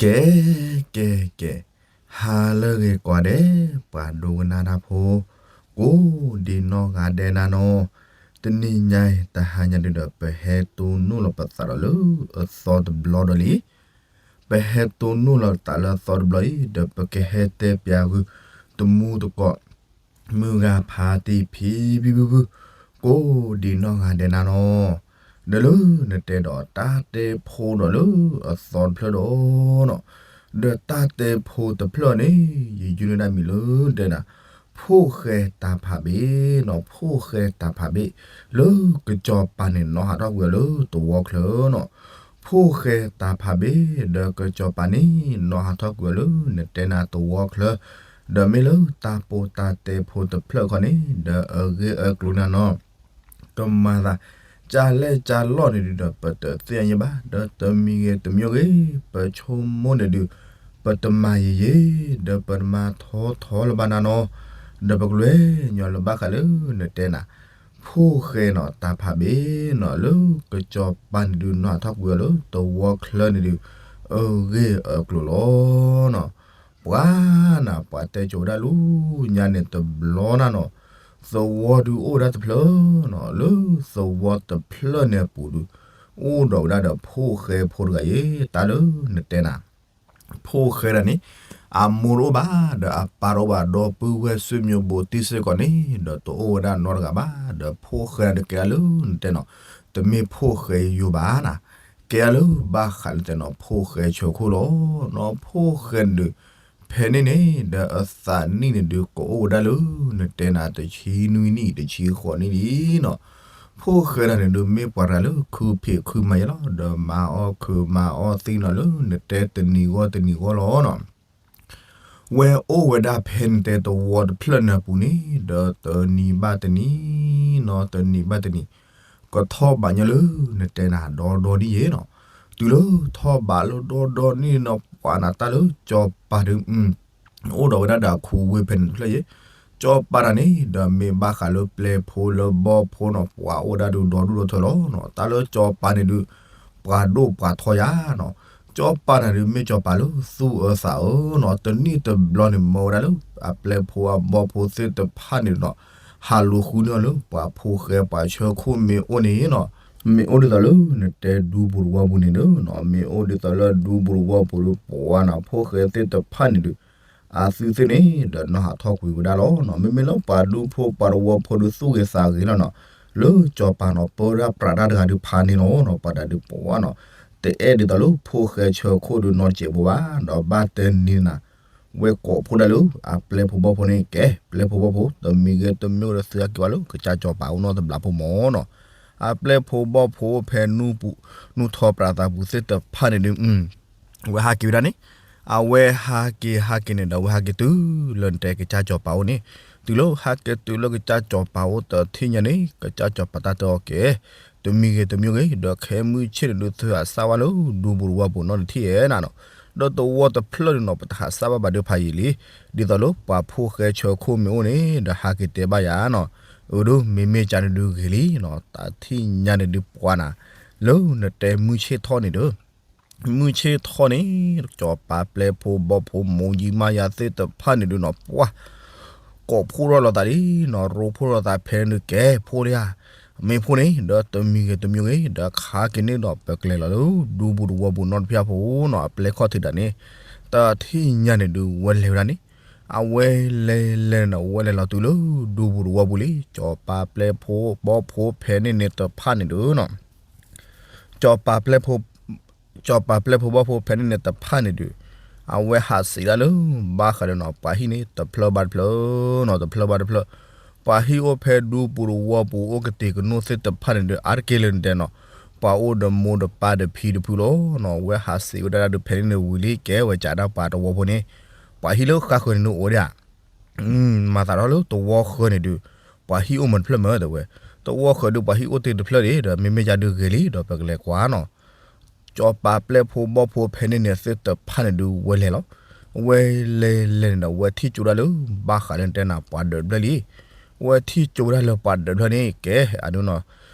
ကဲ ကဲ ကဲ, ဟါလၢအဂ့ၤကိးဂၤဒဲး ပှၤဒိကနၣ်တၢ်ဖိ ကိးဒံးနီၢ်ဂၤဒဲးနၤနီၤ, တနံၤညါအံၤ တဟါညါဒုဒီး ပဟဲတိၢ်နီၣ်လီၤပသးဒီးလၢအသီတဘျီဒီးလံ. ပဟဲတိၢ်နီၣ်လီၤပသးလၢအသီတဘျီအံၤ ဒီးပကဟဲတဲပၠးဂုာ် တမူတကိး မုၢ်ဂၤဖးတံၢ်ဖံဖံဖုဖု ကိးဒံးနီၢ်ဂၤဒဲးနၤနီၤ, ဒီးလၢနတဲဒီးတၢ်တဲဖိဒီးလၢအသီတဖျၢၣ်ဒီး ဒီးတၢ်တဲဖိတဖျၢၣ်န့ၣ် ယယုၢ်န့ၢ်ဒၣ်မံၤလၢတဲဒၣ် ဖိၣ်ဃဲတၢ်ဖးဘ့ၣ်နီၤ, ဖိၣ်ဃဲတၢ်ဖးဘ့ၣ် လၢကစီၤပၤန့ၣ် နီၢ်ဟးထီၣ်ကွံာ်အီၤလၢသဝီချၢနီၤ. ဖိၣ်ဃဲတၢ်ဖးဘ့ၣ် ဒီးကစီၤပၤန့ၣ် နီၢ်ဟးထီၣ်ကွံာ်အီၤလၢနတဲနၤသဝီချၢ, ဒီးမ့ၢ်လၢတၢ်ပိာ်တၢ်တဲဖိတဖျၢၣ်ခီန့ၣ် ဒီးအဂ့ၢ်အကျိၤနၤနီၤ ကမၤသး ကၢ်လဲၢ်ကၢ်လီၢ်န့ၣ်ဒုဒီး ပတသ့ၣ်ညါဘၣ်, ဒီးတမံၤဂ့ၤတမံၤဂ့ၤ ပဆိကမိၣ်န့ၣ်ဒု ပတမၤယံာ်ယံာ် ဒီးပတမၤထီထီလၢၤဘၣ်နၤနီၤ, ဒီးပကလဲၤညီလၢၤဘၣ်ဃးလၢနတဲနၤ ဖိၣ်ဃဲနီၤ တၢ်ဖးဘ့ၣ်နီၤ လၢကစီၤပၤန့ၣ်ဒု နီၢ်ဟးထီၣ်ကွံာ်အီၤလၢသဝီချၢန့ၣ်ဒု အဂ့ၢ်အကျိၤလီၤနီၤ. ပှၤနၤ ပှၤတဲကိးဝဲဒၣ်လၢညါန့ၣ်တဘျီနၤနီၤ, သဝီဒုအိၣ်ဝဲဒၣ်တဖျၢၣ်နီၤ, လၢသဝီတဖျၢၣ်န့ၣ်အပူၤဒု အိၣ်ဒီးဝဲဒၣ်ဒီးဖိၣ်ဃဲဖိတဂၤအံၤ တၢ်လၢနတဲနၤ ဖိၣ်ဃဲဒၣ်န့ၣ် အမိၢ်တအိၣ်ဘၣ် ဒီးအပၢ်တအိၣ်ဘၣ် ဒီပုၢ်ဝဲၢ်ဆွေမျိုးဘိးတံၢ်စ့ၢ်ကီးန့ၣ် ဒီးတအိၣ်ဝဲဒၣ်နီတဂၤဘၣ်, ဒီးဖိၣ်ဃဲဒၣ်န့ၣ်ကဲဒၣ်လၢနတဲနီၤ, တမ့ၢ်ဖိၣ်ဃဲယိယိဘၣ်နၤ, ကဲဒၣ်လၢဘၣ်ဃးလၢတဲနီၤ ဖိၣ်ဃဲဆၢခိၣ်လီၤနီၤ. ဖိၣ်ဃဲန့ၣ်ဒု ဖဲန့ၣ်န့ၣ် ဒီးအသးနံၣ်န့ၣ်ဒု ကအိၣ်ဝဲဒၣ်လၢနတဲနၤ တဆံနွံနံၣ် တဆံဃိးနံၣ်လံနီၤ. ဖိၣ်ဃဲဒၣ်န့ၣ်ဒု မ့ၢ်ပှၤတဂၤလၢခုဖံးခုမၤယဲလီၤ, ဒီးမၤအီၣ်ခုးမၤအီၣ်သံနီၤ လၢနတဲတနံၤဂီၢ်တနံၤဂီၢ်လီၤနီၤ. ဝဲအိၣ်ဝဲဒၣ်ဖဲနတဲသဝီတဖျၢၣ်န့ၣ်အပူၤန့ၣ် ဒီးတနံၤဘၣ်တနံၤနီၤ တနံၤဘၣ်တနံၤ ကထီၣ်ဘးညီလၢနတဲနၤဒီဒီနံၣ်ယဲနီၤ. တုၤလၢထီၣ်ဘးလၢဒီဒီနံၣ်နီၤ ပှၤနၤ တၢ်လၢစီၤပၤဒု အိၣ်ဒီးဝဲဒၣ်ဒီးအခူအဝ့ၢ်ဖဲန့ၣ်တဖျၢၣ်ယဲ, စီၤပၤတၢ်န့ၣ် ဒီးမ့ၢ်ဘၣ်ဃးလၢပျဲၢ်ဖိလၢဘီၣ်ဖိနီၤ ပှၤအိၣ်ဝဲဒၣ်ဒုဒီဒူၣ်ဒီထၢလီၤနီၤ. တၢ်လၢစီၤပၤန့ၣ်ဒု ပှၤဒိၣ်ပှၤထီယၤနီၤ. စီၤပၤန့ၣ်ဒု မ့ၢ်စီၤပၤလၢသူၣ်အၢသးအၢနီၤ, တနံၣ်တဘျီန့ၣ် မၢဝဲဒၣ်လၢအပျဲၢ်ဖိအဘီၣ်ဖိသ့ၣ်တဖၣ်န့ၣ်နီၤ ဟးလူၤဃုန့ၢ်အီၤလၢ ပှၤဖိၣ်ဃဲပှၤဆၢခိၣ်မ့ၢ်အိၣ်န့ၣ်နီၤ, မ့ၢ်အိၣ်ဒ်သိးလၢနတဲဒူပူၤတဝီပူၤန့ၣ်ဒီးနီၤ, မ့ၢ်အိၣ်ဒ်သိးလၢဒူပူၤတဝီပူၤဒီး ပှၤနၤ ဖိၣ်ဃဲသ့ၣ်တဖၣ်န့ၣ်ဒု အသုသ့ၣ်န့ၣ် ဒီးနီၢ်ဟးထီၣ်ကွံာ်ဝဲဒၣ်လီၤနီၤ. မ့မ့ၢ်လၢပှၤဒူဖိပှၤတဝီဖိဒု သူၣ်ဂ့ၤသးဂ့ၤလီၤနီၤ, လၢစီၤပၤနီၤ ပၢဝဲဒၣ်ပြးတၢ်တဂၤဒုဖးန့ၣ်လီၤနီၤ. ပှၤတၢ်ဒုးပှၤနီၤ တအဲၣ်ဒ်သိးလၢဖိၣ်ဃဲဆၢခိၣ်ဒုနီတစဲးဖိဘၣ်, ဒီးဘၣ်တဲနံၤနၤ ဝဲကိးဖှိၣ်ဒၣ်လၢအပျဲၢ်ဖိဘီၣ်ဖိန့ၣ် ကဲ ပျဲၢ်ဖိဘီၣ်ဖိ တမံၤဂ့ၤတမံၤဂ့ၤဒီး သုဟဲက့ၤဝဲလၢကစၢ်စီၤပၤအိၣ်နီတဘျီဖိမၢ်နီၤ. အပျဲၢ်ဖိဘီၣ်ဖိအိၣ်ဖဲနူၢ်ထီပြးသးပူၤသ့ၣ်တဖၣ်န့ၣ်ဒု ဝဲဟးက့ၤဝဲဒၣ်န့ၣ်, အဝဲဟးက့ၤဟးက့ၤန့ၣ်ဒီး အဝဲဟဲက့ၤတုၤလၢနတဲကစၢ်စီၤပၤအိၣ်န့ၣ်, တုၤလၢဟဲက့ၤတုၤလၢကစၢ်စီၤပၤအိၣ်တထံၣ်ညါန့ၣ် ကစၢ်စီၤပၤတၢ်တဲအီၤကဲ တမံၤဂ့ၤတမံၤဂ့ၤ ဒီးခဲမုၢ်ဆ့ၣ်န့ၣ်ဒု သုဟးစၢ်ဝဲလၢဒူပူၤတဝီပူၤနီတထံၣ်ဧါနၤနီၤ. ဒီးသဝီတဖျၢၣ်န့ၣ်နီၤ ပတဟးစၢ်ဘၣ်ဘၣ်ဒုဖးယံာ်လံ, ဒ်သိးလၢပှၤဖိၣ်ဃဲဆၢခိၣ်မ့ၢ်အိၣ်န့ၣ် ဒီးဟးက့ၤတဲဘၣ်ယၤနီၤ, အၢဒု မ့မ့ၢ်ကန့ၣ်ဒုဂ့ၤလံနီၤ, တထံၣ်ညါန့ၣ်ဒုပှၤနၤ လၢနတဲမုၢ်ဆ့ၣ်ထီၣ်န့ၣ်ဒီး မုၢ်ဆ့ၣ်ထီၣ်န့ၣ် စီၤပၤပျဲၢ်ဖိဘီၣ်ဖိ မိၢ်ယံမါယၤသ့ၣ်တဖၣ်န့ၣ်ဒုနီၤ ပှၤ ကိးဖှိၣ်ထီၣ်လိာ်သးလံနီၤ, ရိဖှိၣ်လိာ်သးဖဲန့ၣ်ဒု ကဲဖိလံဧါ, မ့ၢ်ဖိန့ၣ် ဒီးတမံၤဂ့ၤတမံၤဂ့ၤ ဒီးခါက့ၤန့ၣ်ဒီး ပကလဲၤလီၤလၢဒူပူၤတဝီပူၤနီတဖၣ်ဖိနီၤ, အပျဲၢ်ခီၣ်ထံးဒၣ်န့ၣ် တထံၣ်ညါန့ၣ်ဒု ဝဲလဲၤဝဲဒၣ်န့ၣ်, အဝဲလဲၤလဲၤန့ၣ်ဒီး ဝဲလဲၤလီၤတုၤလၢဒူပူၤတဝီပူၤလံ, စီၤပၤပျဲၢ်ဖိဘီၣ်ဖိဖဲန့ၣ်န့ၣ်တဖၣ်န့ၣ်ဒုနီၤ စီၤပၤပျဲၢ်ဖိ စီၤပၤပျဲၢ်ဖိဘီၣ်ဖိဖဲန့ၣ်န့ၣ်တဖၣ်န့ၣ်ဒုး အဝဲဟးစံးဒၣ်လၢ ဘၣ်ဃးဒီးနီၤ ပှၤဟံၣ်န့ၣ် တဖျၢၣ်ဘၣ်တဖျၢၣ်နီၤ တဖျၢၣ်ဘၣ်တဖျၢၣ်, ပှၤဟံၣ်အိၣ်ဖဲဒူပူၤတဝီပူၤ အိၣ်ကတဲာ်ကနိၣ်သ့ၣ်တဖၣ်န့ၣ်ဒုး အါတက့ၢ်လၢနတဲနီၤ ပှၤအိၣ်ဒီးမိၢ်ဒီးပၢ်ဒီးဖံဒီးဖုလီၤနီၤ. အဝဲဟးစံးဝဲဒၣ်ဒုးဖဲန့ၣ်န့ၣ်ဝံၤလံ ကဲဝဲကးဒၣ်ပှၤတဝီဖိန့ၣ် ပှၤဟံၣ်လၢဃါဃၢၤန့ၣ်ဒုးအိၣ်ဒၣ် မၤသးထီၣ်လၢတဝီဃၢၤန့ၣ်ဒုး ပှၤဟံၣ်အိၣ်မးတဖျၢၣ်မးတဲဝဲ, တဝီဃၢၤဒုး ပှၤဟံၣ်အိၣ်တ့ၢ်တဖျၢၣ်ဒံး ဒီးမ့မ့ၢ်ယၤဒုးဂ့ၤလံ ဒီးပကလဲၤကွၢ်နီၤ. စီၤပၤပျဲၢ်ဖိဘီၣ်ဖိဖဲန့ၣ်န့ၣ်သ့ၣ်တဖၣ်န့ၣ်ဒုး ဝဲလဲၤလီၤ. ဝဲလဲၤလဲၤန့ၣ်ဒီး ဝဲထံၣ်ကၠိဒၣ်လၢ ဘၣ်ဃးလၢနတဲနၤ ပှၤဒၢးတဖျၢၣ်လံ. ဝဲထံၣ်ကၠိဒၣ်လၢပှၤဒၢးတဖျၢၣ်န့ၣ် ကဲ အဒုနီၤ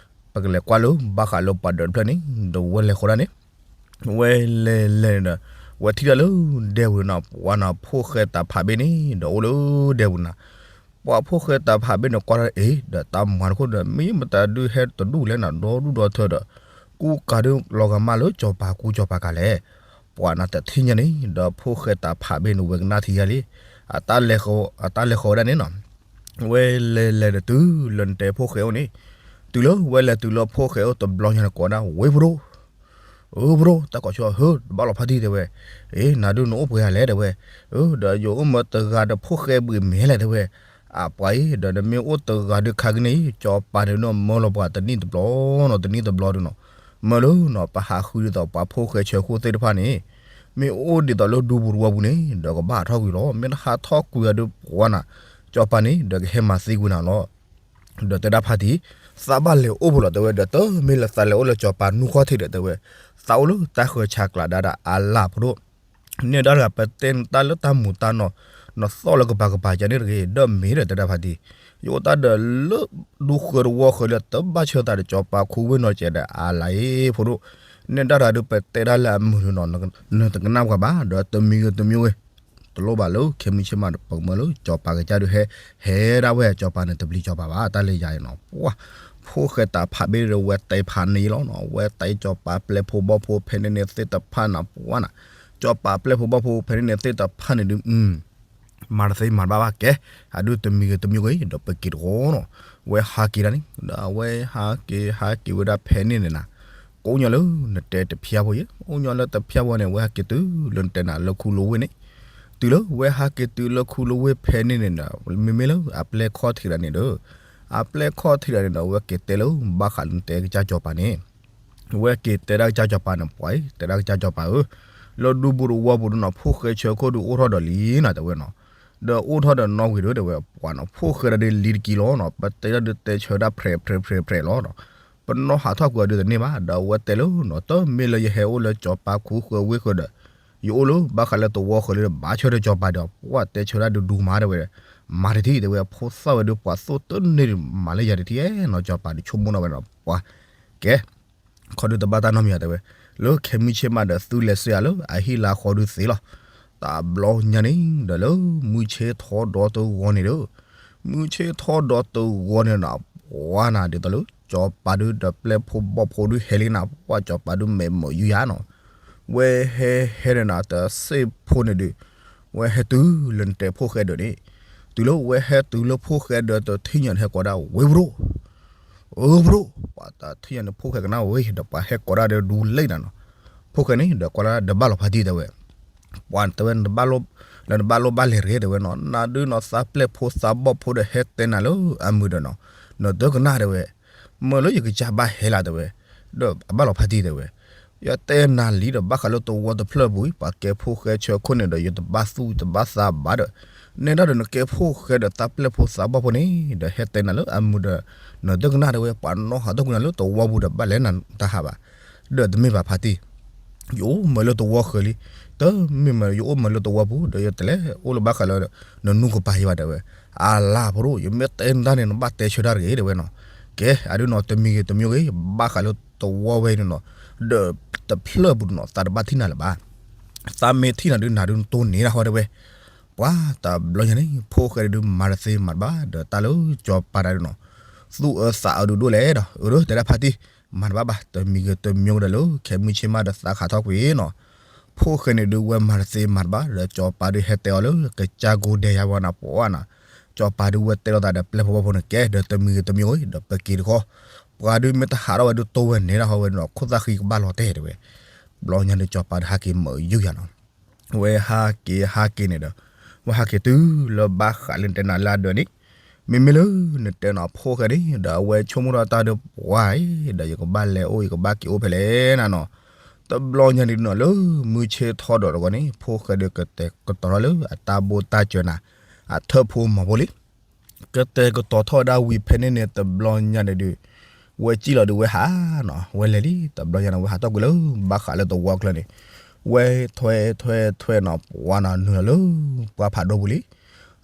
ပကလဲၤကွၢ်လၢ ဘၣ်ဃးလၢပှၤဒၢးတဖျၢၣ်န့ၣ် ဒီးဝဲလဲၤဃီဒၣ်န့ၣ် ဝဲလဲၤလဲၤန့ၣ်ဒီး ဝဲထံၣ်တၢ်လၢဒဲပူၤန့ၣ်နီၤ ပှၤနီၤ ဖိၣ်ဃဲတၢ်ဖးဘ့ၣ်န့ၣ် ဒီးအိၣ်လၢဒဲပူၤနၤ, ပှၤဖိၣ်ဃဲတၢ်ဖးဘ့ၣ်န့ၣ် ကွၢ်ထီၣ်အ့ၣ် ဒီးတၢ်မၤတခိၣ်ဒီး မ့ၢ်မတၤဒုးဟဲတဒူၣ်လဲၣ်နၤ ဒီဒူၣ်ဒီထၢဒီး ကူကၤဒုးလီၤဂာ်မးလၢစီၤပၤကူစီၤပၤကၤလဲၣ်. ပှၤနၤတထံၣ်ညါန့ၣ် ဒီးဖိၣ်ဃဲတၢ်ဖးဘ့ၣ်န့ၣ် ဝဲကနၣ်ထံယါလံ, အတၢ်လဲၤဃီၤဝဲဒၣ်န့ၣ်နီၤ ဝဲလဲၤလဲၤဒီးတုၤလၢနတဲဖိၣ်ဃဲအိၣ်န့ၣ်, တုၤလၢဝဲလဲၤတုၤလၢဖိၣ်ဃဲအိၣ်တဘျီညါန့ၣ် ကိးဒၣ်ဝ့ၢ်ဖိဒိၣ်, အၢ ဖိဒိၣ် တၢ်ကိးဆၢဟၢ တဘၣ်လီၤဖးတံၢ်တဲဝဲ, အ့ နၤဒုးနအိၣ်ပှဲၤဂၤလဲၣ်တဲဝဲ, အၢ ဒီးယအိၣ်မၢတဂၤဒီးဖိၣ်ဃဲဘှံးမဲလဲၣ်တဲဝဲ, အပှၤအံၤ ဒီးနမ့ၢ်အိၣ်တဂၤဒုးခါကနံၣ်အံၤ စီၤပၤန့ၣ်ဒီးမၢလီၤပှၤတနံၣ်တဘျီနီၤ တနံၣ်တဘျီဒုးနီၤ, မၢလၢနီၤ ပဟးဃုဒ်သိးပှၤဖိၣ်ဃဲဆၢခိၣ်သ့ၣ်တဖၣ်န့ၣ် မ့ၢ်အိၣ်ဒ်သိးလၢဒူပူၤတဝီပူၤန့ၣ် ဒီးကဘၣ်ဟးထီၣ်ကွံာ်လီၤ, မ့ၢ်တဟးထီၣ်ကွံာ်အီၤဒုးပှၤနၤ စီၤပၤန့ၣ် ဒီးကဟဲမၤသံကွံာ်နၤလီၤ. ဒီးတဲဒၣ်ဖါတံၢ်, သးဘၣ်လဲၤအိၣ်ဖဲလဲၣ်တဲဝဲ, ဒီးတမ့ၢ်လၢသးလဲၤအိၣ်လၢစီၤပၤနူၢ်ခီၣ်ထံးဒီးတဲဝဲ, သးအိၣ်လၢတၢ်ဃၢၤဆးကျးဒါဒၣ်အလၣ်ဖိဒိၣ်, န့ၣ်ဒၣ်တဂၤ ပတဲနတၢ်လၢတၢ်မူၤတၢ်နီၢ်, နသီၣ်လၢကပၤကပၤကန့ၣ်တဂ့ၤ, ဒီးမ့ၢ်ဒီးတဲဒၣ်ဖါတံၢ်, ယအိၣ်တၢ်ဒီးလၢဒူဃၢၤတဝီဃၢၤလၢတဘၣ်ဆၢသးဒီး စီၤပၤခူဝ့ၢ်နီၢ်ကဲးဒီးအလၣ်အ့ၣ်ဖိဒိၣ်, န့ၣ်ဒၣ်တဂၤဒုး ပတဲဒၣ်လၢအမုာ်ဒုးနီၤ, နတကနၣ်ပှၤဘၣ်, ဒီးတမံၤဂ့ၤတမံၤဂ့ၤ တလိၣ်ဘၣ်လၢခဲမုၢ်ဆ့ၣ်မးဒီး ပကမၢလၢစီၤပၤကစၢ်ဒုးဟဲ ဟဲဒၣ်ဝဲစီၤပၤန့ၣ် တပျံၤစီၤပၤဘၣ်, တၢ်လၢယၤအံၤနီၤ, ပှၤ ဖိၣ်ဃဲတၢ်ဖးဘ့ၣ်ဒီးဝဲတဲဖးန့ၢ်လီၤနီၤ, ဝဲတဲစီၤပၤပျဲၢ်ဖိဘီၣ်ဖိဖဲန့ၣ်န့ၣ်သ့ၣ်တဖၣ်နၤ ပှၤနၤ, စီၤပၤပျဲၢ်ဖိဘီၣ်ဖိဖဲန့ၣ်န့ၣ်သ့ၣ်တဖၣ်န့ၣ်ဒုး မၤတသ့မၤတဘၣ်ဘၣ်ကဲ, အဒုးတမံၤဂ့ၤတမံၤဂ့ၤ ဒီးပက့ၤတဃီနီၤ, ဝဲဟးက့ၤဟးက့ၤဟးက့ၤဝဲဒၣ်ဖဲန့ၣ်န့ၣ်နၤ ကိးညီလၢနတဲတဖျၢၣ်ဖိယဲ, အိၣ်ညီလၢတဖျၢၣ်ဖိန့ၣ် ဝဲဟးက့ၤတုၤလၢနတဲနၤလၢခူလဝ့ၢ်န့ၣ်, တုၤလၢဝဲဟးက့ၤတုၤလၢခူလဝ့ၢ်ဖဲန့ၣ်န့ၣ်ဒီး မ့မ့ၢ်လၢအပျဲၢ်ခီၣ်ထံးဒၣ်န့ၣ်ဒီး, အပျဲၢ်ခီၣ်ထံးဒၣ်န့ၣ်ဒီး ဝဲက့ၤတဲလၢဘၣ်ဃးလၢနတဲကစၢ်စီၤပၤန့ၣ်, ဝဲက့ၤတဲဒၣ်ကစၢ်စီၤပၤန့ၣ် ပှၤအံၤ တဲဒၣ်ကစၢ်စီၤပၤဧၢ, လၢဒူပူၤတဝီပူၤဒုးနီၤ ဖိၣ်ဃဲဆၢခိၣ်ဒုးအိၣ်ထီၣ်ဒီးလံနၤတဲဝဲနီၤ, ဒီးအိၣ်ထီၣ်ဒီးနီၣ်ဂံၢ်ဒုးတဲဝဲ ပှၤနီၤ ဖိၣ်ဃဲဒၣ်ဒုးလံတကံလီၤနီၤ, ပတဲဒၣ်ဒုးတဲဆၢဒၣ်ဖြဲးဖြဲးဖြဲးဖြဲးလီၤနီၤ, ပနီၣ်ဟးထီၣ်ကွံာ်အီၤဒုးတန့ၢ်ဘၣ်, ဒီးအဝဲတဲလၢနီၤ တမ့ၢ်လၢယဟဲအိၣ်လၢစီၤပၤခူဃၢၤဝ့ၢ်ဃၢၤဒီး ယအိၣ်လၢဘၣ်ဃးလၢတဝီဃၢၤလၢဘၣ်ဆၢဒီးစီၤပၤဒီး ပှၤတဲဆၢဒၣ်ဒုးဒူမးတဲဝဲ, မၤတထံၣ်တဲဝဲ ဖိသၣ်ဝဲဒုးပှၤသိၣ်တန့ၢ်ဒုးမၤလၢယၤတထံၣ်နီၤ, စီၤပၤဒုးဆိကမိၣ်နီၤဝဲဒီး ပှၤ ကဲ ခီဒုးတဘၣ်တၢ်နီတမံၤယၤတဲဝဲ, လၢခဲမုၢ်ဆ့ၣ်မးဒီးသုလဲၤစ့ၢ်အလၢအဟံၣ်လၢဃီဒုးသ့လီၤ. တဘျီညါန့ၣ်ဒီးလၢမုၢ်ဆ့ၣ်ထီဒီတဂီၤန့ၣ်ဒီး, မုၢ်ဆ့ၣ်ထီဒီတဂီၤန့ၣ်ဒီး ပှၤနၤဒ်သိးလၢ စီၤပၤဒုးဒီးပျဲၢ်ဖိဘီၣ်ဖိဒုးဟဲလံနၤ, ပှၤစီၤပၤဒုးမဲာ်မုာ်ယူယၤနီၤ, ဝဲဟဲဟဲန့ၣ်နၤ တစ့ၢ်ဖိန့ၣ်ဒုး ဝဲဟဲတုၤလၢနတဲဖိၣ်ဃဲဒၢးန့ၣ်, တုၤလၢဝဲဟဲတုၤလၢဖိၣ်ဃဲဒၢးတထံၣ်ညါန့ၣ် ဟဲကိးဒၣ်ဝ့ၢ်ပဒိၣ် အၢ ပဒိၣ်, ပှၤတထံၣ်ညါန့ၣ် ဖိၣ်ဃဲကနၣ်ဝဲဒီး ပှၤဟဲကိးဒၣ်ဒီးဒူလံနၤနီၤ, ဖိၣ်ဃဲန့ၣ် ဒီးကွၢ်လၢဒီးဘၣ်လီၤဖးတံၢ်တဲဝဲ, ပှၤတဲဝဲ နတဘၣ်လိၣ်ဘၣ်လဲၤတဂ့ၤတဲဝဲနီၤ, နၤဒုးနီၤ သးပျဲၢ်ဖိသးဘီၣ်ဖိဒီးဟဲတဲနၤလၢအမုာ်ဒီးနီၤ, နတကနၣ်တဲဝဲ, မၢလၢယကစၢ်ဘၣ်ဟဲလၢတဲဝဲ, ဒီးအဘၣ်လီၤဖးတံၢ်တဲဝဲ ယတဲနၤလံဒီး ဘၣ်ဃးလၢတဝီတဖျၢၣ်ပူၤ ပှၤကဲဖိၣ်ဃဲဆၢခိၣ်န့ၣ်ဒီး ယတဘၣ်သူၣ်ယတဘၣ်သးဘၣ်ဒီး, နဲဒၣ်ဒီးနကဲဖိၣ်ဃဲဒီးသးပျဲၢ်ဖိသးဘီၣ်ဖိန့ၣ် ဒီးဟဲတဲနၤလၢအမုာ်ဒီး, နတကနၣ်တဲဝဲ ပှၤနီၣ်ဟးထီၣ်ကွံာ်နၤလၢတဝီပူၤဒီး ဘၣ်လဲၤနၤတဟးဘၣ်, ဒီးတမ့ၢ်ဘၣ်ဖးတံၢ် ယအိၣ်မၢလၢတဝီဃၢၤလံ, တမ့ၢ်မၢယအိၣ်မၢလၢတဝီပူၤဒီး ယတလဲၤအိၣ်လၢဘၣ်ဃးလၢ နနူကပၤယဘၣ်တဲဝဲ, အလၤဖိဒိၣ် ယမ့ၢ်တဲနတၢ်န့ၣ် နဘၣ်တဲဆၢတၢ်တဂ့ၤတဲဝဲနီၤ, ကဲ အဒုးနီၤ တမံၤဂ့ၤတမံၤဂ့ၤ ဘၣ်ဃးလၢတဝီဝဲန့ၣ်နီၤ, ဒီးတဖျၢၣ်ပူၤနီၤ သးတဘၣ်ထံၣ်နၤလၢၤဘၣ်, သးမ့ၢ်ထံၣ်နၤဒုး နၤဒုးနတိၢ်န့ၢ်ဒၣ်ဃီတဲဝဲ, ပှၤတဘျီညါန့ၣ် ဖိၣ်ဃဲဒုးမၤတသ့မၤတဘၣ် ဒီးတၢ်လၢစီၤပၤတၢ်ဒုးနီၤ, သူၣ်အၢသးအၢဒုးဒိၣ်လဲၣ်ဒီး အၢ တဲဒၣ်ဖါတံၢ်, မၤတဘၣ်ဘၣ် တမံၤဂ့ၤတမံၤဂ့ၤဒီးလၢ ခဲမုၢ်ဆ့ၣ်မးဒီးသးခးထီၣ်ကွံာ်နီၤ, ဖိၣ်ဃဲန့ၣ်ဒုးဝဲမၤတသ့မၤတဘၣ် ဒီးစီၤပၤဒုးဟဲတဲအီၤလၢ ကစၢ်ကိဒဲးယၤဝဲနၤပှၤနၤ, စီၤပၤဒုးဝဲတဲလိာ်သးဒီးပျဲၢ်ဖိဘီၣ်ဖိန့ၣ် ကဲ ဒီးတမံၤဂ့ၤတမံၤဂ့ၤ ဒီးပက့ၤတခီ, ပှၤဒုးမ့ၢ်တဟးထီၣ်ဝဲဒုးတိၢ်ဝဲန့ၣ်ဒၣ်ဃီဝဲနီၤ ခိၣ်သၣ်ဃံကဘၣ်လီၤတဲာ်တဲဝဲ, ဘျီညါဒုးစီၤပၤဒုးဟးက့ၤမၢယူယၤနီၤ ဝဲဟးက့ၤဟးက့ၤန့ၣ်ဒီး, ဝဲဟးက့ၤတုၤလၢဘၣ်ဃးလၢနတဲနၤလၢအဒၢးန့ၣ်, မ့မ့ၢ်လၢနတဲနၤဖိၣ်ဃဲန့ၣ် ဒီးအဝဲဆိကမိၣ်ထီၣ်တၢ်ဒီးပှၤအံၤ ဒီးယကဘၣ်လဲၤအိၣ် ယကဘၣ်က့ၤအိၣ်ဖဲလဲၣ်နၤနီၤ, တဘျီညါန့ၣ်နီၤ လၢမုၢ်ဆ့ၣ်ထီၣ်ဒီးတဂီၤန့ၣ် ဖိၣ်ဃဲဒုးကတဲာ်ကတီၤထီၣ်လၢအတၢ်ဘိၣ်တၢ်စၢၤနၤ, အထၢၣ်ဖိမၤဖိလံ ကတဲာ်ကတီၤထီၣ်ဝဲဒၣ်ဝံၤဖဲန့ၣ်န့ၣ် တဘျီညါန့ၣ်ဒုး, ဝဲစံၣ်လီၤဒုးဝဲဟးနီၤ ဝဲလဲၤလံ တဘျီညါန့ၣ် ဝဲဟးထီၣ်ကွံာ်လၢဘၣ်ဃးလၢတဝီကျၢၤန့ၣ်, ဝဲထွဲထွဲထွဲနီၤ ပှၤနီၤ နုာ်လီၤလၢပှၢ်ဖးဒိၣ်ပူၤလံ,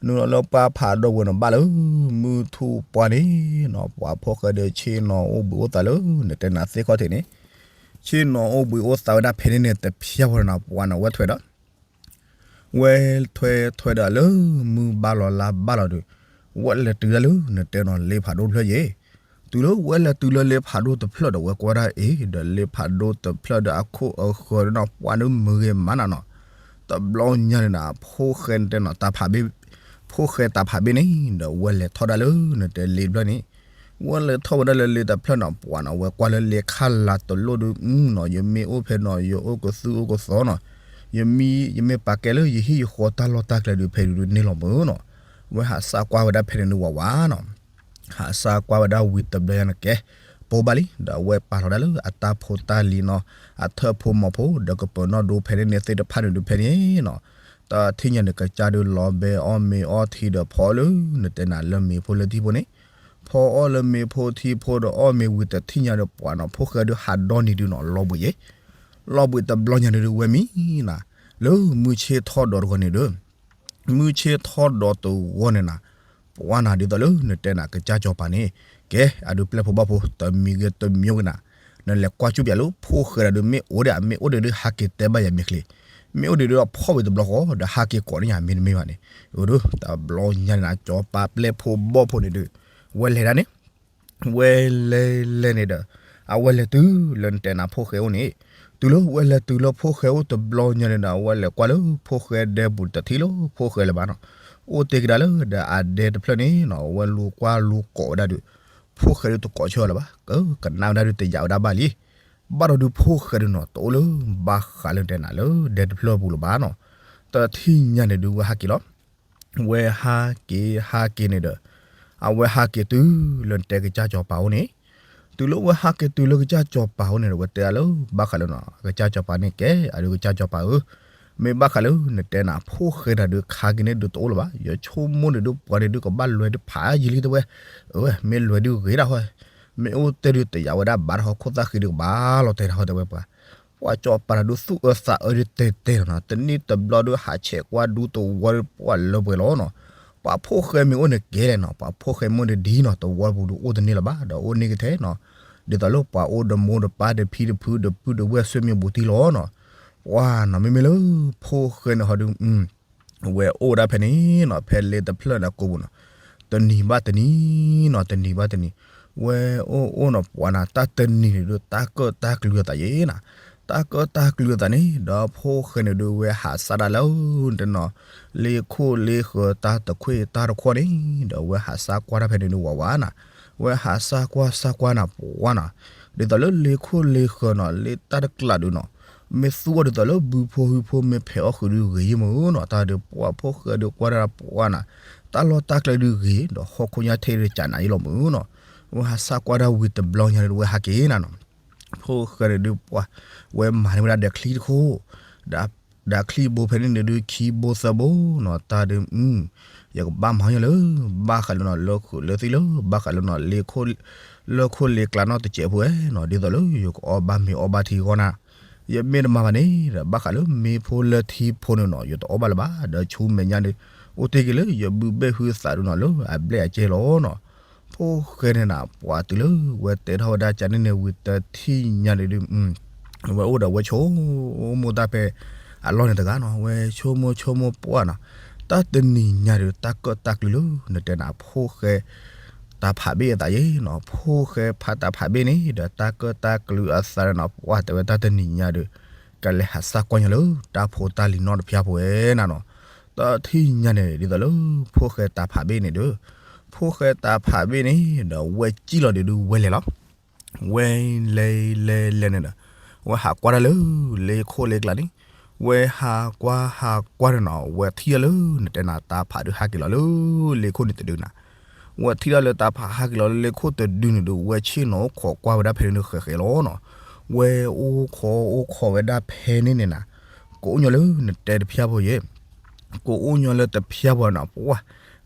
နုာ်လီၤလၢပှၢ်ဖးဒိၣ်ပူၤန့ၣ် ဘၣ်လၢမုၢ်ထူၣ်ပှၢ်န့ၣ်နီၤ ပှၤဖိၣ်ဃဲဒီးဆ့ၣ်နီၤအိၣ်ဘှံးအိၣ်သးလၢ နတဲနၤသ့ၣ်ခီၣ်ထံးန့ၣ်, ဆ့ၣ်နီၤအိၣ်ဘှံးအိၣ်သးဝဲဒၣ်ဖဲန့ၣ်န့ၣ် တဖျၢၣ်ဖိန့ၣ်နီၤ ပှၤနီၤ ဝဲထွဲဒီး ဝဲထွဲထွဲဒီးလၢမုၢ်ဘၣ်လီၤလါဘၣ်လီၤဒီး, ဝဲလဲၤတုၤဒၣ်လၢနတဲနီၤလ့ဖးဒိၣ်တဖျၢၣ်ယဲ, တုၤလၢဝဲလဲၤတုၤလၢလ့ဖးဒိၣ်တဖျၢၣ်ဒီး ဝဲကွၢ်ဒၣ်အ့ၤ ဒီးလ့ဖးဒိၣ်တဖျၢၣ်ဒီးအခိၣ်အဃၢၤဒီးနီၤ ပှၢ်ဒုးမုာ်ဂ့ၤမးနၤနီၤ, တဘျီညါန့ၣ်နၤ ဖိၣ်ဃဲနတဲနီၤတၢ်ဖးဘ့ၣ်, ဖိၣ်ဃဲတၢ်ဖးဘ့ၣ်န့ၣ် ဒီးဝဲလဲၤထီၣ်ဒၣ်လၢနတဲလ့တဖျၢၣ်န့ၣ်, ဝဲလဲၤထီၣ်ဝဲဒၣ်လၢလ့တဖျၢၣ်နီၤ ပှၢ်နီၤ ဝဲကွၢ်လၢလ့ခါလၤတလိၣ်ဒုးနီၤ ယမ့ၢ်အိၣ်ဖဲနီၤ ယအိၣ်ကသူအိၣ်ကသီနီၤ, ယမ့ၢ် ယမ့ၢ်ပာ်ကဲလၢယဟံၣ်ယဃီတၢ်လီၢ်တၢ်ကျဲဒုးဖဲဒုးန့ၢ်လီၤမုာ်နီၤ, ဝဲဟးစၢ်ကွၢ်ဝဲဒၣ်ဖဲန့ၣ်ဒုးဝးဝးနီၤ, ဟးစၢ်ကွၢ်ဝဲဒၣ်ဝံၤတဘျီညါန့ၣ်ကဲ, ပိၢ်ဘၣ်လံ ဒီးအဝဲပာ်လီၤဒၣ်လၢအတၢ်ဖိတၢ်လံၤနီၤ, အထၢၣ်ဖိမီၤဖိ ဒီးကပၢၤနီၣ်ဒိဖဲန့ၣ်န့ၣ်သ့ၣ်တဖၣ်န့ၣ်ဒုးဖဲန့ၣ်နီၤ, တထံၣ်ညါန့ၣ်ကစၢ်ဒုးလီၤဘဲအီၣ်မ့ၤအီထံဒီးဖီလၢ နတဲနၤလၢမ့ၤဖိလၢထံဖိန့ၣ်, ဖီအီၣ်လၢမ့ၤဖိထံဖိဒီးအီၣ်မ့ၤဝံၤတထံၣ်ညါဒီးပှၢ်နီၤ ဖိၣ်ဃဲဒုးဟးဒီနံၤဒုးနီၤ လီၤဘှံးယဲ, လီၤဘှံးတဘျီညါန့ၣ်ဒုးဝဲမံနၤ, လၢမုၢ်ဆ့ၣ်ထီၣ်ဒီးတဂီၤန့ၣ်ဒီး မုၢ်ဆ့ၣ်ထီၣ်ဒီးတဂီၤန့ၣ်နၤ, ပှၢ်နၤဒ်သိးလၢနတဲနၤကစၢ်စီၤပၤန့ၣ်, ကဲအဒုးပျဲၢ်ဖိဘီၣ်ဖိ တမံၤဂ့ၤတမံၤဂ့ၤနၤ, နလဲၤကွၢ်ကူၣ်ပၠးလၢဖိၣ်ဃဲဒၣ်ဒုးမ့ၢ်အိၣ်ဒၣ် မ့ၢ်အိၣ်ဒၣ်ဒုးဟးက့ၤတဲဘၣ်ယၤမ့ၢ်ချ့, မ့ၢ်အိၣ်ဒၣ်ဒုးဖီၣ်ဝံၤတဘျီဃီ ဒီးဟးက့ၤကိးန့ၢ်ယၤမ့တမ့ၢ်ဘၣ်န့ၣ်, အိၣ်ဒုး တဘျီညါန့ၣ်နၤ စီၤပၤပျဲၢ်ဖိဘီၣ်ဖိန့ၣ်ဒုး, ဝဲလဲၤဒၣ်န့ၣ် ဝဲလဲၤလဲၤန့ၣ်ဒီး, အဝဲလဲၤတုၤလၢနတဲနၤဖိၣ်ဃဲအိၣ်န့ၣ်, တုၤလၢဝဲလဲၤတုၤလၢဖိၣ်ဃဲအိၣ်တဘျီညါန့ၣ်ဒီး အဝဲလဲၤကွၢ်လၢဖိၣ်ဃဲဒဲပူၤတထံၣ်လၢဖိၣ်ဃဲလၢၤဘၣ်နီၤ, အိၣ်တ့ၢ်ကဒါလၢဒီးအဒဲတဖျၢၣ်န့ၣ်နီၤ အဝဲလူၤကွၢ်လူၤကိးဝဲဒၣ်ဒီး, ဖိၣ်ဃဲဒုးတကိးဆၢလၢၤဘၣ် ကကနၣ်ဝဲဒၣ်ဒုးတယာ်ဝဲဒၣ်ဘၣ်လံ, ဘၣ်ဒီးဒုးဖိၣ်ဃဲဒုးနီၤ တအိၣ်လၢဘၣ်ဃးလၢနတဲနၤလၢဒဲတဖျၢၣ်ပူၤလၢၤဘၣ်နီၤ, တထံၣ်ညါန့ၣ်ဒုးဝဲဟးက့ၤလီၤ ဝဲဟးက့ၤဟးက့ၤန့ၣ်ဒီး, အဝဲဟးက့ၤတုၤလၢနတဲကစၢ်စီၤပၤအိၣ်န့ၣ်, တုၤလၢဝဲဟးက့ၤတုၤလၢကစၢ်စီၤပၤအိၣ်န့ၣ်ဒီး ဝဲတဲဒၣ်လၢဘၣ်ဃးလၢနီၤ ကစၢ်စီၤပၤန့ၣ်ကဲ အဒုးကစၢ်စီၤပၤဧၢ, မ့ၢ်ဘၣ်ဃးလၢနတဲနၤ ဖိၣ်ဃဲတၢ်ဒုးခါက့ၤန့ၣ်ဒုးတအိၣ်လၢၤဘၣ် ယဆိကမိၣ်န့ၣ်ဒုးပှၤန့ၣ်ဒုးကဘၣ်လဲၤဒုးဖးယံာ်လံတဲဝဲ, အဝဲမ့ၢ်လဲၤဒုးဂ့ၤဒၣ်ဟီ, မ့ၢ်အိၣ်တ့ၢ်ဒုးတယာ်ဝဲဒၣ်ဘၣ်တၢ်ဟီခိၣ်သၣ်ဃံဒုးကဘၣ်လီၤတဲာ်တၢ်ဟီတဲဝဲပှၤ ပှၤစီၤပၤတၢ်ဒုးသူၣ်အၢသးအၢဒုးတဲာ်တဲာ်လီၤနီၤ တနံၣ်တဘျီဒုးဟးဆဲးကွၢ်ဒူတဝီဒုးပှၢ်လၢပှဲၤလီၤနီၤ, ပှၤဖိၣ်ဃဲမ့ၢ်အိၣ်န့ၣ်ကဲလဲၣ်နီၤ ပှၤဖိၣ်ဃဲမ့ၢ်အိၣ်န့ၣ်ဒ်နီၤ တဝီပူၤဒုးအိၣ်တန့ၢ်လၢၤဘၣ် ဒီးအိၣ်န့ၢ်ကထဲနီၤ, ဒ်သိးလၢပှၤအိၣ်ဒီးမိၢ်ဒီးပၢ်ဒီးဖံဒီးဖုဒီးပုၢ်ဒီးဝဲၢ်ဆွေမျိုးဘူးတံၢ်လီၤနီၤ, ပှၤနီၤ မ့မ့ၢ်လၢဖိၣ်ဃဲန့ၣ်ဟီဒုး ဝဲအိၣ်ဝဲဒၣ်ဖဲန့ၣ်နီၤ ဖဲလ့တဖျၢၣ်န့ၣ်ကိာ်ပူၤနီၤ, တနံၤဘၣ်တနံၤနီၤ တနံၤဘၣ်တနံၤ, ဝဲအိၣ်အိၣ်နီၤ ပှၤနၤ တၢ်တနံၤန့ၣ်ဒုး တၢ်ကၢၣ်တၢ်ကျူအသးယဲနီၤ, တၢ်ကၢၣ်တၢ်ကျူအသးန့ၣ် ဒီးဖိၣ်ဃဲန့ၣ်ဒုး ဝဲဟးစၢ်ဒၣ်လၢ တနီၤ လ့ခိၣ်လ့ဃၢၤတၢ်တခွ့ၣ်တၢ်တခွီၣ်န့ၣ် ဒီးဝဲဟးစၢ်ကွၢ်တၢ်ဖဲန့ၣ်ဒုးဝးဝးနီၤ, ဝဲဟးစၢ်ကွၢ်စၢ်ကွၢ်နၤ ပှၤနီၤ, ဒ်သိးလၢလ့ခိၣ်လ့ဃၢၤနီၤ လၢတၢ်တကျးဒုးနီၤ မ့ၢ်သူအီၤဒ်သိးလၢဘုဖိဟံဖိမ့ၢ်ဖဲးအီၣ်ဃုာ်ဒုးဂ့ၤယံမုၢ်နီၤ တၢ်ဒုးပှၢ်ဖိၣ်ဃဲဒုးကွၢ်ဒၣ်ပှၢ်နီၤ, တၢ်လီၢ်တၢ်ကျဲဒုးဂ့ၤ ဒီးဟီၣ်ခိၣ်ညါထဲဒုးကနးယံလီၤမုၢ်နီၤ, ဝဲဟးစၢ်ကွၢ်ဒၣ်ဝံၤတဘျီညါဒုးဝဲဟးက့ၤနၤနီၤ, ဖိၣ်ဃဲန့ၣ်ဒုးပှၢ် ဝဲမၤန့ၢ်ဝဲဒၣ်ဒီးချံတခိၣ် ဒီးချံဘိဖဲန့ၣ်န့ၣ်ဒုးခံဘိသၢဘိနီၤ တၢ်ဒုး ယကဘၣ်မၤညီလၢ ဘၣ်ဃးလၢနီၤ လၢဃုာ်လၢသံလၢ ဘၣ်ဃးလၢနီၤ လၢခိၣ်လ့ကျါနီၤတစဲးဖိဝဲနီၤ ဒ်သိးလၢယကအီၣ်ဘၣ်မ့ၤအီၣ်ဘၣ်ထံဂီၢ်နၤ, ယမ့ၢ်တမၤဘၣ်န့ၣ်ဒီး ဘၣ်ဃးလၢမ့ၢ်ဖိလၢထံဖိန့ၣ်နီၤ ယတအီၣ်ဘၣ်လၢၤဘၣ် ဒီးဆူမဲာ်ညါန့ၣ် အိၣ်တ့ၢ်က့ၤလၢယဘုဘ့ၣ်ဟုသးဒုးနီၤ လၢအဘျဲၣ်အကဲလီၤနီၤ, ဖိၣ်ဃဲန့ၣ်နၤ ပှၤတုၤလၢဝဲတဲထီၣ်ဝဲဒၣ်ကန့ၣ်န့ၣ်ဝံၤတထံၣ်ညါန့ၣ်ဒုး ဝဲအိၣ်ဒီးဝဲဆိကမိၣ်တၢ်ဖဲ အလီၢ်န့ၣ်တဂၤနီၤ ဝဲဆိကမိၣ်ဆိကမိၣ်ပှၢ်နီၤ, တၢ်တနံၤညါဒုး တၢ်ကၢၣ်တၢ်ကျူလၢ နတဲနၤဖိၣ်ဃဲ တၢ်ဖးဘ့ၣ်အသးယဲနီၤ ဖိၣ်ဃဲဖးတၢ်ဖးဘ့ၣ်န့ၣ် ဒီးတၢ်ကၢၣ်တၢ်ကျူအသးနီၤ ပှၢ်တဲဝဲတၢ်တနံၤညါဒုး ကလဲၤဟးစၢ်ကွၢ်ညီလၢ တၢ်ဖိတၢ်လံၤနီတဖျၢၣ်ဖိဝဲနၤနီၤ, တထံၣ်ညါန့ၣ် ဒ်သိးလၢ ဖိၣ်ဃဲတၢ်ဖးဘ့ၣ်န့ၣ်ဒီး ဖိၣ်ဃဲတၢ်ဖးဘ့ၣ်န့ၣ် ဒီးဝဲကံၣ်လီၤဒုးဒုးဝဲလဲၤလီၤ ဝဲလဲၤလဲၤလဲၤန့ၣ်ဒီး ဝဲဟးကွၢ်တၢ်လၢ လ့ခိၣ်လ့ကျါန့ၣ် ဝဲဟးကွၢ်ဟးကွၢ်န့ၣ်နီၤ ဝဲထံၣ်တၢ်လၢ နတဲနၤတၢ်ဖးဒုးဟးက့ၤလီၤလၢ လ့ခိၣ်န့ၣ်တဒုနၤ, ဝဲထံၣ်တၢ်လၢတၢ်ဖးဟးက့ၤလီၤလၢလ့ခိၣ်တဒုန့ၣ်ဒီး ဝဲဆ့ၣ်နီၤအိၣ်ခိးကွၢ်ဝဲဒၣ်ဖဲန့ၣ်ဃဲးဃဲးလီၤနီၤ, ဝဲအိၣ်ခိးအိၣ်ခိးဝဲဒၣ်ဖဲန့ၣ်န့ၣ်နၤ, ကအိၣ်ညီလၢနတဲတဖျၢၣ်ဖိယဲ ကအိၣ်ညီလၢတဖျၢၣ်ဖိနီၤ ပှၢ်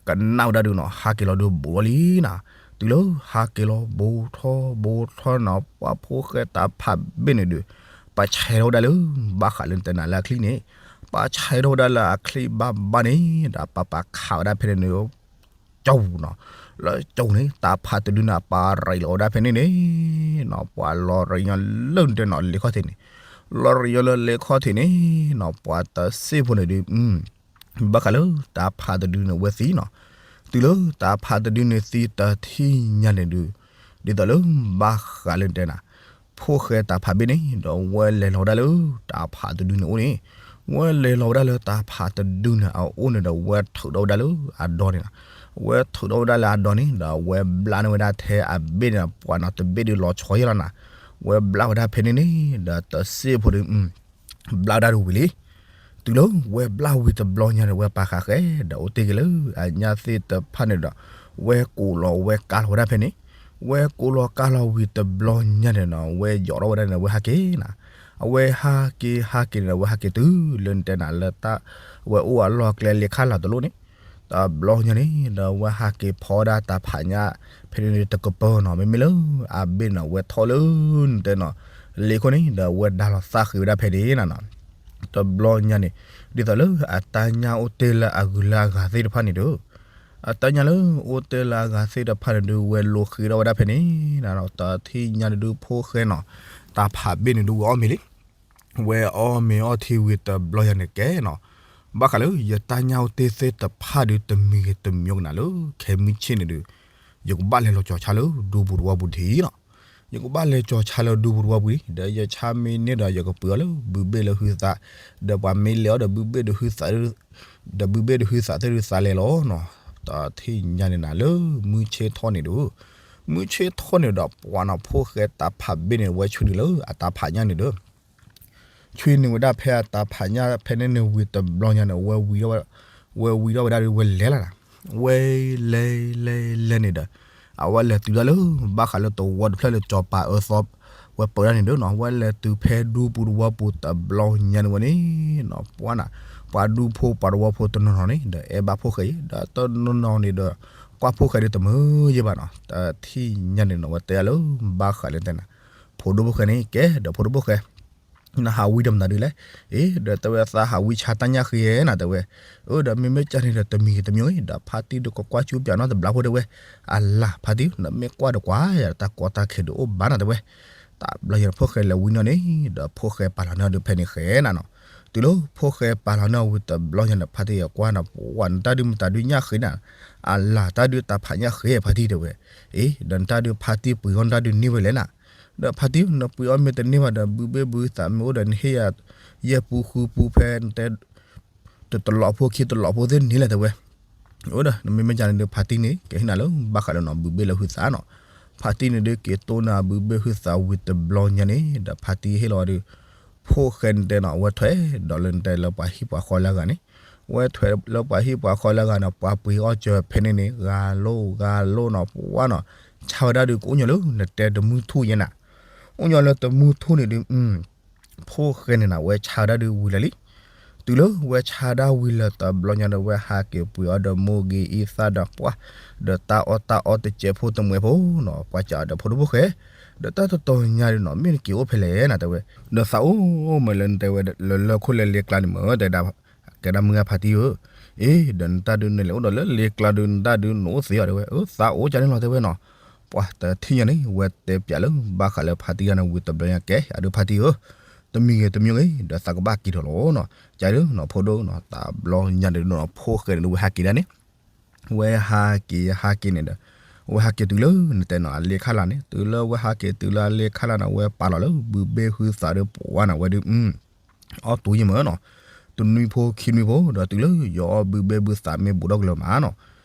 ကနၣ်ဝဲဒၣ်ဒုးနီၤ ဟးက့ၤလီၤဒုးဘူးလီၤလံနၤ, တုၤလၢဟးက့ၤလီၤဘူးထီၣ်ဘူးထီၣ်နီၤ ပှၢ်ဖိၣ်ဃဲတၢ်ဖးဘ့ၣ်န့ၣ်ဒုး ပာ်ဆဲးထီၣ်ဝဲဒၣ်လၢ ဘၣ်ဃးလၢနတဲနၤလၢအချံန့ၣ်, ပာ်ဆဲးထီၣ်ဝဲဒၣ်လၢအချံဘၣ်ဘၣ်န့ၣ် ဒီးပာ်ပာ်ခးဝဲဒၣ်ဖဲန့ၣ်န့ၣ် ကၠိနီၤ, လၢကၠိန့ၣ် တၢ်ဖးတဒုန့ၣ် ပာ်ရံးလီၤဝဲဒၣ်ဖဲန့ၣ်န့ၣ်နီၤ ပှၤလီၤရံးညီလၢနတဲနီၤလ့ခီၣ်ထံးန့ၣ်, လီၤရံးညီလၢလ့ခီၣ်ထံးန့ၣ်နီၤ ပှၤတစ့ၢ်ဖိန့ၣ်ဒုး ဘၣ်ဃးလၢတၢ်ဖးတဒုန့ၣ် အဝဲသံနီၤ. တုၤလၢတၢ်ဖးတဒုန့ၣ်သံတထံၣ်ညါန့ၣ်ဒုး, ဒ်သိးလၢဘၣ်ဃးလၢတဲနၤ, ဖိၣ်ဃဲတၢ်ဖးဘ့ၣ်န့ၣ် ဒီးဝဲလဲၤလီၤဝဲဒၣ်လၢတၢ်ဖးတဒုန့ၣ်အိၣ်န့ၣ်, ဝဲလဲၤလီၤဝဲဒၣ်လၢတၢ်ဖးတဒုန့ၣ်အအိၣ်န့ၣ်ဒီး ဝဲထုးထီၣ်ဝဲဒၣ်လၢအဒိန့ၣ်နီၤ. ဝဲထုးထီၣ်ဝဲဒၣ်လၢအဒိန့ၣ် ဒီးဝဲဘျါန့ၢ်ဝဲဒၣ်ထဲအဘ့ၣ်န့ၣ် ပှၤနီၤတဘ့ၣ်ဒုးလီၤဆီယဲလီၤနၤ. ဝဲဘျါဝဲဒၣ်ဖဲန့ၣ်န့ၣ် ဒီးတစ့ၢ်ဖိဒီး ဘျါဝဲဒၣ်ဒုးဝံၤလံ. တုၤလၢဝဲဘျါဝံၤတဘျီညါန့ၣ် ဝဲပာ်ဃာ်ဃဲ ဒီးအိၣ်တ့ၢ်က့ၤလၢအညၣ်သ့ၣ်တဖၣ်န့ၣ်ဒီး ဝဲကိးလီၤဝဲကါလီၤဝဲဒၣ်ဖဲန့ၣ်, ဝဲကိးလီၤကါလီၤဝံၤတဘျီညါန့ၣ်နီၤ ဝဲယိးထီၣ်ဝဲဒၣ်န့ၣ် ဝဲဟးက့ၤနၤ. အဝဲဟးက့ၤဟးက့ၤန့ၣ်ဒီး ဝဲဟးက့ၤတုၤလၢနတဲနၤလၢတၢ် ဝဲအိၣ်အလီၢ်ကျဲလ့ခါလီၤတလိၣ်န့ၣ်, တဘျီညါန့ၣ် ဒီးဝဲဟးက့ၤဖီဝဲဒၣ်တၢ်ဖးညၣ်ဖဲန့ၣ်န့ၣ် တကပၤနီၤ မ့မ့ၢ်လၢအဘ့ၣ်န့ၣ် ဝဲထီၣ်လၢနတဲနီၤ လ့ခိၣ်န့ၣ် ဒီးဝဲဒါလီၤသးဃ့ဝဲဒၣ်ဖဲန့ၣ်နၤနီၤ. တဘျီညါန့ၣ် ဒ်သိးလၢအတၢ်ညၣ်အိၣ်တ့ၢ်လၢအဂုၤလၢအဂၤသ့ၣ်တဖၣ်န့ၣ်ဒီး အတၢ်ညၣ်လၢအိၣ်တ့ၢ်လၢအဂၤသ့ၣ်တဖၣ်န့ၣ်ဒုး ဝဲလိၤဃ့ထီၣ်ဝဲဒၣ်ဖဲန့ၣ်နၤနီၤ. တထံၣ်ညါန့ၣ်ဒုး ဖိၣ်ဃဲနီၤ တၢ်ဖးဘ့ၣ်န့ၣ်ဒုး ဝဲအီၣ်မ့ၤလံ ဝဲအီၣ်မ့ၤအီထံဝံၤတဘျီညါန့ၣ်ကဲနီၤ, ဘၣ်ဃးလၢယတၢ်ညၣ်အိၣ်တ့ၢ်သ့ၣ်တဖၣ်ဒုး တမံၤဂ့ၤတမံၤဂ့ၤနၤလၢ ခဲမုၢ်ဆ့ၣ်န့ၣ်ဒုး ယကဘၣ်လဲၤလီၤကၠီၤဆါလၢဒူပူၤသဝီပူၤတထံၣ်နီၤ. ယကဘၣ်လဲၤကၠီၤဆါလၢဒူပူၤသဝီပူၤန့ၣ် ဒီးယဆါမ့ၢ်န့ၢ်ဒီး ယကပှ့ၤအီၤလၢဘုဘ့ၣ်လၢဟုသး, ဒီးပှၤမ့ၢ်လဲၤအီၤဒီးဘုဘ့ၣ်ဒုးဟုသး ဒီးဘုဘ့ၣ်ဒုးဟုသးသ့ၣ်ဒုးသးလဲၤလီၤနီၤ. တထံၣ်ညါန့ၣ်နၤလၢမုၢ်ဆ့ၣ်ထီၣ်န့ၣ်ဒီး, မုၢ်ဆ့ၣ်ထီၣ်န့ၣ်ဒီး ပှၤနီၤ ဖိၣ်ဃဲတၢ်ဖးဘ့ၣ်န့ၣ် ဝဲဆှၢနုာ်လၢအတၢ်ဖးညၣ်န့ၣ်ဒီး ဆှၢနုာ်ဝဲဒၣ်ဖဲအတၢ်ဖးညၣ်ဖဲန့ၣ်န့ၣ်ဝံၤတဘျီညါန့ၣ် ဝဲဝံၤထီၣ်ဝဲဒၣ်ဒီး ဝဲလဲၤလီၤနၤ. ဝဲလဲၤလဲၤလဲၤန့ၣ်ဒီး အဝဲလဲၤတုၤဒၣ်လၢ ဘၣ်ဃးလၢသဝီတဖျၢၣ်လၢစီၤပၤအၢသီ ဝဲပၢဒၣ်န့ၣ်ဒီးနီၤ ဝဲလဲၤတုၤဖဲဒူပူၤသဝီပူၤတဘျီညါန့ၣ်ဝဲန့ၣ်နီၤ ပှၤနၤ ပှၤဒူဖိပှၤသဝီဖိတနီၤနီၤန့ၣ်ဒီး အဲၣ်ဘၣ်ဖိၣ်ဃဲအံၤ ဒီးတနီၤနီၤန့ၣ်ဒီး ကွၢ်ဖိၣ်ဃဲဒုးတမုာ်ယဲၢ်ဘၣ်နီၤ. တထံၣ်ညါန့ၣ်နီၤ ဝဲတဲဒၣ်လၢ ဘၣ်ဃးလၢတဲနၤ ဖိဒိၣ်ဖိၣ်ဃဲန့ၣ် ကဲ ဒီးဖိဒိၣ်ဖိၣ်ဃဲ နဟးဝံဒီးမတၤဒုးလဲၣ်. အ့ ဒီးတဲဝဲသးဟးဝံဆါတၢ်ညၣ်ဃ့နီၤ တဲဝဲ. အၢ ဒီးမ့မ့ၢ်ကၢန့ၣ်ဒီးတမံၤဂ့ၤတမံၤဂ့ၤ ဒီးဖါတံၢ်ဒီးကကွၢ်ကၠူပၠးနီတဘျီဖိတဲဝဲ. အလၤဖါတံၢ် နမ့ၢ်ကွၢ်ဒီးကွၢ်ယၤ တၢ်ကီတၢ်ခဲဒုးအိၣ်ဘၣ်နီၤ တဲဝဲ. တဘျီယၤဒီးဖိၣ်ဃဲလဲၤဝံန့ၢ်အီၤန့ၣ် ဒီးဖိၣ်ဃဲပာ်လီၤန့ၢ်အီၤဒုးဖဲန့ၣ်ဃဲနၤနီၤ. တုၤလၢဖိၣ်ဃဲပာ်လီၤန့ၢ်အီၤဝံၤတဘျီညါန့ၣ် ဖါတံၢ်ယကွၢ်နီၤ ပှၤနတၢ်ဒုးမတၤဒုးညၣ်ဃ့နၤ. အလၤတၢ်ဒုးတၢ်ဖးညၣ်ဃ့ဖါတံၢ်တဲဝဲ. အ့ ဒီးနတၢ်ဒုးဖါတံၢ်ပှ့ၤအီၣ်နတၢ်ဒုးန့ၢ်ဝဲလဲၣ်နၤ. ဒီးဖါတံၢ် နပှ့ၤအီၣ်မ့ၢ်တန့ၢ်ဘၣ်ဒီး ဘုဘ့ၣ်ဘုသးမ့ၢ်အိၣ်ဒီး နဟ့ၣ်ယၤ ယဲၢ်ပူဃုပူဖဲနတဲ တတလီးဖိခံတလီးဖိသ့ၣ်န့ၣ်လဲၣ်တဲဝဲ. အိၣ်ဒီး နမ့မ့ၢ်ကန့ၣ်ဒီး ဖါတံၢ်န့ၣ် ကဟ့ၣ်နၤလၢ ဘုဘ့ၣ်လၢဟုသးနီၤ. ဖါတံၢ်န့ၣ်ဒုးက့ၤတိၢ်နၤဘုဘ့ၣ်ဟုသးဝံၤတဘျီညါန့ၣ် ဒီးဖါတံၢ်ဟ့ၣ်လီၤဒီး ဖိၣ်ဃဲန့ၣ်တဲနီၤ အဝဲထွဲဒီးလၢနတဲလၢပှၤဟံၣ်ပှၤဃီလၢအဂၤန့ၣ် ဝဲထွဲလၢပှၤဟံၣ်ပှၤဃီလၢအဂၤန့ၣ် ပှၤပှ့ၤအီၣ်စၢၤဖဲန့ၣ်န့ၣ် ဂၤလိၣ်ဂၤလိၣ်နီၤ ပှၤနီၤ ဆါဝဲဒၣ်ဒုးကအိၣ်ညီလၢနတဲတမုၢ်ထူၣ်ယဲနၤ. အိၣ်ညီလၢတမုၢ်ထူၣ်န့ၣ်ဒုး ဖိၣ်ဃဲန့ၣ်နၤ ဝဲဆါဒၣ်ဒုးဝံၤလၢာ်လံ. တုၤလၢဝဲဆါဒၣ်ဝံၤလၢာ်တဘျီညါဒီး ဝဲဟးက့ၤပှ့ၤအီၣ်ဒီးမိၢ်ဂ့ၤအံသၣ်ဒီးပှၢ် ဒီးတၢ်အီၣ်တၢ်အီတစဲးဖိတမှဲးဖိနီၤ ပှၤစံးဒီးဖိဒိၣ်ဖိၣ်ဃဲ ဒီးတၢ်တတီၤညါဒုးနီၤ မ့ၢ်နက့ၤအိၣ်ဖဲလဲၣ်နၤတဲဝဲ. ဒီးသးအိၣ်မးလၢနတဲဝဲလၢလၢၢ်ခိၣ်လၢလ့ကျါန့ၣ်မ့ၢ်တဲဒၣ် ကဲဒၣ်မုၢ်ဂၤဖါတံၢ်ဧၢ, အ့ ဒီးနတၢ်ဒုးနလဲၤအိၣ်ဒီးလၢလ့ကျါဒုး နတၢ်ဒုးနအိၣ်သ့အီၤတဲဝဲ. အၢ သးအိၣ်ကန့ၣ်လီၤတဲဝဲနီၤ. ပှၤတထံၣ်ညါန့ၣ် ဝဲတဲပၠးလၢဘၣ်ဃးလၢဖါတံၢ်ဂၤန့ၣ်ဝံၤတဘျီညါ ကဲ အဒုးဖါတံၢ်ဧၢ, တမံၤဂ့ၤတမံၤဂ့ၤ ဒီးသးကဘၣ်က့ၤထီၣ်လီၤနီၤ. ကန့ၣ်နီၤ ဖိဒိၣ်နီၤ တဘျီညါန့ၣ်နီၤ ဖိၣ်ဃဲန့ၣ်ဒီးဝဲဟးက့ၤဒၣ်န့ၣ် ဝဲဟးက့ၤဟးက့ၤန့ၣ်ဒီး ဝဲဟးက့ၤတုၤလၢနတဲနီၤ အလ့ခါလာ်န့ၣ် တုၤလၢဝဲဟးက့ၤတုၤလၢအလ့ခါလာ်န့ၣ် ဝဲပာ်လီၤလၢဘုဘ့ၣ်ဟုသးဒီးပှၤနီၤ ဝဲဒုး အီၣ်တူၢ်ယံာ်မးနီၤ, တနွံဖိခံနွံဖိ ဒီးတုၤလၢယအီၣ်ဘုဘ့ၣ်ဘုသးမ့ၢ်ဘူးထီၣ်ကလၢၤမးနီၤ,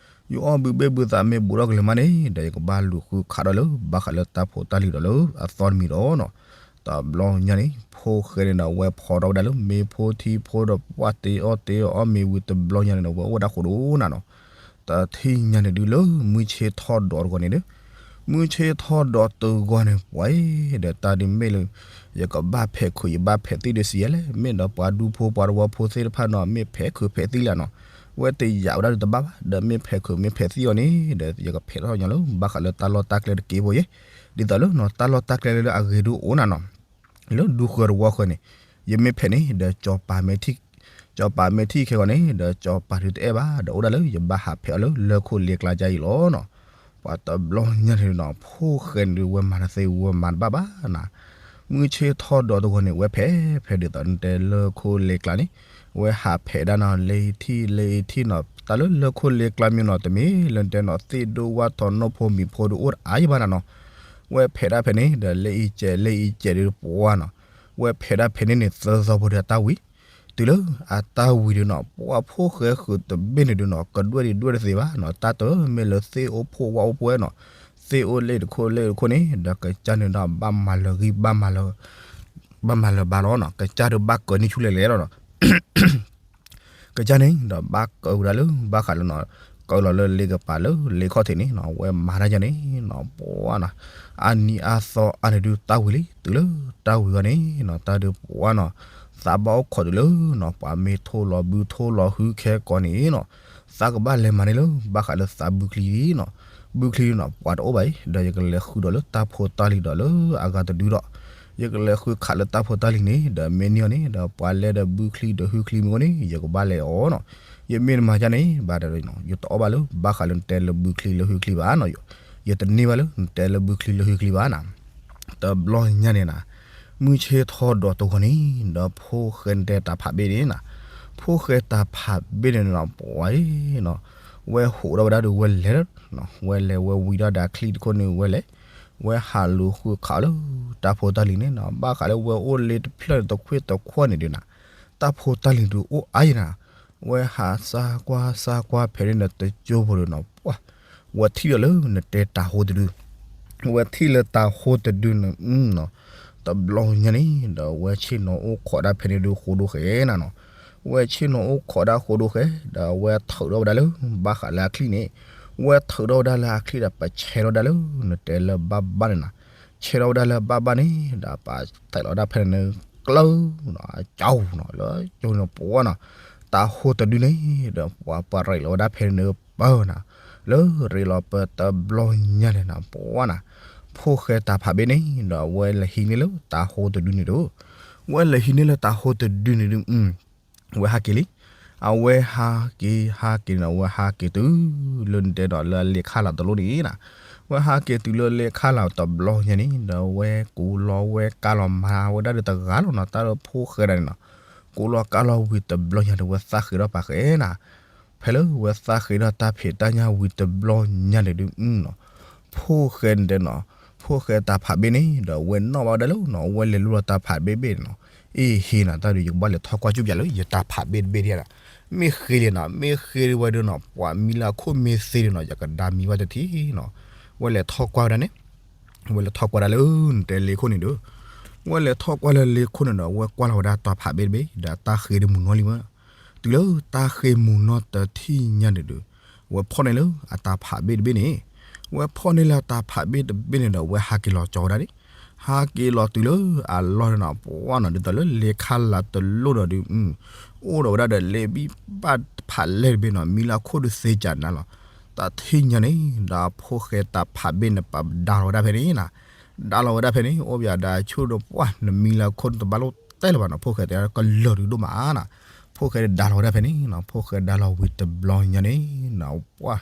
ယအီၣ်ဘုဘ့ၣ်ဘုသးမ့ၢ်ဘူးထီၣ်ကလၢၤမးန့ၣ် ဒီးယကဘၣ်လူၤဃုခးဒီးလၢ ဘၣ်ဃးလၢတၢ်ဖိတၢ်လံၤဒီးလၢအသီတမံၤဒီးနီၤ, တဘျီညါန့ၣ် ဖိၣ်ဃဲန့ၣ်ဒီး ဝဲဖီထီၣ်ဝဲဒၣ်လၢမ့ၢ်ဖိထံဖိဒီးပှၢ်တ့အီၣ်တ့အီၣ်မ့ၤဝံၤတဘျီညါန့ၣ်ဒီး ဝဲအိၣ်ဝဲဒၣ်ဃိဒိၣ်နၤနီၤ, တထံၣ်ညါန့ၣ်ဒုးလၢမုၢ်ဆ့ၣ်ထီၣ်ဒီးတဂီၤန့ၣ် ပှၤဒီးတၢ်ဒုးမ့ၢ်လၢ ယကဘၣ်ဖဲးခုး ယဘၣ်ဖဲးသံၣ်ဒီးစံးယဲလဲၣ်, မ့ၢ်ဒီးပှၤဒူဖိပှၤသဝီဖိသ့ၣ်တဖၣ်နီၤ မ့ၢ်ဖဲးခုးဖဲးသံၣ်လၢနီၤ, ဝဲတယာ်ဝဲဒၣ်ဒုးတဘၣ်ဘၣ်, ဒီးမ့ၢ်ဖဲးခုးမ့ၢ်ဖဲးသံၣ်အီၤန့ၣ် ဒီးယကဖဲးထီၣ်ညီလၢ ဘၣ်ဃးလၢတၢ်လီၢ်တၢ်ကျဲတက့ၢ်ဖိယဲ, ဒ်သိးလၢနီၤ တၢ်လီၢ်တၢ်ကျဲလၢအဂ့ၤဒုးအိၣ်နၤနီၤ, လၢဒူဃၢၤတဝီဃၢၤန့ၣ် ယမ့ၢ်ဖဲးန့ၣ် ဒီးစီၤပၤမ့ၢ်ထံၣ် စီၤပၤမ့ၢ်ထံၣ်ခဲဂီၤန့ၣ် ဒီးစီၤပၤဒုးတအဲၣ်ဘၣ် ဒီးအိၣ်ဒၣ်လၢယဘၣ်ဟးဖဲးအီၤလၢလၢၢ်ခိၣ်လ့ကျါကါအံၤလီၤနီၤ, ပှၤတဘျီညါန့ၣ်နီၤ ဖိၣ်ဃဲန့ၣ်ဒုး ဝဲမၤတသ့ဝဲမၤတဘၣ်ဘၣ်နၤ, မုၢ်ဆ့ၣ်ထီၣ်ဒီးတဂီၤန့ၣ် ဝဲဖဲးဖဲးဒ်သိးနတဲလၢၢ်ခိၣ်လ့ကျါန့ၣ် ဝဲဟးဖဲးဒၣ်နီၤ လ့ထံၣ်လ့ထံၣ်နီၤ တၢ်လၢလၢခိၣ်လ့ကျါမ့ၢ်နီၤ တမ့ၢ်လၢတဲနီၤ သ့ၣ်ဒိၣ်ဝၣ်ထီၣ်နီၢ်ဖိမံၤဖိဒုးအိၣ်တအါယံဘၣ်နၤနီၤ. ဝဲဖဲးဒၣ်ဖဲန့ၣ် ဒီးလ့အံၤကဲးလ့အံၤကဲးဒုးပှၢ်နီၤ. ဝဲဖဲးဒၣ်ဖဲန့ၣ်န့ၣ် သၢသီဖိဒီးအတၢ်ဝံၤ တုၤလၢအတၢ်ဝံၤဒုးနီၤ ပှၢ်ဖိၣ်ဃဲဃုာ်တဘ့ၣ်န့ၣ်ဒုးနီၤ ကဒွဲၣ်ဒံးဒွဲၣ်တသ့ဘၣ်နီၤ တၢ်တမ့ၢ်လၢသ့ၣ်အိၣ်ဖှိၣ်ဝၣ်အိၣ်ဖှိၣ်နီၤ သ့ၣ်အိၣ်လ့တခိၣ်လ့တခိၣ်န့ၣ် ဒီးကစၢ်န့ၣ်ဒီးဘၣ်မၤလၢၤဂံၢ်ဘၣ်မၤလၢၤ ဘၣ်မၤလၢၤဘၣ်လီၤနီၤ ကစၢ်ဒုးဘၣ်ကၢၤန့ၢ်ဆူလဲၣ်လဲၣ်လီၤနီၤ ကစၢ်န့ၣ်ဒီးဘၣ်ကၢၤဝဲဒၣ်လၢဘၣ်ဃးလၢနီၤ ကၢၤလီၤလၢလ့ကပၤလၢလ့ခီၣ်ထံးန့ၣ်နီၤ ဝဲမၤတၢ်ယါန့ၣ်နီၤ ပှၢ်နီၤ အါနံၤအါသီအါန့ၣ်ဒုးတၢ်ဝံၤလံ တုၤလၢတၢ်ဝံၤဂီၢ်န့ၣ်နီၤ တၢ်ဒုးပှၢ်နီၤ သးဘၣ်အိၣ်ခိးတုၤလၢနီၤ ပှၤမ့ၢ်ထိၣ်လီၤဘုထိၣ်လီၤဟုခဲကိးန့ၣ်နီၤ သးကဘၣ်လဲၤမၤန့ၢ်လၢ ဘၣ်ဃးလၢသးဘုချံနီၤ ဘုချံနီၤ ပှၤတအိၣ်ဘၣ်အံၤ ဒီးယကလဲၤဃုာ်ဒီးလၢတၢ်ဖိတၢ်လံၤဒီးလၢအဂၤတဒုဒီး ယကလဲၤဃုခးလၢတၢ်ဖိတၢ်လံၤန့ၣ် ဒီးမ့ၢ်န့ၢ်အီၤန့ၣ် ဒီးပှၤလဲၤဒီးဘုချံဒီးဟုချံမ့ၢ်အိၣ်န့ၣ် ယကဘၣ်လဲၤအီၤနီၤ ယမ့ၢ်တမၤယါန့ၣ် ဘၣ်ဒီး ယတအီၣ်ဘၣ်လၢဘၣ်ဃးလၢနတဲလၢဘုချံလၢဟုချံဘၣ်နီၤ ယတန့ၢ်ဘၣ်လၢနတဲလၢဘုချံလၢဟုချံဘၣ်နီၤ တဘျီညါန့ၣ်နီၤ မုၢ်ဆ့ၣ်ထီၣ်ဒီးတဂီၤန့ၣ် ဒီးဖိၣ်ဃဲတဲတၢ်ဖးဘ့ၣ်န့ၣ်နီၤ ဖိၣ်ဃဲတၢ်ဖးဘ့ၣ်န့ၣ်နီၤ ပှၢ်အံၤနီၤ ဝဲဟိးထီၣ်ဝဲဒၣ်ဒီးဝဲလဲၤလီၤ ဝဲလဲၤဝဲဝံထီၣ်ဒီးအချံတခိၣ်န့ၣ်ဝဲလဲၤ ဝဲဟးလူၤဃုခးလၢတၢ်ဖိတၢ်လံၤန့ၣ်နီၤ ဘၣ်ဃးလၢဝဲအိၣ်လ့တဖျၢၣ်န့ၣ်တခွ့ၣ်တခွီၣ်န့ၣ်ဒုးနီၤ တၢ်ဖိတၢ်လံၤဒုးအိၣ်အါယံနီၤ ဝဲဟးစၢ်ကွၢ်စၢ်ကွၢ်ဖဲန့ၣ်ဒီးတကၠိဖိဒုးနီၤ ပှၢ် ဝဲထံၣ်ဒီးလၢနတဲတၢ်ဟိတဒု ဝဲထံၣ်လၢတၢ်ဟိတဒုန့ၣ် တဘျီညါန့ၣ် ဒီးဝဲဆ့ၣ်နီၤအိၣ်ခိးဒၣ်ဖဲန့ၣ်ဒုးဃိဒိၣ်ဃဲနၤနီၤ ဝဲဆ့ၣ်နီၤအိၣ်ခိးဒၣ်ဃိဒိၣ်ဃဲ ဒီးဝဲထုးထီၣ်ဝဲဒၣ်လၢ ဘၣ်ဃးလၢအချံန့ၣ် ဝဲထုးထီၣ်ဝဲဒၣ်လၢအချံဒီး ပဆဲးထီၣ်ဝဲဒၣ်လၢ နတဲလၢဘၣ်ဘၣ်န့ၣ်နီၤ ဆဲးထီၣ်ဝဲဒၣ်လၢဘၣ်ဘၣ်န့ၣ် ဒီးပတဲာ်လီၤဝဲဒၣ်ဖဲန့ၣ် ကျၢၤနီၤ အကၠီနီၤ လၢကၠိန့ၣ်ပှၢ်နီၤ တၢ်ဟိတဒုန့ၣ် ဒီးပှၤပရ့းလီၤဝဲဒၣ်ဖဲန့ၣ်ပၢၤနီၤ လၢရ့းလီၤပၢၤတဘျီညါန့ၣ်နီၤ ပှၢ်နီၤ ဖိၣ်ဃဲတၢ်ဖးဘ့ၣ်န့ၣ် ဒီးဝဲလဲၤဟံးန့ၢ်လၢတၢ်ဟိတဒုန့ၣ်ဒုး ဝဲလဲၤဟံးန့ၢ်လၢတၢ်ဟိတဒုန့ၣ်ဒုး ဝဲဟးက့ၤလံ အဝဲဟးက့ၤဟးက့ၤန့ၣ် အဝဲဟးက့ၤတုၤလၢနတဲဒီးလၢအလ့ခါလီၤတလိၣ်န့ၣ်နီၤ ဝဲဟးက့ၤတုၤလၢလ့ခါလီၤတဘျီညါန့ၣ် ဒီးဝဲကူလီၤဝဲကါလီၤမၤဝဲဒၣ်ဒီးတဂၤလီၤနီၤ တၢ်လၢဖိၣ်ဃဲဒၣ်န့ၣ်နီၤ ကူလီၤကါလီၤဝံၤတဘျီညါဒီးဝဲသးဃ့ထီၣ်ပာ်ဃဲနီၤ ဖဲလၢဝဲသးဃ့ထီၣ်တၢ်ဖံးတၢ်ညၣ်ဝံၤတဘျီညါန့ၣ်ဒုးနီၤ ဖိၣ်ဃဲန့ၣ်တဲနီၤ ဖိၣ်ဃဲတၢ်ဖးဘ့ၣ်န့ၣ် ဒီးဝဲနီၣ်ဘၣ်ဝဲဒၣ်လၢနီၤ ဝဲလဲၤလိၣ်လီၤတၢ်ဖးဘ့ၣ်ဘ့ၣ်န့ၣ်နီၤ အ့ဟ့နီၤ တၢ်ဒုးယကဘၣ်လဲၤထီၣ်ကွၢ်ကၠူပၠးလၢယတၢ်ဖးဘ့ၣ်တဘ့ၣ်ဒ်နီၤ မ့ၢ်ဃ့လံနီၤ မ့ၢ်ဃ့ဝဲဒၣ်နီၤ ပှၤမံလၢအခိၣ်မ့ၢ်သ့ဒၣ်နီၤ ယကဒါမံဘၣ်တထံၣ်နီၤ ဝဲလဲၤထီၣ်ကွၢ်ဝဲဒၣ်န့ၣ် ဝဲလဲၤထီၣ်ကွၢ်ဒၣ်လၢနတဲလ့ခိၣ်န့ၣ်ဒီး ဝဲလဲၤထီၣ်ကွၢ်လၢလ့ခိၣ်န့ၣ်ဒီး ဝဲကွၢ်လီၤဝဲဒၣ်တၢ်ဖးဘ့ၣ်တဘ့ၣ် ဒီးတၢ်ဃ့ဒုးမုၢ်နီၢ်လံဝဲ တုၤလၢတၢ်ဃ့မုၢ်နီၢ်တထံၣ်ညါန့ၣ်ဒီး ဝဲဖီၣ်န့ၢ်လၢအတၢ်ဖးဘ့ၣ်တဘ့ၣ်န့ၣ် ဝဲဖီၣ်န့ၢ်လၢအတၢ်ဖးဘ့ၣ်တဘ့ၣ်န့ၣ်ဒီး ဝဲဟးက့ၤလီၤကၠီဝဲဒၣ်န့ၣ် ဟးက့ၤလီၤတုၤလၢအလီၢ်န့ၣ်နီၤ ပှၢ်နီၤ ဒ်သိးလၢလ့ခါလးတလိၣ်ဒီးဒုး အိၣ်ဒီးဝဲဒၣ်ဒီးလ့ဘံၣ်ဘၣ်တဖးလဲၢ်တဘ့ၣ်နီၤ မံလၢအခိၣ်ဒုးသ့ကၢ်နၤလီၤ တၢ်ထံၣ်ညါန့ၣ် ဒီးဖိၣ်ဃဲတၢ်ဖးဘ့ၣ်န့ၣ် ပဒါလီၤဝဲဒၣ်ဖဲန့ၣ်နီၤ ဒါလီၤဝဲဒၣ်ဖဲန့ၣ် အိၣ်ပယီၤဒီးဆိဒီးပှၢ် နမံလၢအခိၣ်န့ၣ်တဘၣ်လိၣ်တဲလၢၤဘၣ်နီၤ ဖိၣ်ဃဲတဲကလၢာ်ဒုးဒိၣ်မးနီၤ ဖိၣ်ဃဲဒါလီၤဝဲဒၣ်ဖဲန့ၣ်နီၤ ဖိၣ်ဃဲဒါလီၤဝံၤတဘျီညါန့ၣ်နီၤ ပှၢ်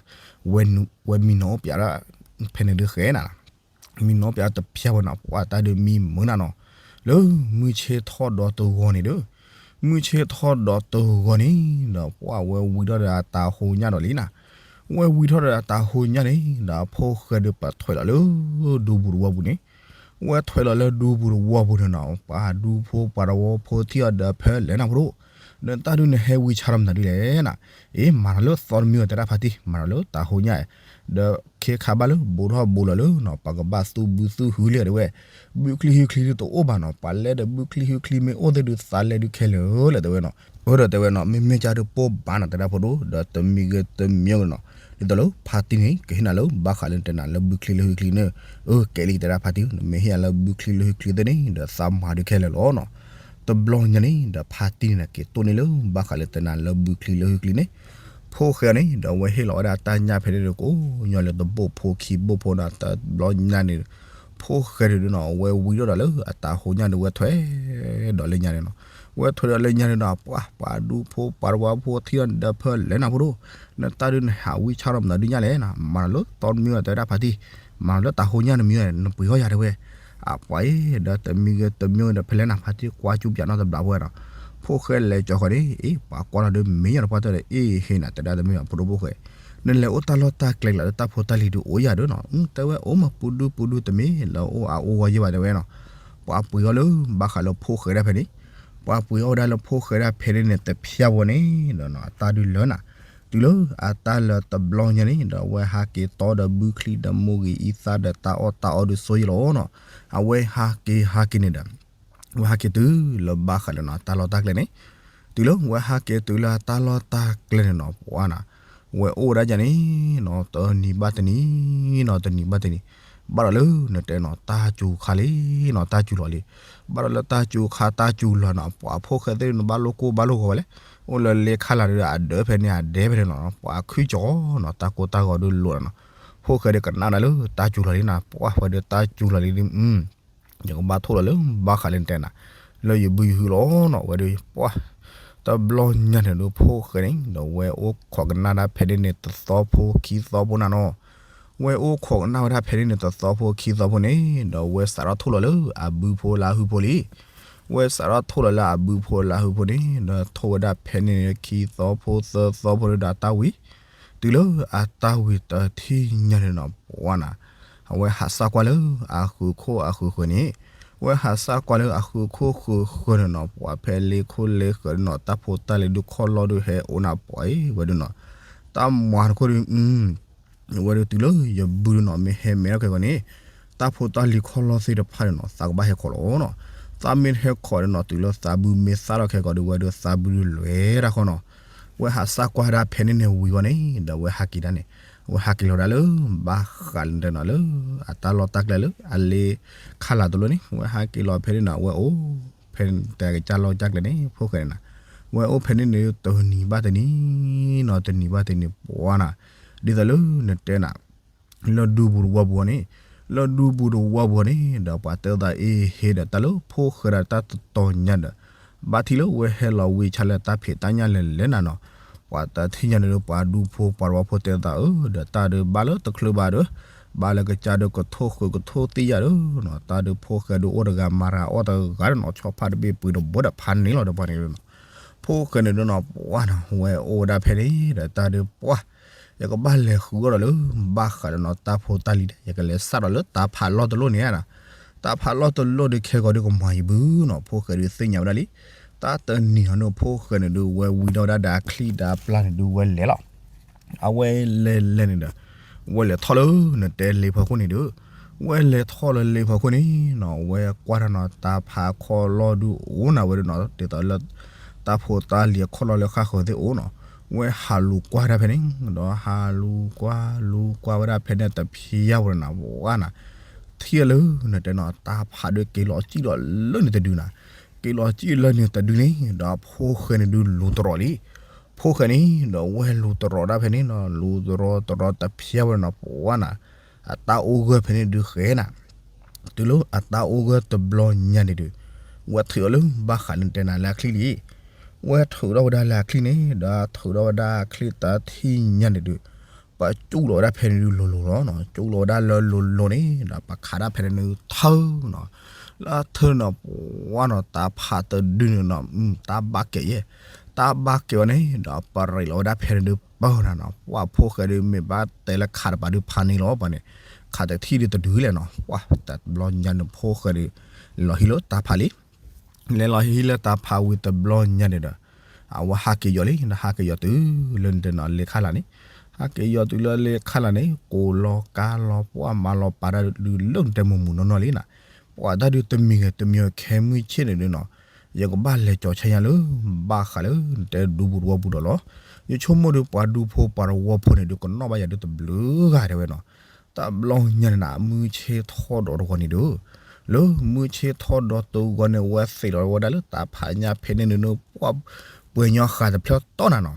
ဝဲမံနီၤအိၣ်ပယီၤဒၣ် ဖဲန့ၣ်ဒုးဃဲနၤလီၤ မံနီၤအိၣ်ပယီၤတဖျါဝဲနီၤ ပှၢ်တၢ်ဒုးမံမုာ်နၤနီၤ လၢမုၢ်ဆ့ၣ်ထီၣ်ဒီးတဂီၤန့ၣ်ဒီး မုၢ်ဆ့ၣ်ထီၣ်ဒီးတဂီၤန့ၣ်ဒီး ပှၢ်ဝဲဝံထီၣ်ဒီးအတၢ်ဟိညၣ်ဒီးလံနၤ ဝဲဝံထီၣ်ဒီးအတၢ်ဟိညၣ်န့ၣ်ဒီး ဖိၣ်ဃဲဒုးပထွဲးလီၤလၢဒူပူၤတဝီပူၤန့ၣ် ဝဲထွဲးလီၤလၢဒူပူၤတဝီပူၤန့ၣ်နီၤ ပှၤဒူဖိပှၤတဝီဖိထံၣ်အီၤဒီးဖဲလဲၣ်နၤဖိဒိၣ် ဒီးတၢ်ဒုးနဟဲဝံဆါထီၣ်မနုၤဒ်လဲၣ်နၤ အ့ မၤထီၣ်လၢသီတမံၤအီၤတဲဒၣ်ဖါတံၢ် မၤထီၣ်လၢတၢ်ဟိညၣ် ဒီးခ့ခါဘၣ်လၢဘူးထီၣ်ဘူးလီၤလၢနီၤ ပှၤကဘၣ်သူၣ်ဘုသူၣ်ဟုလံတဲဝဲ ဘုချံဟုချံဒုးတအိၣ်ဘၣ်နီၤ ပှၤလဲၤဒီးဘုချံဟုချံမ့ၢ်အိၣ်သ့ၣ်ဒုးသးလဲၤဒုးခဲလၢာ်လၢတဲဝဲနီၤ အၢဒီးတဲဝဲနီၤ မ့မ့ၢ်ကၢ်ဒုးပိၢ်ဘၣ်နီၤ တဲဒၣ်ဖိဒိၣ် ဒီးတမံၤဂ့ၤတမံၤဂ့ၤနီၤ ဒ်သိးလၢဖါတံၢ်န့ၣ် ကဟ့ၣ်နၤလၢဘၣ်ဃးလၢတဲနၤလၢဘုချံလၢဟုချံန့ၣ် အၢကဲလံတဲဒၣ်ဖါတံၢ် နမ့ၢ်ဟ့ၣ်ယၤလၢဘုချံလၢဟုချံသ့ၣ်န့ၣ် ဒီးသးမၤဒုးခဲလၢာ်လီၤနီၤ တဘျီညါန့ၣ် ဒီးဖါတံၢ်န့ၣ် က့ၤတိၢ်န့ၢ်လၢဘၣ်ဃးလၢတဲနၤလၢဘုချံလၢဟုချံန့ၣ် ဖိၣ်ဃဲန့ၣ် ဒီးဝဲဟ့ၣ်လီၤဝဲဒၣ်တၢ်ညၣ်ဖဲန့ၣ်ဒီးကိးညီလၢတဘိၣ်ဖိခံဘိၣ်ဖိနီၤ တဘျီညါန့ၣ် ဖိၣ်ဃဲဒုးနီၤ ဝဲဝံထီၣ်ဒီးလၢအတၢ်ဟိညၣ်ဒီးဝဲထွဲဒီးလၢညါန့ၣ်နီၤ ဝဲထွဲဒီးလၢညါန့ၣ်ဒီး ပှၤ ပှၤဒူဖိပှၤတဝီဖိထံၣ်အီၤဒီးဖဲလဲၣ်နၤဖိဒိၣ် နတၢ်ဒုးနဟးဝံဆါထီၣ်မနုၤဒုးညါလဲၣ်နၤ မၤထီၣ်လၢသီတမံၤအီၤတဲဒၣ်ဖါတံၢ် မၤထီၣ်လၢတၢ်ဟိညၣ်တမံၤအီၤ နပှ့ၤအီၣ်ယၤတဲဝဲ အပှၤအံၤ ဒီးတမံၤဂ့ၤတမံၤဂ့ၤဒီးဖဲလဲၣ်နၤ ဖါတံၢ်ကွၢ်ကၠူပၠးနီတဘျီဖိနီၤ ဖိၣ်ဃဲလဲၤကၠီၤဃီန့ၣ် အ့ ပှၤကွၢ်လီၤဒီးမ့ၢ်ယီၤတပှၢ်တၢၢ်ဒီး အ့ဟ့နၤ တဲဒၣ်တမ့ၢ်ဘၣ် ဖိဒိၣ်ဖိၣ်ဃဲ, နလဲၤအိၣ်တၢ်လီၢ်တၢ်ကျဲကျါဒီး တၢ်ဖိတၢ်လံၤဒုးအိၣ်ယၤဒုးနီၤ, တဲဝဲအိၣ်မးပူၤဒုပူၤဒုတမ့ၢ်လၢအိၣ်အအိၣ်ဂီၢ်ယဲၢ်ဘၣ်တဲဝဲနီၤ, ပှၤပှ့ၤအီၣ်လၢဘၣ်ဃးလၢဖိၣ်ဃဲဒၣ်ဖဲန့ၣ်, ပှၤပှ့ၤအီၣ်ဝဲဒၣ်လၢဖိၣ်ဃဲဒၣ်ဖဲန့ၣ်န့ၣ် တဖျၢၣ်ဖိန့ၣ်ဒီးနီၤ အတၢ်ဒုးလၢနၤ, တုၤလၢအတၢ်လၢတဘျီညါန့ၣ်ဒီး အဝဲဟးက့ၤတီဒီးဘုချံဒီးမိၢ်ဂ့ၤအံသၣ်ဒီးတၢ်အီၣ်တၢ်အီဒုးစိယလီၤနီၤ, အဝဲဟးက့ၤဟးက့ၤန့ၣ်ဒီး ဝဲဟးက့ၤတုၤလၢဘၣ်ဃးလၢနီၤ တၢ်လီၢ်တၢ်ကျဲန့ၣ်, တုၤလၢဝဲဟးက့ၤတုၤလၢတၢ်လီၢ်တၢ်ကျဲန့ၣ်နီၤ ပှၤနီၤ, ဝဲအိၣ်ဝဲဒၣ်ယၤန့ၣ်နီၤ တနံၤဘၣ်တနံၤနီၤ တနံၤဘၣ်တနံၤ, ဘၣ်ဒီးလၢနတဲနီၤ တၢ်စူၤခါလံနီၤ တၢ်စူၤလီၤလံ, ဘၣ်ဒီးလၢတၢ်စူၤခါတၢ်စူၤလီၤနီၤ ပှၤဖိၣ်ဃဲသ့ၣ်န့ၣ် ဘၣ်လိၣ်ကိၢ်ဘၣ်လိၣ်ဂီၤဝဲလဲၣ်, အိၣ်လၢလဲခါလာ်ဒီးအဒၢးဖဲန့ၣ်အဒဲဖဲန့ၣ်နီၤ ပှၤခုကီၤနီၤ တၢ်ကိၢ်တၢ်ဂီၤဒုးလိာ်နီၤ, ဖိၣ်ဃဲဒီးကနၣ်ဒၣ်လၢတၢ်စူၤလီၤလံနီၤ ပှၤဝဲဒီးတၢ်စူၤလီၤလံဒုး ယကဘၣ်ထိၣ်လီၤလၢဘၣ်ဃးလၢနတဲနၤ, လၢယဘုယဟုလီၤနီၤ ဝဲဒီးပှၤ တဘျီညါန့ၣ်ဒုး ဖိၣ်ဃဲန့ၣ် ဒီးဝဲအိၣ်ခိးကနၣ်ဒၣ်ဖဲန့ၣ်န့ၣ် တသီဖိခံသီဖိနၤနီၤ, ဝဲအိၣ်ခိးကနၣ်ဝဲဒၣ်ဖဲန့ၣ်န့ၣ် တသီဖိခံသီဖိန့ၣ် ဒီးဝဲစးထီၣ်ထိၣ်လီၤလၢအဘုဖိလၢအဟုဖိလံ, ဝဲစးထီၣ်ထိၣ်လီၤလၢအဘုဖိလၢအဟုဖိန့ၣ် ဒီးထိၣ်ဝဲဒၣ်ဖဲန့ၣ်န့ၣ် ခံသီဖိသၢသီဖိန့ၣ်ဒီးတၢ်ဝံၤ တုၤလၢအတၢ်ဝံၤတထံၣ်ညါန့ၣ်နီၤ ပှၤနၤ, အဝဲဟးစၢ်ကွၢ်လၢအဃုာ်ခိၣ်အဃုာ်ဃၢၤန့ၣ်, ဝဲဟးစၢ်ကွၢ်လၢအဃုာ်ခိၣ်ဃုာ်ဃၢၤန့ၣ်နီၤ ပှၤဖဲလ့ခိၣ်လ့ဃၢၤဒုးနီၤ တၢ်ဖိတၢ်လံၤဒုးခီၣ်လီၢ်ဒုးဟဲအိၣ်နၤပှၤအံၤဝဲဒုးနီၤ, တၢ်မၤတခိၣ်ဒုး ဝဲဒုးတုၤလၢယဘုဒုးနီၤ မ့ၢ်ဟဲမဲထီၣ်ခဲကီးန့ၣ်, တၢ်ဖိတၢ်လံၤခီၣ်လီၢ်သ့ၣ်တဖၣ်န့ၣ်နီၤ သးကဘၣ်ဟဲခိးလီၤနီၤ, သးမ့ၢ်တဟဲခိးန့ၣ်နီၤ တုၤလၢသးဘုမ့ၢ်သၣ်ထီၣ်ခဲကီးဒုး ဝဲဒုးသးဘုဒုးလဲၤတၢ်ဃီနီၤ, ဝဲဟးစၢ်ကွၢ်ဒၣ်ဖဲန့ၣ်န့ၣ်ဝံၤဝဲန့ၣ် ဒီးဝဲဟးက့ၤဒၣ်န့ၣ်, ဝဲဟးက့ၤလီၤဒၣ်လၢ ဘၣ်ဃးလၢနတဲနီၤလၢ အတၢ်လီၢ်တၢ်ကျဲလၢ အလ့ခါလာ်တလိၣ်န့ၣ် ဝဲဟးက့ၤလီၤဖဲန့ၣ်နီၤ ဝဲအိၣ် ဖဲတၢ်ကစၢ်လီၢ်ကစၢ်ကျဲန့ၣ် ဖိၣ်ဃဲန့ၣ်နၤ, ဝဲအိၣ်ဖဲန့ၣ်န့ၣ် တနံၤဘၣ်တနံၤနီၤ တနံၤဘၣ်တနံၤပှၤနၤ, ဒ်သိးလၢနတဲနၤ လၢဒူပူၤတဝီပူၤန့ၣ်, လၢဒူပူၤတဝီပူၤန့ၣ် ဒီးပှၤတဲသးအ့ဟ့ဒီးတၢ်လၢဖိၣ်ဃဲဒီးတၢ်တတီၤညါဒီး, ဘၣ်ထံၣ်လၢဝဲဟဲလီၤဝံၤဆါလၢတၢ်ဖံးတၢ်ညၣ်လဲၤလဲၤနၤနီၤ, ပှၤတထံၣ်ညါန့ၣ်ဒီး ပှၤဒူဖိပှၤတဝီဖိတဲသးအၢ ဒီးတၢ်ဒုးဘၣ်လၢတချုးဘၣ်ဒီး, ဘၣ်လၢကစၢ်ဒုးကထိၣ်ဃုာ်ကထိၣ်သ့ၣ်ယၤဒီးနီၤ, တၢ်ဒုးဖိၣ်ဃဲဒုးအိၣ်တဂၤမၤတဂၤအီၣ်တဂၤဒီးနီၤ ဆီဖါတဘ့ၣ်ပှ့ၤတဘိဒီးဖါန့ၣ်လီၤဒီးပှၤန့ၣ် ဖိၣ်ဃဲန့ၣ်ဒုးနီၤ ပှၤနီၤ ဝဲအိၣ်ဝဲဒၣ်ဖဲန့ၣ်ဒီးတၢ်ဒုးပှၤ, ယကဘၣ်လဲၤဃုအီၣ်ဒီးလၢ ဘၣ်ဃးဒီးနီၤ တၢ်ဖိတၢ်လံၤဒီး ယကလဲၤစးဒီးလၢတၢ်ဖးလီၢ်တလိၣ်န့ၣ်နီၤ, တၢ်ဖးလီၢ်တလိၣ်ဒုးခဲကီးဒုးကမၤယဘုနီၤ ဖိၣ်ဃဲဒုးသ့ၣ်ညါဝဲဒၣ်လံ, တၢ်တနံၤဟီန့ၣ် ဖိၣ်ဃဲန့ၣ်ဒုးဝဲဝံၤဒီးဝဲဒၣ်ဒီးအချံဒီးအပျၢ်န့ၣ်ဒုးဝဲလဲၤလီၤ အဝဲလဲၤလဲၤန့ၣ်ဒီး, ဝဲလဲၤထီၣ်လၢနတဲလ့ဖီခိၣ်န့ၣ်ဒီး, ဝဲလဲၤထီၣ်လၢလ့ဖီခိၣ်န့ၣ်နီၤ ဝဲကွၢ်တၢ်နီၤ တၢ်ဖးခီလီၢ်ဒုးအိၣ်နၤဝဲဒၣ်နီၤ ဒ်သိးလၢ တၢ်ဖိတၢ်လံၤအခီၣ်လီၢ်လၢဃၣ်ဃၢၤသ့ၣ်အိၣ်နီၤ, ဝဲဟးလူၤကွၢ်တၢ်ဖဲန့ၣ်, ဒီးဟးလူၤကွၢ်လူၤကွၢ်ဝဲဒၣ်ဖဲန့ၣ်တဖျၢၣ်ဝဲဒၣ်နၤ ပှၤနၤ, ထံၣ်လၢနတဲနီၤ တၢ်ဖးဒုးက့ၤလီၤစံၣ်လီၤလၢန့ၣ်တဒုနၤ, က့ၤလီၤစံၣ်လၢန့ၣ်တဒုန့ၣ် ဒီးဖိၣ်ဃဲန့ၣ်ဒုးလူၤတရီၤလံ ဖိၣ်ဃဲန့ၣ် ဒီးဝဲလူၤတရီၤဒၣ်ဖဲန့ၣ်နီၤ လူၤတရီၤတရီၤတဖျၢၣ်ဝဲဒၣ်နီၤ ပှၤနၤ, အတၢ်အိၣ်ဂၢၢ်ဖဲန့ၣ်ဒုးဃဲနၤ, တုၤလၢအတၢ်အိၣ်ဂၢၢ်တဘျီညါန့ၣ်ဒုး, ဝဲထုးအီၤလၢဘၣ်ဃးလၢနတဲနၤလၢအချံလံ, ဝဲထုးထီၣ်ဝဲဒၣ်လၢအချံန့ၣ် ဒီးထုးထီၣ်ဝဲဒၣ်အချံတထံၣ်ညါန့ၣ်ဒုး, ပှၤကၠူၣ်လီၤဝဲဒၣ်ဖဲန့ၣ်ဒုးလိၤလိၤလီၤနီၤ, ကၠူၣ်လီၤဝဲဒၣ်လၢလိၤလိၤန့ၣ် ဒီးပှၤခးဒၣ်ဖဲန့ၣ်ဒုးထၢနီၤ, လၢထၢနီၤ ပှၤနီၤ တၢ်ဖးတဒုန့ၣ်နီၤ တၢ်ဘၣ်ကဲးယဲၢ်, တၢ်ဘၣ်ကဲးဝဲန့ၣ် ဒီးပရံးလီၤဝဲဒၣ်ဖဲန့ၣ်ဒုးပၢနၤနီၤ ပှၤဖိၣ်ဃဲဒုးမ့ၢ်ဘၣ်တဲလၢခးတပၤဒုးဖးန့ၢ်လီၤပှၤန့ၣ်, ခးတထံၣ်ဒုးတဒုလဲၣ်နီၤ ပှၤတဘျီညါန့ၣ်ဖိၣ်ဃဲဒုး လဲၤလီၤဟံၣ်လၢတၢ်ဖးလံ လဲၤလီၤဟံၣ်လၢတၢ်ဖးဝံၤတဘျီညါန့ၣ်ဒီး, အဝဲဟးက့ၤယီၤလံ ဒီးဟးက့ၤယီၤတုၤလၢနတဲနီၤလ့ခါလာ်န့ၣ်, ဟးက့ၤယီၤတုၤလၢလ့ခါလာ်န့ၣ် ကိးလီၤကါလီၤပှၤမၤလီၤပာ်တၢ်ဒုးလၢ နတဲမုာ်မုာ်နီၢ်နီၢ်လံနၤ, ပှၤတၢ်ဒုးတမံၤဂ့ၤတမံၤဂ့ၤခဲမုၢ်ဆ့ၣ်န့ၣ်ဒုးနီၤ, ယကဘၣ်လဲၤကၠီၤဆါညါလၢ ဘၣ်ဃးလၢနတဲဒူပူၤတဝီပူၤဒီးလီၤ, ယဆိကမိၣ်ဒုးပှၤဒူဖိပှၤတဝီဖိန့ၣ်ဒုးကနီၣ်ဘၣ်ယၤဒုးတဘျုးဂၤတဲဝဲနီၤ တဘျီညါန့ၣ်နၤ မုၢ်ဆ့ၣ်ထီၣ်ဒီးတဂီၤန့ၣ်ဒီး, လၢမုၢ်ဆ့ၣ်ထီၣ်ဒီးတဂီၤန့ၣ် ဝဲသ့ၣ်လီၤဝဲဒၣ်လၢတၢ်ဖးညါဖဲန့ၣ်န့ၣ် ပှၤပှဲၤညီဃာ်တဖျၢၣ်တီနၤနီၤ,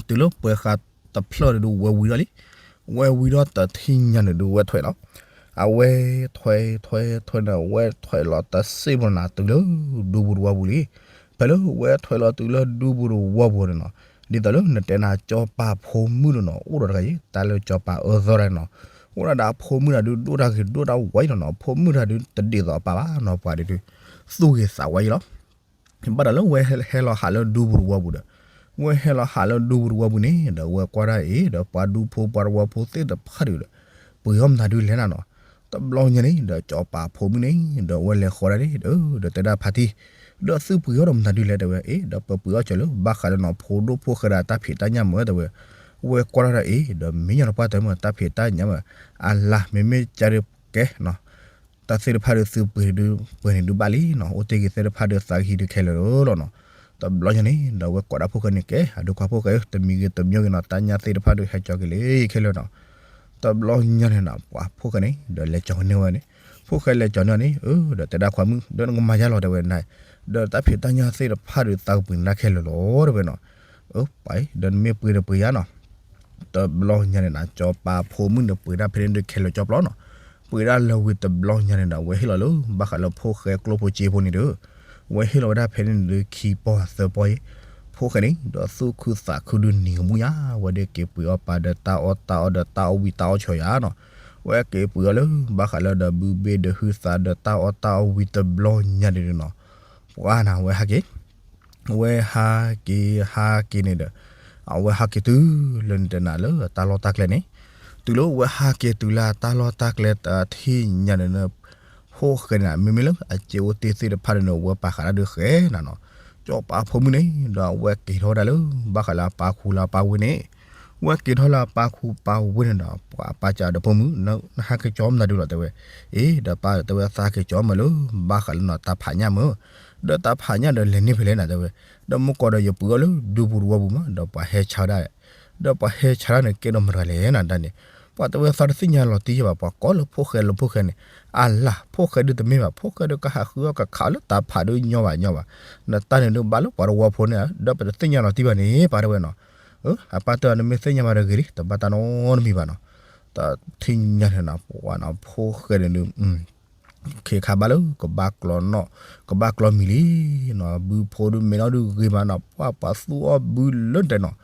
တုၤလၢပှဲၤဃာ်တဖျၢၣ်န့ၣ်ဒုးဝဲဝံၤဒီးလံ, ဝဲဝံၤဒီးတထံၣ်ညါန့ၣ်ဒုးဝဲထွဲလီၤ, အဝဲထွဲထွဲထွဲန့ၣ် ဝဲထွဲလီၤတစ့ၢ်ဖိနၤ တုၤလၢဒူပူၤတဝီပူၤလံ, ဖဲလၢဝဲထွဲလီၤတုၤလၢဒူပူၤတဝီပူၤန့ၣ်နီၤ, ဒ်သိးလၢနတဲနၤ စီၤပၤဖိမုၣ်လီၤနီၤ အိၣ်ဒီးတဂၤယဲ တၢ်လၢစီၤပၤအၢသီတဂၤနီၤ, အိၣ်ဒၣ်ဒီးအဖိမုၣ်တဂၤဒုး ဒိၣ်တၢ်ဂ့ၤဒိၣ်တၢ်ဝါအံၤလီၤနီၤ, ဖိမုၣ်တဂၤဒုး တဒ်သိးအပၢ်ဘၣ်နီၤ ပှၤဒုး သူၣ်ဂ့ၤသးဝါအံၤလီၤ. ဘၣ်ဒီးလၢဝဲဟဲလီၤဟးလၢဒူပူၤတဝီပူၤဒီး, ဝဲဟဲလီၤဟးလၢဒူပူၤတဝီပူၤန့ၣ်ဒီး ဝဲကွၢ်ဒၣ်အံၤဒီး ပှၤဒူဖိပှၤတဝီဖိသ့ၣ်တဖၣ်ဒုးဒီး ပှ့ၤအီၣ်မနုၤဒုးလဲၣ်နၤနီၤ. တဘျီညါန့ၣ်ဒီး ကၠီၤပၤဖိမုၣ်န့ၣ်ဒီး ဝဲလဲၤဃီဒၣ်န့ၣ်ဒီး ဒီးတဲဒၣ်ဖါတံၢ်, ဒီးသုပှ့ၤအီၣ်ဒီးမနုၤဒုးလဲၣ် တဲဝဲ, အ့ ဒီးပပှ့ၤအီၣ်ကၠီၤလၢ ဘၣ်ဃးလၢနီၤ ဖိဒိၣ်ဖိၣ်ဃဲဒီးတၢ်ဖံးတၢ်ညၣ်မ့ၢ် တဲဝဲ, ဝဲကွၢ်ဒၣ်ဒီးအံၤဒီး မ့ၢ်ညီနုၢ်ပှၢ်တၢ်မ့ၢ်တၢ်ဖံးတၢ်ညၣ်မ့ၢ် အလါ မ့မ့ၢ်ကဲဒုးကဲနီၤ တၢ်သ့ၣ်တဖၣ်ဒီးသုပှ့ၤဒုး ပှ့ၤန့ၣ်ဒုးဘၣ်လံနီၤ, အိၣ်တ့ၢ်ဂ့ၤသ့ၣ်တဖၣ်ဒီးသးကဟံးဒုးခဲလၢာ်လီၤနီၤ. တဘျီညါန့ၣ်ဒီး ဝဲကွၢ်ဒၣ်ဖိၣ်ဃဲန့ၣ်ကဲ အဒုးခွါဖိၣ်ဃဲ တမံၤဂ့ၤတမံၤဂ့ၤနီၤ တၢ်ညၣ်သ့ၣ်တဖၣ်ဒီးဟဲကၠီၤက့ၤလံခဲလၢာ်နီၤ. တဘျီညါန့ၣ်နီၤ ပှၤဖိၣ်ဃဲန့ၣ် ဒီးလဲၤကၠီၤန့ၢ်ဝဲန့ၣ်, ဖိၣ်ဃဲလဲၤကၠီၤန့ၢ်န့ၣ် အၢ ဒီးတဲဒၣ်ခွါမုၣ် ဒီးနကမၤယါလီၤ တဲဝဲန့ၣ်, ဒီးတၢ်ဖံးတၢ်ညၣ်သ့ၣ်တဖၣ်ဒီးသးကပှ့ၤန့ၢ်ဒၣ်ခဲလၢာ်လီၤ တဲဝဲနီၤ. အၢ ပှၤအံၤ ဒီးနမ့ၢ်ပှ့ၤဒီးပှ့ၤယါနီၤ. တဘျီညါန့ၣ်နီၤ ကၠီၤပၤဖိမုၣ်န့ၣ် ပှ့ၤဒၣ်ဖဲန့ၣ်ဒုးခဲလၢာ်ကၠီပျီနီၤ. ပှ့ၤဒၣ်လၢဝံၤတဘျီညါန့ၣ်ဒီး ဝဲဟ့ၣ်လီၤလၢ ဘၣ်ဃးလၢဖိၣ်ဃဲကျိဖိစ့ဖိန့ၣ်ဒီး ဝဲဟ့ၣ်လီၤဝဲဒၣ်ဖဲန့ၣ်ဒုး ခံပီၢ်သၢပီၢ်အံၤ, ဖိၣ်ဃဲန့ၣ်ဒီးသူၣ်ခုသးခုဒုးနံၤကမူၣ်ယါ, ဝဲဒၣ်က့ၤပှ့ၤအီၣ်ပာ်ဒီးတၢ်အီၣ်တၢ်အီဒီးတၢ်အီၣ်ဝံၤတၢ်အီၣ်ဆီယါနီၤ. ဝဲက့ၤပှ့ၤအီၣ်လၢ ဘၣ်ဃးလၢဒီးဘုဘ့ၣ်ဒီးဟုသးဒီးတၢ်အီၣ်တၢ်အီၣ်ဝံၤတဘျီညါန့ၣ်ဒီးနီၤ, ပှၤနီၤ ဝဲဟးက့ၤ ဝဲဟးက့ၤဟးက့ၤန့ၣ်ဒီး အဝဲဟးက့ၤတုၤလၢန့ၣ်တနၤလၢတၢ်လီၢ်တၢ်ကျဲန့ၣ်, တုၤလၢဝဲဟးက့ၤတုၤလၢတၢ်လီၢ်တၢ်ကျဲတထံၣ်ညါန့ၣ် ဖိၣ်ဃဲန့ၣ် မ့မ့ၢ်လၢအစ့အိၣ်တ့ၢ်သ့ၣ်တဖၣ်န့ၣ် ဝဲပာ်ဃာ်ဒၣ်ဒုးဃဲနၤနီၤ. ကၠီၤပၤဖိမုၣ်န့ၣ်ဒီး အဝဲက့ၤထီၣ်ဝဲဒၣ်လၢ ဘၣ်ဃးလၢအပၢ်ခူလၢအပၢ်ဝ့ၢ်န့ၣ်, ဝဲက့ၤထီၣ်လၢအပၢ်ခူပၢ်ဝ့ၢ်န့ၣ်ဒီး ပှၤအပၢ်ကဒီး ဖိမုၣ် နဟးက့ၤကၠီၤမနုၤဒုးလီၤ တဲဝဲ, အ့ ဒီးပၢ် တဲဝဲ သးက့ၤကၠီၤမ့ၢ်လၢ ဘၣ်ဃးလၢနီၤ တၢ်ဖးညၣ်မ့ၢ်, ဒီးတၢ်ဖးညၣ်ဒီးလဲၤန့ၢ်ဖဲလဲၣ်နၤ တဲဝဲ, ဒီးမုၢ်ကီၢ်ဒီးယပှ့ၤအီၣ်လၢဒူပူၤတဝီပူၤမ့ၢ် ဒီးပှၤဟဲဆါဝဲဒၣ် ဒီးပှၤဟဲဆါဒၣ်န့ၣ် ကဲဒီးမတၤလဲၣ်နၤဒၣ်န့ၣ်, ပှၤတဲဝဲသးတသ့ၣ်ညါလီၤတံၢ်ယဲဘၣ် ပှၤကိးလၢဖိၣ်ဃဲလၢဖိၣ်ဃဲန့ၣ်, အလါ ဖိၣ်ဃဲဒုးတမ့ၢ်ဘၣ် ဖိၣ်ဃဲဒုးကဟးဃုအီၣ်ကခးလၢတၢ်ဖးဒုးညီဘၣ်ညီဘၣ်, နတၢ်န့ၣ်ဒုးဘၣ်လၢပှၤတဝီဖိန့ၣ် ဒီးပတသ့ၣ်ညါလီၤတံၢ်ဘၣ်န့ၣ် ပၢ်တဲဝဲနီၤ, အၢ အပၢ်တဲအီၤ နမ့ၢ်သ့ၣ်ညါဘၣ်ဒီးဂ့ၤလံ တဘၣ်တၢ်နီတမံၤဘၣ်နီၤ. တထံၣ်ညါန့ၣ်နီၤ ပှၤနီၤ ဖိၣ်ဃဲန့ၣ်ဒုး ခ့ခါဘၣ်လၢ ကဘၣ်ကျီနီၣ် ကဘၣ်ကျီမံၤလံနီၤ, ဘုဖိဒုးမ့ၢ်နီၣ်ဒုးဂ့ၤမးနီၤ ပှၤပှၤသူအီၣ်ဘုလၢဒဲးနီၤ,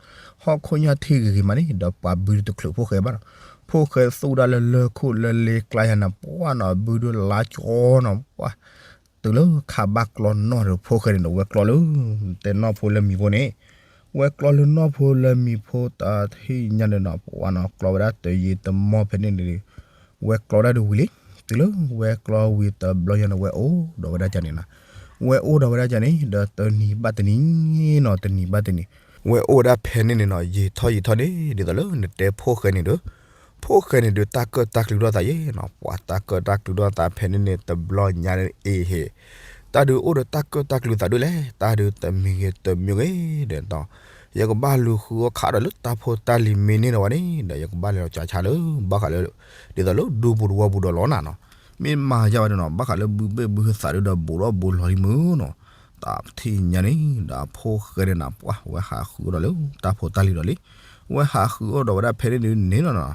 ဟီၣ်ခိၣ်ညါထံဂ့ၤဂ့ၤမးန့ၣ် ဒီးပှၤဘုတချုးဖိၣ်ဃဲဘၣ်နီၤ, ဖိၣ်ဃဲသူဒၣ်လၢလၢခိၣ်လၢလ့ကျါယၤနီၤ ပှၤနီၤ ဘုဒုးလါကၠီနီၤ ပှၤ တုၤလၢခါဘၣ်ကျီနီၣ်ဒီး ဖိၣ်ဃဲန့ၣ်ဒီး ဝဲကျီလၢ တဲနီၣ်ဖိလၢမံၤဖိန့ၣ်, ဝဲကျီလၢနီၣ်ဖိလၢမံၤဖိတထံၣ်ညါန့ၣ်နီၤ ပှၤနီၤ ကျီဝဲဒၣ်တယံာ်တမီၢ်ဖဲန့ၣ်န့ၣ် ဝဲကျီဝဲဒၣ်ဒုးဝံၤလံ, တုၤလၢဝဲကျီဝံၤတဘျီညါန့ၣ် ဝဲအိၣ်ဒီးဝဲဒၣ်ကန့ၣ်နီၤ, ဝဲအိၣ်ဒီးဝဲဒၣ်ကန့ၣ် ဒီးတနံၤဘၣ်တနံၤနီၤ တနံၤဘၣ်တနံၤ, ဝဲအိၣ်ဝဲဒၣ်ဖဲန့ၣ်န့ၣ်နီၤ ယံာ်ထီၣ်ယံာ်ထီၣ်န့ၣ် ဒ်သိးလၢနတဲဖိၣ်ဃဲန့ၣ်ဒီး ဖိၣ်ဃဲန့ၣ်ဒုးတၢ်ကၢၣ်တၢ်ကျူထီၣ်သးယဲနီၤ, ပှၤတၢ်ကၢၣ်တၢ်ကျူထီၣ်သးဖဲန့ၣ်န့ၣ် တဘျီညါန့ၣ်အ့ဟ့ၣ်, တၢ်ဒုးအိၣ်ဒီးတၢ်ကၢၣ်တၢ်ကျူသးဒုးလဲၣ်, တၢ်ဒုးတမံၤဂ့ၤတမံၤဂ့ၤဒီး ယကဘၣ်လူၤဃုအီၣ်ခးဒီးလၢတၢ်ဖိတၢ်လံၤမ့ၢ်န့ၣ်ဒီးဝဲန့ၣ် ဒီးယကဘၣ်လဲၤလီၤကၠီဆါလၢ ဘၣ်ဃးလၢ ဒ်သိးလၢဒူပူၤတဝီပူၤဒီးလီၤနၤနီၤ, မ့ၢ်မၤယါဝဲန့ၣ်နီၤ ဘၣ်ဃးလၢဘုဘ့ၣ်ဘုဟဲသးဒုးဒီးဘူးဒီးဘူးလီၤလံမုၢ်နီၤ, တၢ်ထံၣ်ညါန့ၣ် ဒီးဖိၣ်ဃဲန့ၣ်နီၤ ပှၤဝဲဟးဃုအီၣ်ဒီးလၢတၢ်ဖိတၢ်လံၤဒီးလံ, ဝဲဟးဃုအီၣ်ဒီးဝဲဒၣ်ဖဲန့ၣ်ဒုးန့ၣ်လီၤနီၤ,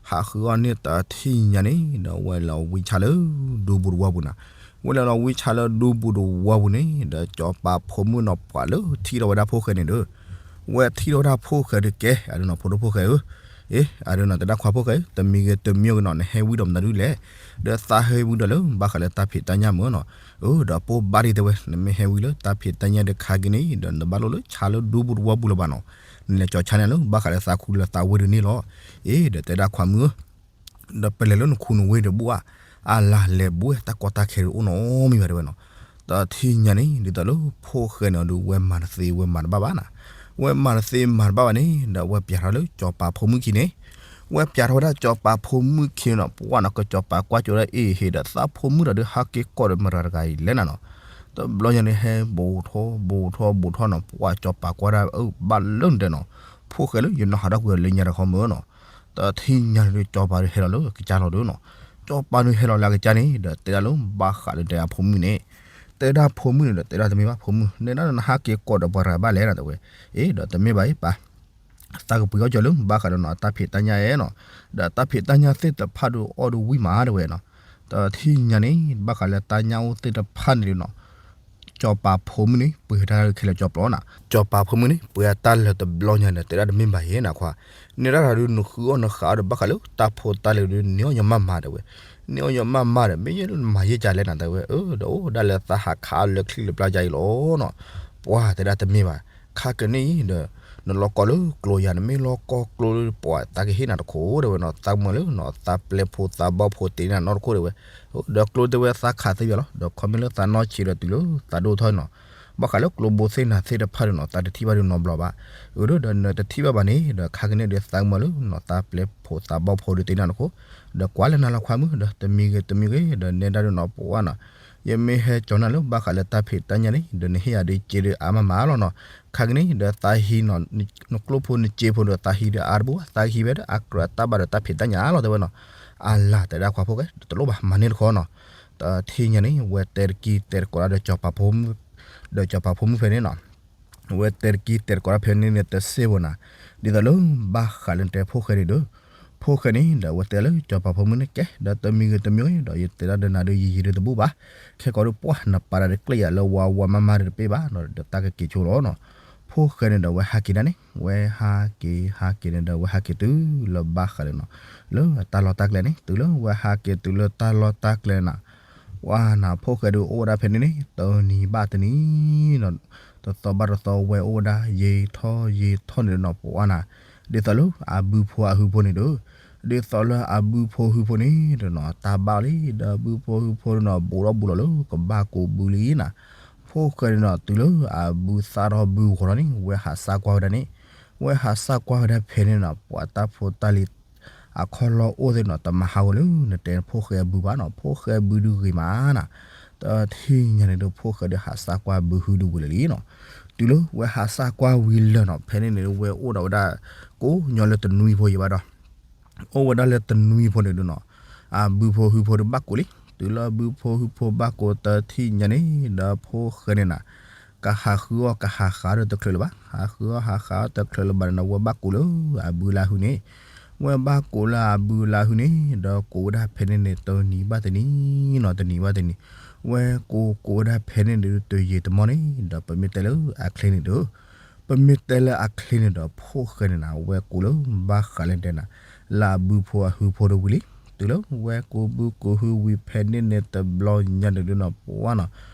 ဟးဃုအီၣ်န့ၣ်တၢ်ထံၣ်ညါန့ၣ် ဒီးဝဲလီၤဝံဆါလၢ ဒူပူၤတဝီပူၤနီၤ, ဝဲလီၤလီၤဝံဆါလၢဒူပူၤတဝီပူၤန့ၣ် ဒီးကၠီၤပၤဖိမုၣ်နီၤ ပှၤလၢထံၣ်ထီၣ်ဝဲဒၣ်ဖိၣ်ဃဲန့ၣ်ဒီး ဝဲထံၣ်ထီၣ်ဝဲဒၣ်ဖိၣ်ဃဲဒုးကဲ အဒုးနီၤ ဖိဒိၣ်ဖိၣ်ဃဲဧၢ, အ့ အဒုးနီၤ တဲဒၣ်ခွါဖိၣ်ဃဲ တမံၤဂ့ၤတမံၤဂ့ၤနီၤ နဟဲဝံဒီးမနုၤဒုးလဲၣ်, ဒီးသးဟဲဝံဒီးလၢ ဘၣ်ဃးလၢတၢ်ဖံးတၢ်ညၣ်မုၢ်နီၤ, အၢ ဒီးပိၢ်ဘၣ်ဒံးတဲဝဲ နမ့ၢ်ဟဲဝံလၢတၢ်ဖံးတၢ်ညၣ်ဒုးခါက့ၤန့ၣ် ဒီးနတဘၣ်လိၣ်လၢဆါလၢဒူပူၤတဝီပူၤလၢၤဘၣ်နီၤ, နလဲၤကၠီၤဆါန့ၣ်လၢ ဘၣ်ဃးလၢသးခူလၢသးဝ့ၢ်ဒုးန့ၣ်လီၤ, အ့ ဒီးတဲဒၣ်ခွါမုၣ်ဧၢ ဒီးပလဲၤလၢနခူနဝ့ၢ်ဒီးဘူၣ်ဧါ, အလါလဲၤဘူၣ်ဝဲ တၢ်ကီတၢ်ခဲဒုးအိၣ်နီတမံၤဘၣ်တဲဝဲနီၤ, တၢ်ထံၣ်ညါန့ၣ် ဒ်သိးလၢဖိၣ်ဃဲန့ၣ်ဒီး ဝဲမၤတသ့ဝဲမၤတဘၣ်ဘၣ်နီၤ, ဝဲမၤတသ့မၤတဘၣ်ဘၣ်န့ၣ် ဒီးဝဲပျးထီၣ်လၢကၠီၤပၤဖိမုၣ်ခံန့ၣ်, ဝဲပျးထီၣ်ဝဲဒၣ်ကၠီၤပၤဖိမုၣ်ခံနီၤ ပှၤနီၤ ကၠီၤပၤကွၢ်ကၠိဝဲဒၣ်အ့ဟ့ၣ်ဒီး သးဖိမုၣ်ဒီးဒုးဟးက့ၤကိးဒီးမတၤတဂၤအံၤလဲၣ်နၤနီၤ, တဘျီညါန့ၣ် ဟဲဘူးထီၣ်ဘူးထီၣ်ဘူးထီၣ်နီၤ ပှၤကၠီၤပၤကွၢ်ဒၣ်အၢ ဘၣ်လၢနတဲနီၤ, ဖိၣ်ဃဲလၢယနီၣ်ဟးထီၣ်ကွံာ်လၢညါတခီမုၢ်နီၤ, တၢ်ထံၣ်ညါန့ၣ်ဒီး ကၠီၤပၤဒုးဟဲလီၤလၢကစၢ်လီၤဒီးနီၤ, ကၠီၤပၤန့ၣ်ဟဲလီၤလၢအကစၢ်န့ၣ် ဒီးတဲဒၣ်လၢဘၣ်ဃးလၢတဲအဖိမုၣ်န့ၣ်, တဲဒၣ်ဖိမုၣ်န့ၣ်ဒီး တဲဒၣ်တမ့ၢ်ဘၣ် ဖိမုၣ် နဲဒၣ်နဟးက့ၤကိးဒီးပှၤတဂၤဘၣ်လဲၣ်နၤတဲဝဲ, အ့ ဒီးတမ့ၢ်ဘၣ်အံၤပၢ် သးကပှ့ၤအီၣ်ကၠီၤလၢ ဘၣ်ဃးဒီးနီၤ တၢ်ဖံးတၢ်ညၣ်အဲၣ်နီၤ, ဒီးတၢ်ဖံးတၢ်ညၣ်သ့ၣ်တဖၣ်ဒုးအီၣ်ဒုးဝံၣ်မးတဲဝဲနီၤ, တၢ်ထံၣ်ညါန့ၣ် ဘၣ်ဃးလၢတၢ်ညၣ်အိၣ်သ့ၣ်တဖၣ်န့ၣ်ဒုးနီၤ, ကၠီၤပၤဖိမုၣ်န့ၣ် ပှ့ၤတၢ်ခဲလၢာ်ကၠီၤပျီနီၤ, ကၠီၤပၤဖိမုၣ်န့ၣ် ပှ့ၤအတၢ်လၢာ်တဘျီညါဒီး တဲဒၣ်တမ့ၢ်ဘၣ်ယဲနၤခွါ, နဲဒၣ်တၢ်ဒုးနဃုအီၣ်နဃးအီၣ်ဒီး ဘၣ်ဃးလၢတၢ်ဖိတၢ်လံၤဒုးန့ၢ်အီၣ်ညီမးမးတဲဝဲ, န့ၢ်အီၣ်ညီမးမးဒီး မ့ၢ်ယဲမၤယဲၢ်ကလဲၣ်နၤ တဲဝဲ, အၢ ဒီးအိၣ်ဒၣ်လၢသးဟးခးအီၣ်လၢချံလၢပျၢ်ယါအံၤလီၤနီၤ. ပှၤတဲဒၣ်တမ့ၢ်ဘၣ်, ခါကနံၣ်အံၤဒီး နလီၤကီၢ်လၢကျိၤယၤ နမ့ၢ်လီၤကီၢ်ကျိၤလၢပှၤသးကဟ့ၣ်နၤတခိၣ် တဲဝဲနီၤ, သးမုာ်လၢနီၤ သးပျဲဖိသးဘီၣ်ဖိတ့ၢ်နၤနီတခိၣ် တဲဝဲ, ဒီးကျိၤတဲဝဲသးခးသ့ယၤလီၤ, ဒီးခီမ့ၢ်လၢသးနီၢ်ဆံးဒီးတုၤလၢသးဒိၣ်ထီၣ်နီၤ ဘၣ်ဃးလၢကျိဘိသ့ၣ်နၤသ့ၣ်တဖၣ်ဒီးနီၤ သးတထံၣ်ဘၣ်ဒုးနီတဘျီဘၣ်. အၢ ဒီးနတထံၣ်ဘၣ်ဘၣ်န့ၣ် ဒီးခါကနံၣ်ဒီးသးမုာ်လၢနီၤ သးပျဲဖိသးဘီၣ်ဖိဒုးတ့ၢ်နၤတခိၣ်, ဒီးကွၢ်လၢနၤလီၤခွါမုၢ် ဒီးတမံၤဂ့ၤတမံၤဂ့ၤ ဒီးနဲဒၣ်ဒုးနီၤ ပှၤနီၤ, ယမ့ၢ်ဟဲကၠီၤနၤလၢဘၣ်ဃးလၢတၢ်ဖံးတၢ်ညၣ်န့ၣ် ဒီးနဟ့ၣ်ယၤဒုးစ့ဒုးအါမးမးလီၤနီၤ. ခါကနံၣ်ဒီးသးဟံးနီၤ နကျိဖိနစ့ဖိဒီးသးဟံးဒုးအါတဘူၣ်ဘၣ်, သးဟံးဝဲဒၣ်အကြၢးအတၢ်ဘၣ်ဒီးတၢ်ဖံးတၢ်ညၣ်လီၤ တဲဝဲနီၤ. အလၤ တဲဒၣ်ခွါဖိၣ်ဃဲ တလိၣ်ဘၣ် မၤန့ၢ်တခီနီၤ. တထံၣ်ညါန့ၣ် ဝဲတဲတကံတဲတကိးဒၣ်ဒီး ဒီးစီၤပၤဖိမုၣ်ဖဲန့ၣ်နီၤ, ဝဲတဲတကံတဲတကိးဒၣ်ဖဲန့ၣ်န့ၣ် တစ့ဖိနၤ, ဒ်သိးလၢဘၣ်ဃးလၢနတဲဖိၣ်ဃဲန့ၣ်ဒီး, ဖိၣ်ဃဲန့ၣ်ဒီး ဝဲတဲလၢစီၤပၤဖိမုၣ်န့ၣ်ကဲ ဒီးတမံၤဂ့ၤတမံၤဂ့ၤ ဒီးယတဲဒၣ်ဒီးနၤဒီး ယယံၤဒုးတဘူၣ်ဘၣ်, ခဲကိးဒုးပှၢ် နပာ်ဒၣ်တကျဲယၤလၢဝါဝါမးမးဒီးတပ့ၢ်ဘၣ်နီၤ ဒီးတၢ်ကက့ၤဆိလီၤနီၤ. ဖိၣ်ဃဲန့ၣ်ဒီး ဝဲဟးက့ၤဒၣ်န့ၣ် ဝဲဟးက့ၤ ဟးက့ၤန့ၣ်ဒီး ဝဲဟးက့ၤတုၤလၢဘၣ်ဃးလၢနီၤ, လၢတၢ်လီၢ်တၢ်ကျဲန့ၣ် တုၤလၢဝဲဟးက့ၤတုၤလၢတၢ်လီၢ်တၢ်ကျဲနၤ ပှၤနၤ ဖိၣ်ဃဲဒုးအိၣ်ဝဲဒၣ်ဖဲန့ၣ်န့ၣ် တနံၤဘၣ်တနံၤနီၤ, တသီဘၣ်တသီ ဝဲအိၣ်ဝဲဒၣ်ယံာ်ထီၣ်ယံာ်ထီၣ်န့ၣ်ဒီးနီၤ ပှၤနီၤ, ဒ်သိးလၢအဘုဖိအဟုဖိန့ၣ်ဒီး, ဒ်သိးလၢအဘုဖိဟုဖိန့ၣ်ဒီးနီၤ တၢ်ဘၣ်လံ ဒီးဘုဖိဟုဖိန့ၣ်နီၤ ဘူးထီၣ်ဘူးလီၤလၢကဘၣ်ကိးဘုလံနီၤ. ဖိၣ်ဃဲန့ၣ်နီၤ တုၤလၢအဘုသၣ်ထီၣ်ဘုဂီၤထီၣ်န့ၣ် ဝဲဟးစၢ်ကွၢ်ဝဲဒၣ်န့ၣ်, ဝဲဟးစၢ်ကွၢ်ဝဲဒၣ်ဖဲန့ၣ်နီၤ ပှၤတၢ်ဖိတၢ်လံၤ အခီၣ်လီၢ်အိၣ်သ့ၣ်နီၤ တမၤဟးဂီၤလၢနတဲဖိၣ်ဃဲအဘုဘၣ်နီၤ, ဖိၣ်ဃဲအဘုဒုးဂ့ၤမးနီၤ. တထံၣ်ညါန့ၣ်ဒီး ဖိၣ်ဃဲဒုးဟးစၢ်ကွၢ်ဘုဟုဒုးဝံၤလၢာ်လံနီၤ. တုၤလၢဝဲဟးစၢ်ကွၢ်ဝံၤလၢာ်နီၤ ဖဲန့ၣ်န့ၣ် ဝဲအိၣ်ဒီးဝဲဒၣ် ကိးညီလၢတနွံဖိယံၤဘၣ်ဒီး အိၣ်ဝဲဒၣ်လၢတနွံဖိန့ၣ်ဒီးနီၤ, အဘုဖိဟုဖိဒီးဘၣ်ကိးလံ, တုၤလၢဘုဖိဟုဖိဘၣ်ကိးတထံၣ်ညါန့ၣ် ဒီးဖိၣ်ဃဲန့ၣ်နၤ ကဟးဃုအီၣ်ကဟးဃးဒီးတချုးလၢၤဘၣ်, ဟးဃုအီၣ်ဟးဃးအီၣ်တချုးလၢၤဘၣ်န့ၣ် ဝဲဘၣ်ကိးလၢအဘုလၢအဟုန့ၣ်, ဝဲဘၣ်ကိးလၢအဘုလၢအဟုန့ၣ် ဒီးကိးဝဲဒၣ်ဖဲန့ၣ်န့ၣ် တနံၤဘၣ်တနံၤနီၤ တနံၤဘၣ်တနံၤ, ဝဲကိးကိးဝဲဒၣ်ဖဲန့ၣ်န့ၣ်ဒီးတယံာ်တမီၢ်န့ၣ် ဒီးပမ့ၢ်တဲလၢအချ့န့ၣ်ဒီး ပမ့ၢ်တဲလၢအချ့န့ၣ်ဒီး ဖိၣ်ဃဲန့ၣ်နၤ ဝဲကိးလၢဘၣ်ဃးလၢတဲနၤ လၢအဘုဖိအဟုဖိဒီးဝံၤလံ, တုၤလၢဝဲကိးဘုကိးဟုဝံၤဖဲန့ၣ်န့ၣ် တဘျီညါန့ၣ်ဒီးနီၤ ပှၤနီၤ,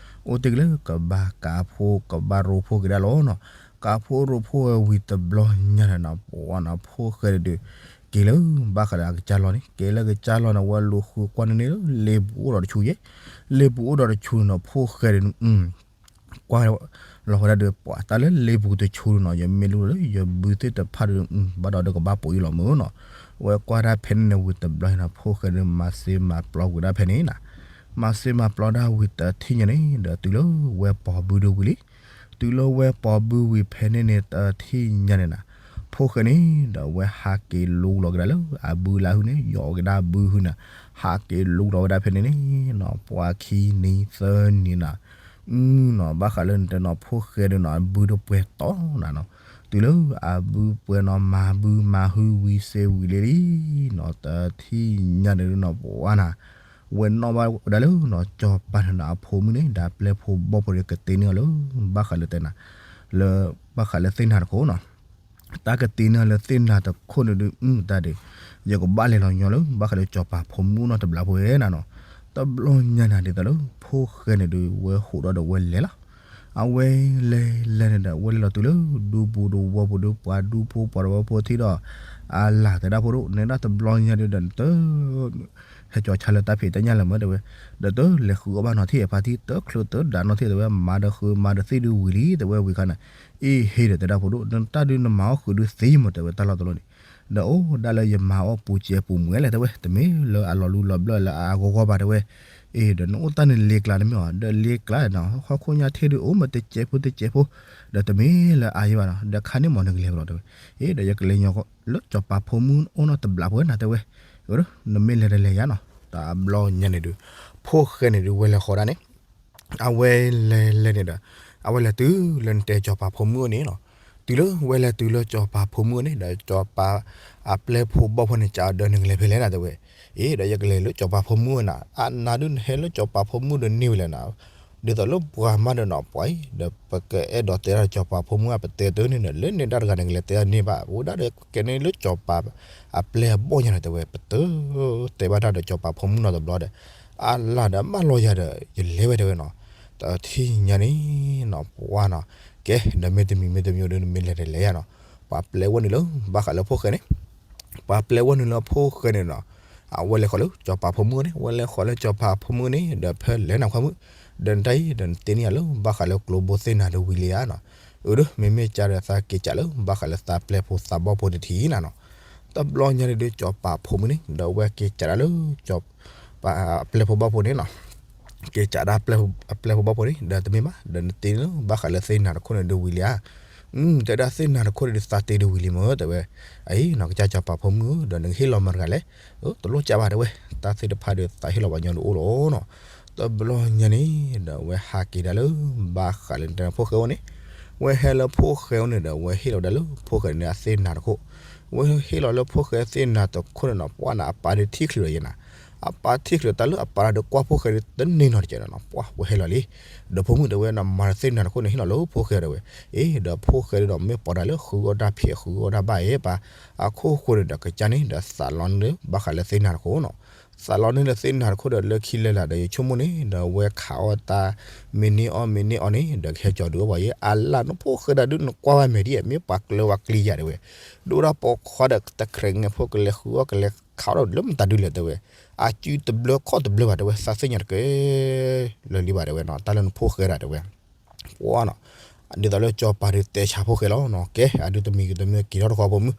အိၣ်တ့ၢ်က့ၤလၢကဘၣ်ကးဖိကဘၣ်ရိဖှိၣ်က့ၤဒၣ်လီၤနီၤ, ကးဖိရိဖှိၣ်ဝဲဝံၤတဘျီညါန့ၣ်နီၤ ပှၤနီၤ ဖိၣ်ဃဲန့ၣ်ဒီး က့ၤလၢဘၣ်ဃးလၢအကစၢ်လီၢ်န့ၣ် က့ၤလၢကစၢ်လီၢ်န့ၣ် ဝဲလူၤဃုကွၢ်န့ၣ်န့ၣ်လၢ လ့ပူၤအိၣ်ဒီးတဆူယဲ, လ့ပူၤအိၣ်ဒီးတဆူန့ၣ်နီၤ ဖိၣ်ဃဲန့ၣ် ကွၢ်လီၤဝဲဒၣ်ဒီး ပှၤတၢ်လၢလ့ပူၤတဆူန့ၣ်နီၤ ယမ့ၢ်လူၤလၢယဘုသ့ၣ်တဖၣ်ဒီး ဘၣ်ဒီးကဘၣ်ပိာ်အံၤလီၤမ့ၢ်နီၤ, ဝဲကွၢ်တၢ်ဖဲန့ၣ်န့ၣ်ဝံၤတဘျီန့ၣ်နီၤ ဖိၣ်ဃဲဒီး မၤစ့မၤပျီဝံၤဒၣ်ဖဲန့ၣ်နၤ, မၤစ့မၤပျီဒၣ်ဝံၤတထံၣ်ညါန့ၣ်ဒီး တုၤလၢဝဲပိာ်ဘုဒီးဝံၤလံ, တုၤလၢဝဲပိာ်ဘုဝံၤဖဲန့ၣ်န့ၣ် တထံၣ်ညါန့ၣ်နၤ, ဖိၣ်ဃဲန့ၣ်ဒီး ဝဲဟးက့ၤလူလီၤက့ၤဒၣ်လၢအဘုလၢဟုန့ၣ် ယီၤက့ၤဒၣ်ဘုဟုနၤ, ဟးက့ၤလူလီၤဝဲဒၣ်ဖဲန့ၣ်န့ၣ်နီၤ ပှၤခံနံၤသၢနံၤနၤ နီၤ ဘၣ်ဃးလၢနတဲနီၤ ဖိၣ်ဃဲဒီးနီၤ အဘုဒီးပှဲၤတီနၤနီၤ, တုၤလၢအဘုပှဲၤနီၤ မၤဘုမၤဟုဝံၤစ့ဝံၤလံလံနီၤ တထံၣ်ညါန့ၣ်ဒီးနီၤ ပှၤနၤ ဝဲနီၣ်ဘၣ်ဝဲဒၣ်လၢနီၤ စီၤပၤန့ၣ်နီၤ အဖိမုၣ်န့ၣ် ဒီးပျဲၢ်ဖိဘီၣ်ဖိဒီးကတ့န့ၢ်အီၤလၢ ဘၣ်ဃးလၢတဲနၤ လၢ ဘၣ်ဃးလၢသ့ၣ်နၤတခိၣ်နီၤ တၢ်ကတ့န့ၢ်လၢသ့ၣ်နၤတခိၣ်န့ၣ်ဒီး တၢ်ဒီး ယကဘၣ်လဲၤလီၤညီလၢ ဘၣ်ဃးလၢစီၤပၤဖိမုၣ်နီၤတဘျီဖိဝဲနၤနီၤ, တဘျီညါနၤဒ်သိးလၢ ဖိၣ်ဃဲန့ၣ်ဒီး ဝဲဟူးဒီးဒီးဝဲလဲၤလီၤ, အဝဲလဲၤလဲၤန့ၣ်ဒီး အဝဲလဲၤလီၤတုၤလၢ ဒူပူၤတဝီပူၤဒီး ပှၤဒူဖိပှၤတဝီဖိထံၣ်ဒီး အလၤတဲဒၣ်ဖိဒိၣ် နဲဒၣ်တဘျီညါဒီး နတ ဟဲကၠီၤဆါလၢတၢ်ဖံးတၢ်ညၣ်လၢၤမ့ၢ်တဲဝဲ, ဒီးတလဲၤဃုအီၣ်ဘၣ်နီၤထံၣ်အဖါတံၢ် တချုးတဒါနီၤထံၣ်တဲဝဲ မၤဒီးဃုမၤဒီးသ့ၣ်ဒုးဝံၤလံ တဲဝဲဝံၤခါန့ၣ်, အ့ဟ့ဒီးတဲဒၣ်ဖိဒိၣ် နတၢ်ဒုးနမၤအီၣ်ဃုာ်ဒုးသ့မ့ၢ်တဲဝဲတၢ်လီၢ်တလီၢ်န့ၣ်, ဒီးအိၣ်ဒၣ်လၢယမၤအီၣ်ပူၤစဲးပူၤမုၢ်လဲၣ်တဲဝဲ တမ့ၢ်လၢအလီၤလူလီၤဘျၢၣ်လၢအဂီၢ်ဂီၢ်ဘၣ်တဲဝဲ, အ့ ဒီးနအိၣ်တၢ်န့ၣ်လ့ကျါတမ့ၢ်အီၤ ဒီးလ့ကျါနီၤ ဟီၣ်ခိၣ်ညါထံၣ်ဒုးအိၣ်မ့ၢ်တစဲးဖိတစဲးဖိ, ဒီးတမ့ၢ်လၢအါယံၤဘၣ်နီၤ ဒီးခါန့ၣ်မ့ၢ်နကလဲၤဘၣ်လီၤတဲဝဲ, အ့ ဒီးယကလဲၤညီလၢစီၤပၤဖိမုၣ်အိၣ်နီတဘျီဖိဝဲနၤတဲဝဲ, နမ့ၢ်လဲၤတလဲၤယါနီၤ တဘျီညါန့ၣ်ဒုး, ဖိၣ်ဃဲန့ၣ်ဒုးဝဲလဲၤဃီဒၣ်န့ၣ် အဝဲလဲၤလဲၤန့ၣ်ဒီး, အဝဲလဲၤတုၤလၢနတဲစီၤပၤဖိမုၣ်အိၣ်န့ၣ်နီၤ, တုၤလၢဝဲလဲၤတုၤလၢစီၤပၤဖိမုၣ်အိၣ်န့ၣ် ဒီးစီၤပၤအပျဲၢ်ဖိဘီၣ်ဖိန့ၣ် ကဒီးနကလဲၤဖဲလဲၣ်နၤတဲဝဲ, အ့ ဒီးယကလဲၤလၢစီၤပၤဖိမုၣ်ဝဲနၤ, အနၤဒုးနဟဲလၢစီၤပၤဖိမုၣ်ဒီးန့ၢ်ဝဲလဲၣ်နၤ, ဒ်သိးလၢပှၤမၤဒီးနီၤ ပှၤအံၤ ဒီးပကအဲၣ်ဒိးတဲဒၣ်ဒီးစီၤပၤဖိမုၣ်ဧါ ပတဲတန့ၢ်ဒီး လၢန့ၣ်တၢ်တဂၤန့ၣ် ကလဲၤတဲတန့ၢ်ဘၣ် ဝဲဒၣ်ဒီးကဲန့ၣ်လၢစီၤပၤအပျဲၢ်အဘီၣ်ညါန့ၣ် တဲဝဲ ပတတဲဘၣ်တၢ်ဒီးစီၤပၤဖိမုၣ်နီတဘျီဒီး အလၢ်ဒီးမၢလီၤယၤဒီး ယလဲၤဝဲတဲဝဲနီၤ တထံၣ်ညါန့ၣ်နီၤ ပှၤနီၤ ကဲ ဒီးမ့ၢ်တမံၤမ့ၢ်တမံၤဒီး နမ့ၢ်လဲၤတလဲၤယၤနီၤ ပှၤပျဲဝဲနုာ်လၢ ဘၣ်ဃးလၢဖိၣ်ဃဲန့ၣ် ပှၤပျဲဝဲနုာ်လၢဖိၣ်ဃဲန့ၣ်နီၤ အဝဲလဲၤဃီၤလၢစီၤပၤဖိမုၣ်န့ၣ် ဝဲလဲၤဃီၤလၢစီၤပၤဖိမုၣ်န့ၣ် ဒီးဖဲလဲၤနၤခွါမုၣ် ဒီးနတၢ်အံၤ ဒီးနတ့န့ၢ်ယၤလၢ ဘၣ်ဃးလၢကျိဘိသ့ၣ်နၤဒီးဝံၤလံဧါနီၤ အၢ ဒီးမ့မ့ၢ်ကၢ်ဒီးသးက့ၤကးလၢ ဘၣ်ဃးလၢသးပျဲၢ်ဖိသးဘီၣ်ဖိတထံၣ်နၤနီၤ တဘျီညါန့ၣ်ဒီးစီၤပၤဖိမုၣ်န့ၣ် ဒီးအဝဲက့ၤကးဒၣ်လၢ ပှၤအပျဲၢ်ဖိဘီၣ်ဖိန့ၣ်နီၤ က့ၤကးဒၣ်အပျဲၢ်ဖိဘီၣ်ဖိန့ၣ် ဒီးတမ့ၢ်ဘၣ် ဒီးနတ့န့ၢ်လၢ ဘၣ်ဃးလၢသ့ၣ်နၤတခိၣ်န့ၣ်ဒီးဝံၤလံဧါ တဲဒၣ်သ့ၣ်နၤတခိၣ်န့ၣ်ဒီးသးတ့ဒီးဝံၤလံမ့ၢ် တဲဝဲ အံၤနီၤ ကစၢ်စီၤပၤဖိမုၣ်ဧၢ ဒီးနကဟ့ၣ်လီၤမတၤတဂၤလဲၣ် တလိၣ်ကၢ်ဘၣ်တဲဝဲ တၢ်သ့ၣ်တဖၣ်ဒီးသးဟ့ၣ်လီၤပှၤညီဒုးအိၣ်လီၤနီၤ တဘျီညါန့ၣ် ဒီးအဝဲဟးက့ၤဒၣ်လၢ ဘၣ်ဃးလၢနတဲဖိၣ်ဃဲအိၣ်န့ၣ် ဝဲဟဲလၢဖိၣ်ဃဲအိၣ်န့ၣ်ဒီး အဝဲဟ့ၣ်လီၤဝဲဒၣ်လၢဖိၣ်ဃဲန့ၣ်အသ့ၣ်နၤတခိၣ် ဝဲဟ့ၣ်လီၤလၢဖိၣ်ဃဲသ့ၣ်နၤတခိၣ်န့ၣ်နီၤ ပှၤန့ၣ်အပၢ်ဒီးထံၣ်ချုးလီၤယဲနီၤ အပၢ်ထံၣ်ချုးတၢ်လၢအပၢ်ဒီးကွၢ်ဖိၣ်ဃဲဒီးတန့ၢ်နီတစဲးနီၤ ပှၤဝဲဟဲလီၤလံ ဒီးဖိမုၣ်တဲဝဲနီၤ မၤတသ့ၣ်နၤတခိၣ်န့ၣ် ဟ့ၣ်လီၤလၢဖိၣ်ဃဲတဲဝဲ အ့ ဒီးဖိၣ်ဃဲဒီး မ့ၢ်ပိာ်တၢ်လၢဃုအီၣ်တၢ်ဖံးဃုအီၣ်တၢ်ဘၣ်အ့ၣ်ပၢ် အခိၣ်ဃိန့ၣ်ဒီးကစၢ်န့ၣ်ဒီးသးလီန့ၢ်လၢ ဘၣ်ဃးလၢသ့ၣ်နၤတခိၣ်နီၤ သးလီန့ၢ်လၢသ့ၣ်နၤတခိၣ်ဒီးလၢခံလၢလာ်ဒီးယဆိကမိၣ်န့ၣ် ဒီးအဝဲခးအီၣ်တၢ် မ့ၢ်န့ၢ်အီၣ်မ့ၢ်န့ၢ်အီၣ်န့ၣ် ဒီးကဟဲကၠီၤဒုးအီၣ်ပှၤယဲ အလၢ်နဖိၣ်ဃဲဒၣ်ဒုးနကွၢ်ဝဲမဲာ်ဒ် မ့ၢ်ပှၤကျၢၤဝဲကျံယၤတဲဝဲ ဒိၣ်ဒၣ်ပိာ်ခွါဒီးတခရဲးငဲၤဖိကလဲၤဃုအီၣ် ကလဲၤခးအီၣ်ဒီးလၢမတၤဒုးလဲၣ်တဲဝဲ အစုတဘျၢခီၣ်တဘျၢဘၣ်တဲဝဲ သးသ့ၣ်ညါတကဲ လၢာ်လံဘၣ်တဲဝဲနီၤ တၢ်လၢနဖိၣ်ဃဲဒၣ်တဲဝဲ ပှၤနီၤ ဒ်သိးလၢစီၤပၤဒီးတဲဆါဖိၣ်ဃဲလီၤနီၤ ကဲ အဒုးတမံၤဂ့ၤတမံၤက့ၤထီၣ်တဃီဖိမုၣ်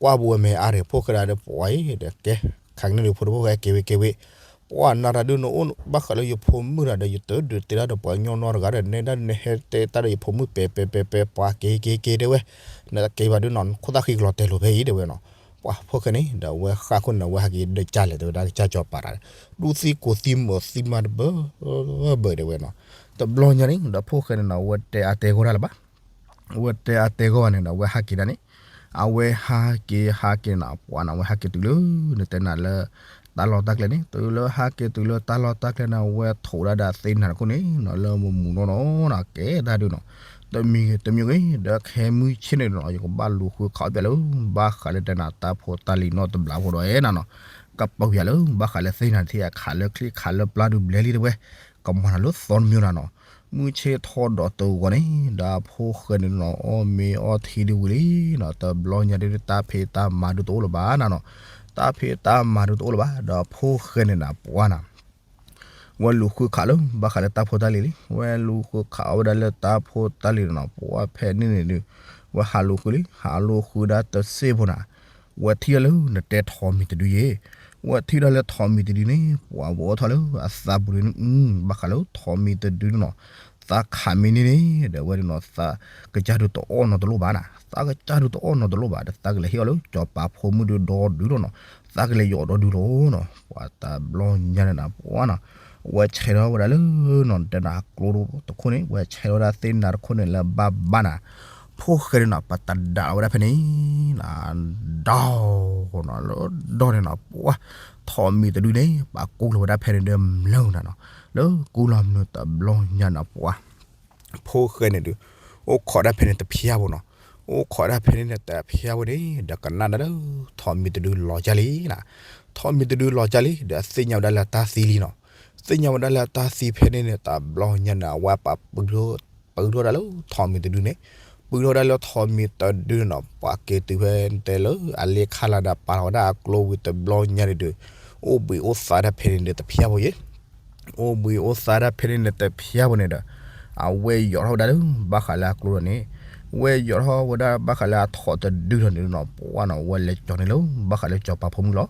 ကွၢ်ပူၤဝဲမဲာ်အါဒီးဖိၣ်ဃဲဒၣ်ဒီးပှၤအံၤဒီးကဲ ခါကန့ၣ်ဒီးဖိတဖိၣ်ဃဲက့ၤဝဲက့ၤဝဲ ပှၤနၤတၢ်ဒုးနအိၣ်ဘၣ်ဃးလၢယဖိမုၣ်တၢ်ဒီး ယတဒုးတဲတၢ်ဒီးပှၤကညီနီတဂၤဒီး နဲဒၣ်နဟဲတဲတၢ်ဒီးယဖိမုၣ်ပဲၤပဲၤပဲၤပဲၤ ပှၤက့ၤက့ၤက့ၤတဲဝဲ နက့ၤဘၣ်ဒုးနီၤ နခိၣ်သၣ်ဃံကလီၤတဲာ်လိာ်ဖဲအံၤတဲဝဲနီၤ ပှၤဖိၣ်ဃဲန့ၣ် ဒီးအဝဲဃၣ်ခိၣ်န့ၣ် အဝဲဟးက့ၤဒီးကၢ်လဲၣ်တဲဝဲဒၣ်ကစၢ်စီၤပၤတၢ် ဒူသံကိးသံမုာ်သံမါတဘၢဘၢတဲဝဲနီၤ တဘျီညါန့ၣ် ဒီးဖိၣ်ဃဲန့ၣ်နီၤ အဝဲတဲအါတဲဂီၢ်တၢ်လၢၤဘၣ် အဝဲတဲအါတဲဂီၢ်ဘၣ်န့ၣ်ဒီး အဝဲဟးက့ၤဒၣ်န့ၣ် အဝဲဟးက့ၤဟးက့ၤန့ၣ် ပှၤန့ၣ် အဝဲဟးက့ၤတုၤလၢ နတဲနၤလၢ တၢ်လီၢ်တၢ်ကျဲန့ၣ် တုၤလၢဟးက့ၤတုၤလၢတၢ်လီၢ်တၢ်ကျဲန့ၣ် အဝဲထိးဒၣ်ဒီးသ့ၣ်နၤတခိၣ်န့ၣ်နီၤ လၢမမူနီၢ်နီၢ်နီၤ ကဲတၢ်ဒုးနီၤ တမံၤဂ့ၤတမံၤဂ့ၤ ဒီးခဲမုၢ်ဆ့ၣ်န့ၣ်နီၤ ယကဘၣ်လူၤဃုခးအီၣ်ပၠးလၢ ဘၣ်ဃးလၢတဲနၤတၢ်ဖိတၢ်လံၤနီတဘျီဖိဒီးအဲၣ်နၤနီၤ ကပီၤယၤလၢ ဘၣ်ဃးလၢသ့ၣ်နၤတထံၣ် အခးလၢချံခးလၢပျၢ်ဒုးဘျဲလံတဲဝဲ ကမၤနၤလၢသီတမံၤနၤနီၤ မုၢ်ဆ့ၣ်ထီၣ်ဒီးတဂီၤန့ၣ် ဒီးဖိၣ်ဃဲန့ၣ်နီၤ အီၣ်မ့ၤအီထံဒုးဝံၤလံနီၤ တဘျီညါဒုး တၢ်ဖံးတၢ်မၤဒုးတအိၣ်လၢၤဘၣ်နၤနီၤ တၢ်ဖံးတၢ်မၤဒုးတအိၣ်လၢၤဘၣ် ဒီးဖိၣ်ဃဲန့ၣ်နၤ ပှၤနၤ ဝဲလူၤဃုခးလၢ ဘၣ်ဃးလၢတၢ်ဖိတၢ်လံၤလံ ဝဲလူၤဃုခးအီၣ်ဝဲဒၣ်လၢတၢ်ဖိတၢ်လံၤနၤနီၤ ပှၤဖဲန့ၣ်န့ၣ်ဒုး ဝဲဟးလူၤဃုလံ ဟးလူၤဃုဒၣ်တစ့ၢ်ဖိနၤ ဝဲထံၣ်လၢနတဲထိးမံၤတဒုယဲ ဝဲထံၣ်ဒၣ်လၢထိးမံၤတဒုန့ၣ် ပှၤဝဲအိၣ်ထီၣ်လၢအသးပူၤဒုးန့ၣ် ဘၣ်ဃးလၢထိးမံၤတဒုန့ၣ်နီၤ သးခးမံၤန့ၣ်န့ၣ် ဒီးဝဲဒၣ်နီၤ သးကစၢ်ဒုးတအီၣ်နီတလိၣ်ဘၣ်နၤ သးကစၢ်ဒုးတအီၣ်နီတလိၣ်ဘၣ် ဒီးသးကလဲၤဟ့ၣ်အီၣ်လၢစီၤပၤဖိမုၣ်ဒုးဒီဒုလီၤနီၤ သးကလဲၤယီၤဒီဒုလီၤနီၤ ပှၤတဘျီညါန့ၣ်နၤ ပှၤနီၤ ဝဲဆဲးထီၣ်ဝဲဒၣ်လၢနီၤ တဲနၤကျိတခိၣ်န့ၣ် ဝဲဆဲးထီၣ်ဝဲဒၣ်သ့ၣ်နၤတခိၣ်န့ၣ်လၢဘၣ်ဘၣ်နၤ ဖိၣ်ဃဲန့ၣ်နီၤ ပတဒါဝဲဒၣ်ဖဲန့ၣ် နၤ ဒီနီၤ လၢဒီန့ၣ်နီၤ ပှၤ ထိးမံၤတဒုန့ၣ် ပှၤကူလီၤဝဲဒၣ်ဖဲန့ၣ်ဒီးမျၢနၤနီၤ လၢကူလီၤမျၢတဘျီညါနီၤ ပှၤ ဖိၣ်ဃဲန့ၣ်ဒုး အိၣ်ခိးဒၣ်ဖဲန့ၣ်တဖျါဖိနီၤ အိၣ်ခိးဒၣ်ဖဲန့ၣ်န့ၣ်တဖျါဖိန့ၣ် ဒီးကနၣ်ဒၣ်လၢ ထိးမံၤတဒုလီၤကၢ်လံနၤ ထိးမံၤတဒုလီၤကၢ်လံ ဒီးသ့ၣ်ညါဝဲဒၣ်လၢတၢ်သံလံနီၤ သ့ၣ်ညါဝဲဒၣ်လၢတၢ်သံဖဲန့ၣ်န့ၣ် တဘျီညါန့ၣ် အဝဲပာ် ပုၢ်ထီၣ်ဒၣ်လၢထိးမံၤတဒုန့ၣ် ပုၢ်ထီၣ်ဒၣ်လၢထိးမံၤတဒုန့ၣ်နီၤ ပှၤက့ၤတုၤဖဲတဲလၢ အလ့ခါလၢဒၣ်ပာ်လီၤဝဲဒၣ်အကျိဝံၤတဘျီညါန့ၣ်ဒုး အိၣ်ဘှံးအိၣ်သါဒၣ်ဖဲန့ၣ်န့ၣ်တဖျါဖိယဲ အိၣ်ဘှံးအိၣ်သါဒၣ်ဖဲန့ၣ်န့ၣ်တဖျါဖိန့ၣ်ဒီး အဝဲယိးထီၣ်ဝဲဒၣ်လၢ ဘၣ်ဃးလၢအကျိဒီးန့ၣ် ဝဲယိးထီၣ်ဝဲဒၣ်ဘၣ်ဃးလၢအထိးတဒုဒီးန့ၣ်နီၤ ပှၤနီၤ ဝဲလဲၤကၠီၤန့ၣ်လၢ ဘၣ်ဃးလၢစီၤပၤဖိမုၣ်လီၤ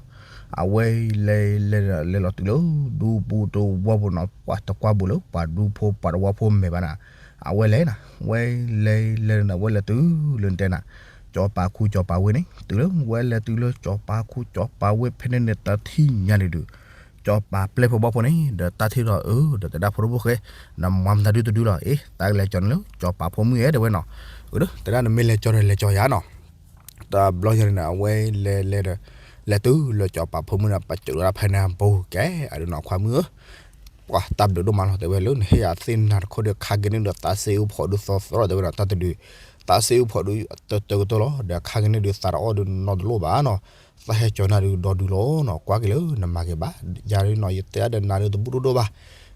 အဝဲလဲၤလဲၤလဲၤလီၤတုၤလၢ ဒူပူၤတဝီပူၤနီၤ ပှၤတကွၢ်ပူၤလၢပှၤဒူဖိပှၤတဝီဖိမဲာ်ဘၣ်နၤ အဝဲလဲၤနၤ ဝဲလဲၤလဲၤနၤ ဝဲလဲၤတုၤလၢတဲနၤ စီၤပၤခူစီၤပၤဝ့ၢ်န့ၣ် တုၤလၢဝဲလဲၤတုၤလၢစီၤပၤခူစီၤပၤဝ့ၢ်ဖဲန့ၣ်န့ၣ် တထံၣ်ညါန့ၣ်ဒုး စီၤပၤပျဲၢ်ဖိဘီၣ်ဖိန့ၣ် ဒီးတၢ်ထံၣ်ဒီးအၢ ဒီးတဲဒၣ်ဖိဒိၣ်ဖိၣ်ဃဲ နမၤမတၤဒုတဒုလီၤ အ့ သးကလဲၤကၠီၤန့ၣ်လၢ စီၤပၤဖိမုၣ်ဧဲ တဲဝဲနီၤ အၢ တဲဒၣ်နမ့ၢ်လဲၤကၠီၤဒီးလဲၤကၠီၤယၤနီၤ တဘျီညါန့ၣ် အဝဲလဲၤလဲၤဒီး လဲၤတုၤလၢစီၤပၤဖိမုၣ်န့ၣ် ပစိာ်လီၤဒၣ်ဖဲန့ၣ်အဘိကဲ အဒုးနီၤ ခွါမုၣ်ဧၢ ပှၤတၢ်ဘျုးဒိၣ်မးလီၤ တဲဝဲလၢနဟ့ၣ်ယၤသ့ၣ်နၤတခိၣ်ဒီး ခါက့ၤန့ၢ်ဒီးသးစ့အူဖီးဒုးသီသီလီၤ တဲဝဲဒီး တၢ်တဒုး သးစ့အူဖီးဒုးတတၢကတီၢ်လီၤ ဒီးခါက့ၤန့ၢ်ဒုးသးတအီၣ်ဒုးနီတလိၣ်ဘၣ်နီၤ, သးဟဲကၠီၤနၤဒုးဒီဒုးလီၤနီၤ, ကွၢ်က့ၤလၢနမၤက့ၤဘၣ်, ယၤဒုးနီၤ ယတဲအါဒီးနၤဒုးတဘူၣ်ဒိၣ်ဒိၣ်ဘၣ်,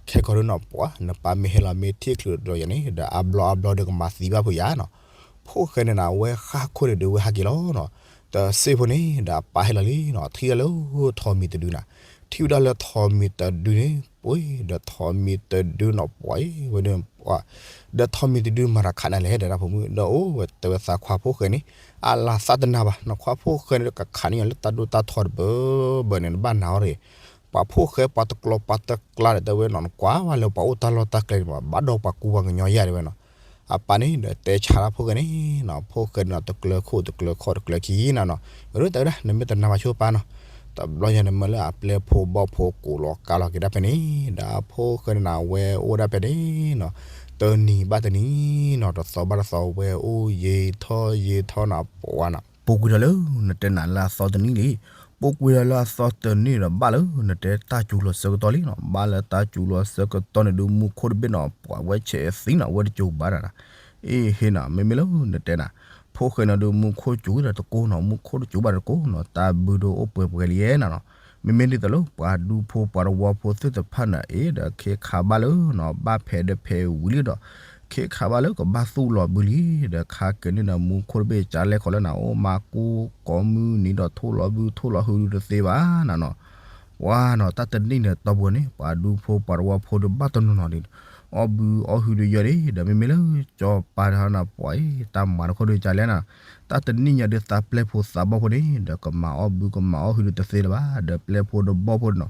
ခဲကီးဒုးနီၤ ပှၤနပၢ်မ့ၢ်ဟဲလီၤမ့ၢ်ထံၣ်ချုးဒီးယၤန့ၣ် ဒီးအါဘျီအါဘျီဒီးကမၤသံဘၣ်ဖိယၤနီၤ, ဖိၣ်ဃဲန့ၣ်နၤ အဝဲဃၣ်ခိၣ်န့ၣ်ဒုးဝဲဟးက့ၤလီၤနီၤ, တစ့ဖိန့ၣ် ဒီးအပၢ်ဟဲလီၤလံနီၤ, ထံၣ်ဝဲဒၣ်လၢထိးမံၤတဒုနၤ, ထံၣ်ဝဲဒၣ်လၢထိးမံၤတဒုန့ၣ် ပှ့ၤ ဒီးထိးမံၤတဒုနီၤ ပှ့ၤဝဲဒၣ် ဒီးထိးမံၤတဒုမၤတၢ်ခးနၤလဲၣ် ဒီးတၢ်ဖိမုၣ် ဒီးအိၣ်ဝဲတဲဝဲသးခွါဖိၣ်ဃဲန့ၣ်, အလၤသးတနၤဘၣ်နီၤ, ခွါဖိၣ်ဃဲန့ၣ်ကခးန့ၢ်ယၤလၢတၢ်ဒိၣ်တၢ်ထီတဘၢဘၢန့ၣ် နဘၣ်နာ်အီၤတဂ့ၤ, ပှၤဖိၣ်ဃဲပှၤတကျီပှၤတကျါဒီးတဲဝဲနီၤ နကွၢ်ဝဲလၢပှၤအိၣ်တၢ်လီၢ်တၢ်ကျဲန့ၣ် ဘၣ်ဒီးပှၤကူပှၤကညီယၤတဲဝဲနီၤ, အပၢ်န့ၣ်ဒီးတဲဆါဒၣ်ဖိၣ်ဃဲန့ၣ်နီၤ, ဖိၣ်ဃဲန့ၣ်နီၤ တကျၢၤခိၣ်တကျၢၤခီၣ်တကျၢၤခံနီၤနီၤ, အၢ တဲဝဲဒၣ် နမ့ၢ်တနာ်ဘၣ်ဆိပၢ်နီၤ, တဘျီညါန့ၣ်မ့ၢ်လၢအပျဲၢ်ဖိဘီၣ်ဖိကိးလီၤကါလီၤက့ၤဒၣ်ဖဲန့ၣ်, ဒီးဖိၣ်ဃဲန့ၣ်နီၤ အဝဲအိၣ်ဒၣ်ဖဲန့ၣ်နီၤ, တနံၤဘၣ်တနံၤနီၤ တသီဘၣ်တသီ ဝဲအိၣ်ယံာ်ထီၣ်ယံာ်ထီၣ်နီၤ ပှၤနီၤ, ပူၤကွံာ်ဒီးလၢနတဲနၤလၢအသီတနံၤလံ, ပူၤကွံာ်ဒီးလၢအသီတနံၤဒီး ဘၣ်လၢနတဲတၢ်စူၤလီၤဆၢကတီၢ်လံနီၤ, ဘၣ်လၢတၢ်စူၤလီၤဆၢကတီၢ်န့ၣ်ဒုး မူခိၣ်တဘ့ၣ်နီၤ ပှၤဝဲဆဲးသံနီၤ ဝဲတစူၤဘၣ်တၢ်နီၤ, အ့ၣ်ဟ့နီၤ မ့မ့ၢ်လၢနတဲနၤ, ဖိၣ်ဃဲနီၤဒုး မူခိၣ်စူၤဒီးတကိးနီၤ, မူခိၣ်တစူၤဘၣ်တကိးနီၤ, တၢ်ဘုဒိၣ်အိၣ်ပှဲၤပှဲၤလံယဲနီၤနီၤ, မ့မ့ၢ်ဒ်သိးလၢပှၤဒူဖိပှၤတဝီဖိသ့ၣ်တဖၣ်န့ၣ် အ့ၣ်ဒီးခ့ခးဘၣ်လၢနီၤ ဘၣ်ဖဲးဒီးဖဲးဝံၤလံဒီး ခ့ခးဘၣ်လၢကဘၣ်သူၣ်လီၤဘုလံ, ဒီးခါက့ၤန့ၣ်ဒီး မူခိၣ်တဘ့ၣ်ကလဲၣ်ခီလၢနၤ အိၣ်မၤကူကိးမုၢ်နံၤဒီးထိၣ်လီၤဘုထိၣ်လီၤဟုဒုးတသ့ဘၣ်နီၤနီၤ, ပှၤနီၤ တၢ်တနံၣ်န့ၣ်တီၢ်ပူၤန့ၣ် ပှၤဒူဖိပှၤတဝီဖိဒုးဘၣ်တနီၤနီၤန့ၣ် အီၣ်ဘုအီၣ်ဟုဒုးယီၤန့ၣ် ဒီးမ့မ့ၢ်လၢကၠီၤပၤတဟီနီၤ ပှၤအံၤ တၢ်မၤတခီဒုးကလဲၣ်နီၤ, တၢ်တနံၣ်ညါဒုးသးပျဲၢ်ဖိသးဘီၣ်ဖိန့ၣ် ဒီးကမၤအီၣ်ဘုကမၤအီၣ်ဟုဒုးတသ့လၢၤဘၣ်, ဒီးပျဲၢ်ဖိဒီးဘီၣ်ဖိန့ၣ်နီၤ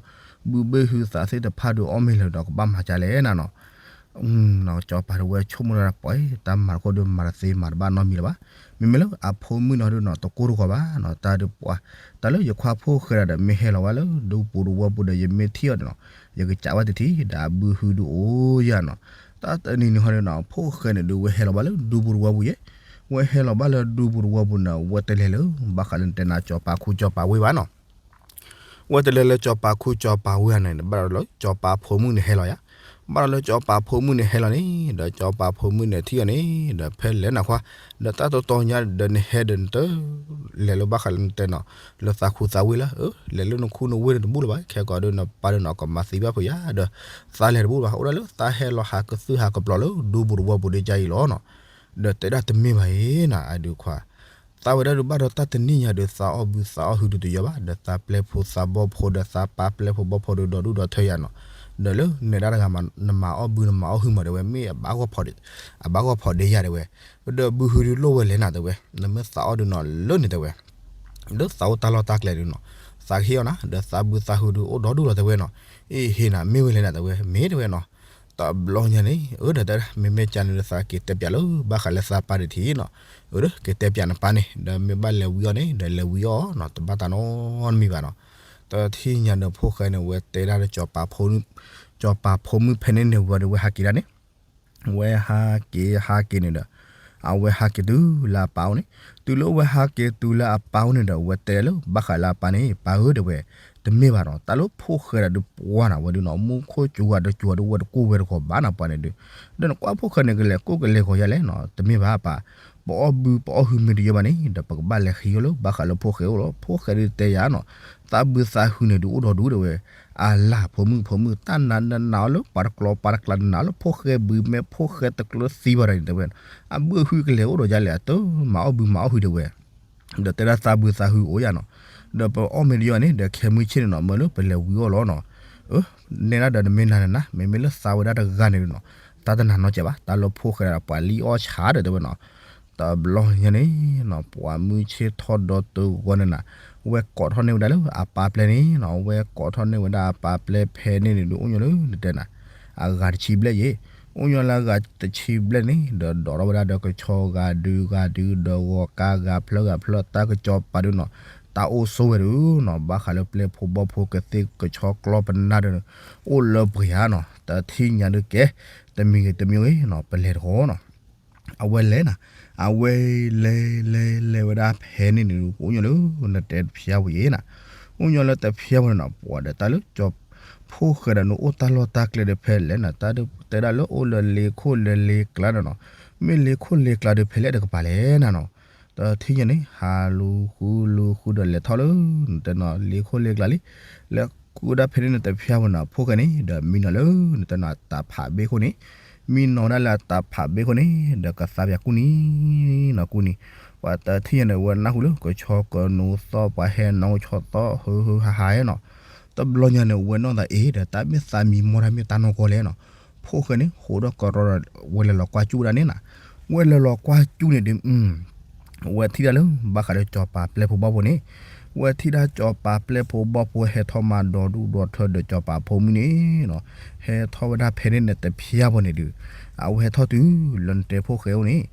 ဘုဘ့ၣ်ဟုသးသ့ၣ်တဖၣ်ဒုးအီၣ်မ့ၤလၢၤဒီးကဘၣ်မၤကလဲၣ်နီၤနီၤ ကၠီၤပၤတဝဲဆိကမိၣ်လၢပှၤအံၤ တၢ်မၤတခီဒုးမၤတသ့မၤတဘၣ်နီတမံၤလၢၤဘၣ်, မ့မ့ၢ်လၢအဖိမုၣ်နီၤဒုးနီၤ တကိၢ်တဂီၤဘၣ်နီၤ, တၢ်ဒုးပှၤ တၢ်လၢယခွါဖိၣ်ဃဲဒီး မ့ၢ်ဟဲလီၤဝဲလၢဒူပူၤတဝီပူၤဒီး ယမ့ၢ်ထံၣ်အီၤန့ၣ်နီၤ ယကစးဝဲတထံၣ် ဒီးအဘုဟုဒုးအိၣ်ယၤနီၤ, တၢ်တနံၤန့ၣ်ဟီဒုးနီၤ ဖိၣ်ဃဲန့ၣ်ဒုး ဝဲဟဲလီၤဘၣ်လၢဒူပူၤတဝီပူၤယဲ, ဝဲဟဲလီၤဘၣ်လၢဒူပူၤတဝီပူၤန့ၣ် ဝဲတလဲၤလၢ ဘၣ်ဃးလၢနတဲနၤ ကၠီၤပၤခူကၠီၤပၤဝ့ၢ်ဘၣ်နီၤ ဝဲတလဲၤလၢကၠီၤပၤခူကၠီၤပၤဝ့ၢ်ဧါန့ၣ် ဘၣ်ဒီးလၢကၠီၤပၤဖိမုၣ်န့ၣ်ဟဲလီၤယါ, ဘၣ်ဒီးလၢကၠီၤပၤဖိမုၣ်န့ၣ်ဟဲလီၤန့ၣ် ဒီးကၠီၤပၤဖိမုၣ်န့ၣ်ထံၣ်အီၤန့ၣ် ဒီးဖဲလဲၣ်နၤခွါ, ဒီးတၢ်တတီညါဒီးနဟဲဒီးနတ လဲၤလၢဘၣ်ဃးလၢနတဲနီၤ, လၢသးခူသးဝ့ၢ်လၢ လဲၤလၢနခူနဝ့ၢ်န့ၣ်တဘူၣ်လၢၤဘၣ်, ခဲကီးဒုးနပၢ်ဒုးနီၤ ကမၤသံဘၣ်ဖုးယါဒီး သးလဲၤတဘူၣ်ဘၣ်, အိၣ်ဒၣ်လၢသးဟဲလီၤဟးကသုၣ်ဟးကပျီၤလၢဒူပူၤတဝီပူၤဒ်ကါအံၤလီၤနီၤ, ဒီးတဲဒၣ်တမ့ၢ်ဘၣ်အံၤနၤ အဒုးခွါ သးဝဲဒၣ်ဒုးဘၣ်ဒီးတၢ်တနံၣ်ညါဒီး သးအီၣ်ဘုသးအီၣ်ဟုဒုးတယီၤဘၣ်, ဒီးသးပျဲၢ်ဖိသးဘီၣ်ဖိဒီးသးပာ်ပျဲၢ်ဖိဘီၣ်ဖိဒုးဒီဒူၣ်ဒီထၢယၤနီၤ, ဒီးလၢနဲဒၣ်တဂၤမး နမၤအီၣ်ဘုနမၤအီၣ်ဟုမးတဲဝဲ မ့ၢ်အဘၣ်ဂီၢ်ဖီဒ့ အဘၣ်ဂီၢ်ဖီဒ့ယၤတဲဝဲ, ဒီးဘုဟုဒုးလိၣ်ဝဲလဲၣ်နၤတဲဝဲ, နမ့ၢ်သးအီၣ်ဒုးနီၤလၢန့ၣ်တဲဝဲ လၢသးအိၣ်တၢ်လီၢ်တၢ်ကျဲဒုးနီၤ, သးကဟ့ၣ်အီၤနၤ ဒီးသးဘုသးဟုဒုးအိၣ်ဒီဒူၣ်လီၤတဲဝဲနီၤ, အ့ၣ်ဟ့နၤ မ့ၢ်ဝဲလဲၣ်နၤတဲဝဲ မ့ၢ်တဲဝဲနီၤ, တဘျီညါန့ၣ် အၢ ဒီးတဲဒၣ် မ့မ့ၢ်ကန့ၣ်ဒီးသးက့ၤတဲပၠးလၢ ဘၣ်ဃးလၢသးပၢ်တထံၣ်နီၤ, အၢ က့ၤတဲပၠးနပၢ်န့ၣ် ဒီးမ့ၢ်ဘၣ်လဲၤဝံအီၤန့ၣ် ဒီးလဲၤဝံအီၤနီၤ တဘၣ်တၢ်နီတမံၤဘၣ်နီၤ, တထံၣ်ညါဒီးဖိၣ်ဃဲန့ၣ် ဝဲတဲဒၣ်ဒီး ကၠီၤပၤဖိမုၣ်ဖဲန့ၣ်န့ၣ်ဝံၤဒီး ဝဲဟးက့ၤဒၣ်န့ၣ် ဝဲဟးက့ၤဟးက့ၤန့ၣ်ဒီး အဝဲဟးက့ၤတုၤလၢအပၢ်အိၣ်န့ၣ်, တုၤလၢအဝဲဟးက့ၤတုၤလၢအပၢ်အိၣ်န့ၣ်ဒီး ဝဲတဲလၢဘၣ်ဃးလၢအပၢ်န့ၣ် ပၢ်ဧၢတဲဝဲ, တမ့ၢ်ဘၣ်နီၤ, တၢ်လၢဖိၣ်ဃဲဒီးဒုးပှၤနီၤ ဝဲဒုးနီၤ မူခိၣ်စူၤဂၤတစူၤဂၤဒုး ဝဲတကိၢ်ဝဲတဂီၤဘၣ်နီၤ ပှၤန့ၣ်ဒုး, ဒီးနကွၢ်ဖိၣ်ဃဲန့ၣ် ကလဲၤကိၢ်ကလဲၤဂီၤယါလဲၣ်နီၤ တမ့ၢ်ဘၣ်ပၢ်, ပအီၣ်ဘုပအီၣ်ဟုမ့ၢ်တယီၤဘၣ်န့ၣ် ဒီးပကဘၣ်လဲၤဃ့အီၤလၢ ဘၣ်ဃးလၢဖိၣ်ဃဲအိၣ်လီၤ ဖိၣ်ဃဲဒုးတဲယၤနီၤ, သးဘုသးဟုန့ၣ်ဒုးအိၣ်ဒီဒူၣ်တဲဝဲ, အလၤဖိမုၣ်ဖိမုၣ် တၢ်နးနးနးအီၤလၢပှၤတကျီပှၤတကျါ နးလၢဖိၣ်ဃဲဘု မ့ၢ်ဖိၣ်ဃဲတကျၢၤသံဘၣ်ဒီးန့ၣ်တဲဝဲ, အဘုအဟုကလဲၤအိၣ်ဒီးယါလဲၣ် အတမၤအီၣ်ဘုမၤအီၣ်ဟုတဲဝဲ ဒီးတဲဒၣ်သးဘုသးဟုအိၣ်ယၤနီၤ, ဒီးပအီၣ်မ့ၢ်တယီၤန့ၣ် ဒီးခဲမုၢ်ဆ့ၣ်န့ၣ်နီၤ မၢလၢပလဲၤဝံအီၤလီၤနီၤ, အၢ နဲဒၣ်ဒီးနမ့ၢ်နၤနၤ မ့မ့ၢ်လၢသးဝဲဒၣ်တဂၤန့ၣ်နီၤ, တၢ်တနၤနီတစဲးဘၣ် တၢ်လၢဖိၣ်ဃဲဒီးပှၤလံအီၣ်ဆါဒီးတဲဝဲနီၤ, တဘျီညါန့ၣ်နီၤ ပှၤမုၢ်ဆ့ၣ်ထီၣ်ဒီတုၤဂီၢ်န့ၣ်နၤ, ဝဲကိးထီၣ်န့ၢ်ဝဲဒၣ်လၢအပၢ်ပျဲၢ်န့ၣ်နီၤ, ဝဲကိးထီၣ်န့ၢ်ဝဲဒၣ်အပၢ်ပျဲၢ်ဖဲန့ၣ်န့ၣ်ဒုး အိၣ်ညီလၢနတဲနၤ အဂၤတဆံဘျဲၣ်ယဲ, အိၣ်ညီလၢအဂၤတဆံဘျဲၣ်န့ၣ် ဒီးဒိးထီၣ်ဝဲဒၣ်ဒီးကဆီဂၤဒုးဂၤဒုး ဒီးဂီၤကါဂၤဖျၢၣ်ဂၤဖျၢၣ် တၢ်ကစီၤပၤဒုးနီၤ, တၢ်အိၣ်ဆိးဝဲဒုးနီၤ ဘၣ်ဃးလၢပျဲၢ်ဖိဘီၣ်ဖိကသ့ၣ်ကဆီကျီပနၢ်ဒီး အိၣ်လၢပှဲၤဧါနီၤ, တထံၣ်ညါဒုးကဲ တမံၤဂ့ၤတမံၤဂ့ၤနီၤ ပလဲၤတဃီနီၤ အဝဲလဲၤနၤ, အဝဲလဲၤလဲၤလဲၤဝဲဒၣ်ဖဲန့ၣ်န့ၣ် အိၣ်ညီလၢနတဲတဖျါဝဲယဲနၤ, အိၣ်ညီလၢတဖျါဝဲန့ၣ်နီၤ ပှၤဒီးတၢ်လၢကၠီၤ ဖိၣ်ဃဲဒီးနအိၣ်တၢ်လီၢ်တၢ်ကျဲဒီးဖဲလဲၣ်နၤ, တၢ်တဲဒၣ်လၢအိၣ်လၢလ့ခိၣ်လၢလ့ကျါဒီးနီၤ, မ့ၢ်လ့ခိၣ်လ့ကျါဒီးဖဲလဲၣ်တကပၤလဲၣ်နၤနီၤ. တထံၣ်ညါန့ၣ် ဟးလူၤဃုလူၤဃုဒီးလဲၤထီၣ်လၢ နတဲနီၤ လ့ခိၣ်လ့ကျါလံ, လဲၤဃုဒၣ်ဖဲန့ၣ်နတဖျါဝဲနီၤ ဖိၣ်ဃဲန့ၣ် ဒီးမံနီၤလၢ နတဲနီၤ တၢ်ဖးဘ့ၣ်ခိၣ်န့ၣ်, မံနီၤဒၣ်လၢတၢ်ဖးဘ့ၣ်ခိၣ်န့ၣ် ဒီးကသါပၠးကူၣ်နံၤနီၤကူၣ်နံၤ, ပှၤတထံၣ်ညါန့ၣ် ဝဲနၢ်ဟူလၢ ကဆီကနိသီၣ် ပှၤဟဲနီၣ်ကဆီသီၣ် ဟုဟူဟးဟးနီၤ. တဘျီညါန့ၣ် ဝဲနီၢ်သးအ့ၣ်ဒီး တၢ်မ့ၢ်သးမံမီၢ်တၢ်မ့ၢ်တၢ်နီၢ်ကီၢ်လဲၣ်နီၤ. ဖိၣ်ဃဲန့ၣ် ဟးဒီးကရီဒီး ဝဲလဲၤလီၤကွၢ်ကၠူၣ်ဝဲဒၣ်န့ၣ်နၤ, ဝဲလဲၤလီၤကွၢ်ကၠူၣ်န့ၣ်ဒုး ဝဲထံၣ်ဒၣ်လၢဘၣ်ဃးဒီးစီၤပၤပျဲၢ်ဖိဘီၣ်ဖိန့ၣ်, ဝဲထံၣ်ဒၣ်စီၤပၤပျဲၢ်ဖိဘီၣ်ဖိဟဲထီၣ်မၤဒီဒူၣ်ဒီထၢဒီးစီၤပၤဖိမုၣ်န့ၣ်နီၤ, ဟဲထီၣ်ဝဲဒၣ်ဖဲန့ၣ်နတဖျါဖိန့ၣ်ဒုး, အဝဲဟဲထီၣ်တုၤလၢနတဲဖိၣ်ဃဲအိၣ်န့ၣ်,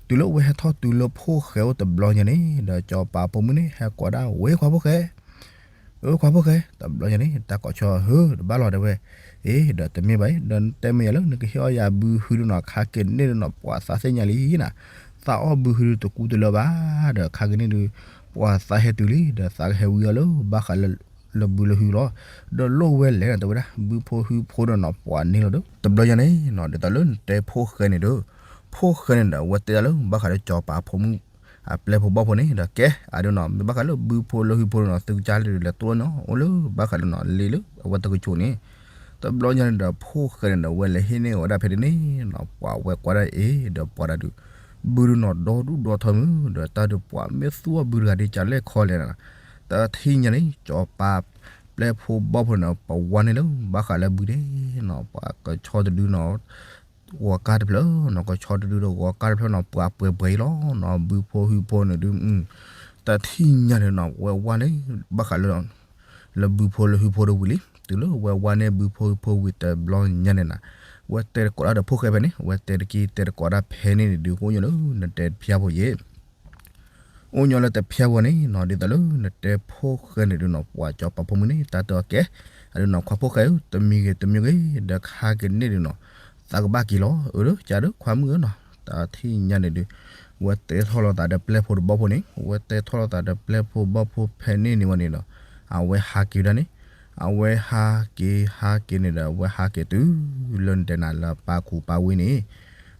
တုၤလၢဝဲဟဲထီၣ်တုၤလၢဖိၣ်ဃဲအိၣ်တဘျီညါန့ၣ် ဒီးစီၤပၤဖိမုၣ်န့ၣ် ဟဲကိးဒၣ်ဝဲခွါဖိၣ်ဃဲ အၢခွါဖိၣ်ဃဲ, တဘျီညါန့ၣ် တၢ်ကိးဆီဟၢ တဘၣ်လီၤတဲဝဲ, အ့ ဒီးတမ့ၢ်ဘၣ်အံၤ ဒီးတဲမ့ၢ်ယၤလၢ နကဟ့ၣ်အီၣ်ယၤဘုဟုဒုနီၤ ခါက့ၤန့ၢ်ဒုနီၤ ပှၤသးသ့ၣ်ညါလံနၤ, သးအီၣ်ဘုဟုဒုတကူတလၢဘၣ်, ဒီးခါက့ၤန့ၢ်ဒု ပှၤသးဟဲတုၤလံ ဒီးသးကဟဲဝံအီၤလၢ ဘၣ်ဃးလၢ လၢဘုလၢဟုလီၤ, ဒီးလိၣ်ဝဲလဲၣ်နၤ တဲဝဲဒၣ် ဘုဖိဟုဖိဒီးနီၤ ပှၤန့ၢ်လီၤဒီး တဘျီညါန့ၣ်နီၤ ဒ်သိးလၢနတဲဖိၣ်ဃဲန့ၣ်ဒီး ဖိၣ်ဃဲန့ၣ်ဒီး အဝဲတဲဒၣ်လၢ ဘၣ်ဃးလၢစီၤပၤဖိမုၣ် အပျဲၢ်ဖိဘီၣ်ဖိန့ၣ် ဒီးကဲ အဒုနီၤ မ့ၢ်ဘၣ်ဃးလၢဘုဖိလၢဟုဖိန့ၣ်နီၤ သုကစၢ်လၢဒုးလဲၤတိၢ်လီၤနီၤ အိၣ်လၢဘၣ်ဃးလၢနီၤ လ့လၢအဝဲတကဆိးန့ၣ်, တဘျီညါန့ၣ်ဒီး ဖိၣ်ဃဲန့ၣ်ဒီး ဝဲလဲၤဟ့ၣ်န့ၢ်အီၤဝဲဒၣ်ဖဲန့ၣ်န့ၣ်နီၤ ပှၤဝဲကွၢ်ဒၣ်အ့ၣ် ဒီးပှၤဒၣ်ဒုး ဘုဒုနီၤ ဒီဒူၣ်ဒီထၢမုၢ် ဒီးတၢ်ဒုးပှၤမ့ၢ်သူအီၣ်ဘုတဂၤဒ်ကလဲၣ်ခီလဲၣ်နၤ, တထံၣ်ညါန့ၣ် စီၤပၤပျဲၢ်ဖိဘီၣ်ဖိန့ၣ် ပဝါန့ၢ်လၢ ဘၣ်ဃးလၢဘုန့ၣ်နီၤ ပှၤကဆီတဒုနီၤ ဂီၤကါတဖျၢၣ်နီၤ ကဆီတဒုဒီးဂီၤကါတဖျၢၣ်နီၤ ပှၤပှဲၤပှဲၤအံၤလီၤနီၤ ဘုဖိဟုဖိန့ၣ်ဒုး တထံၣ်ညါန့ၣ်နီၤ ဝဲဝါန့ၢ် ဘၣ်ဃးလၢ လၢဘုဖိလၢဟုဖိတဝံၤလံ တုၤလၢဝဲဝါန့ၢ်ဘုဖိဟုဖိဝံၤတဘျီညါန့ၣ်နၤ, ဝဲတဲတကိးတၢ်ဒီးဖိၣ်ဃဲဖဲန့ၣ် ဝဲတဲတက့ၢ်တဲတကိးတၢ်ဖဲန့ၣ်န့ၣ်ဒုး ကအိၣ်ညီလၢနတဲတဖျါဖိယဲၢ် အိၣ်ညီလၢတဖျါဖိန့ၣ်နီၤ ဒ်သိးလၢနတဲဖိၣ်ဃဲန့ၣ်ဒုးနီၤ ပှၤစီၤပၤဖိမုၣ်န့ၣ် တၢ်တဲအီၤကဲ အဒုးနီၤ ခွါဖိၣ်ဃဲဧၢ တမံၤဂ့ၤတမံၤဂ့ၤ ဒီးခါက့ၤန့ၢ်ဒုးနီၤ သးကဘၣ်က့ၤလီၤ အၢ ကဒီးခွါမုၣ်ဧၢနီၤ, တထံၣ်ညါန့ၣ်ဒုး ဝဲတဲထီၣ်လိာ်သးဒီးပျဲၢ်ဖိတဘီၣ်ဖိန့ၣ် ဝဲတဲထီၣ်လိာ်သးဒီးပျဲၢ်ဖိဘီၣ်ဖိဖဲန့ၣ်န့ၣ်ဝဲန့ၣ်ဒီး အဝဲဟးက့ၤဝဲဒၣ်န့ၣ် အဝဲဟးက့ၤဟးက့ၤန့ၣ်ဒီး အဝဲဟးက့ၤတုၤလၢနတဲနၤလၢပၢ်ခူပၢ်ဝ့ၢ်န့ၣ်,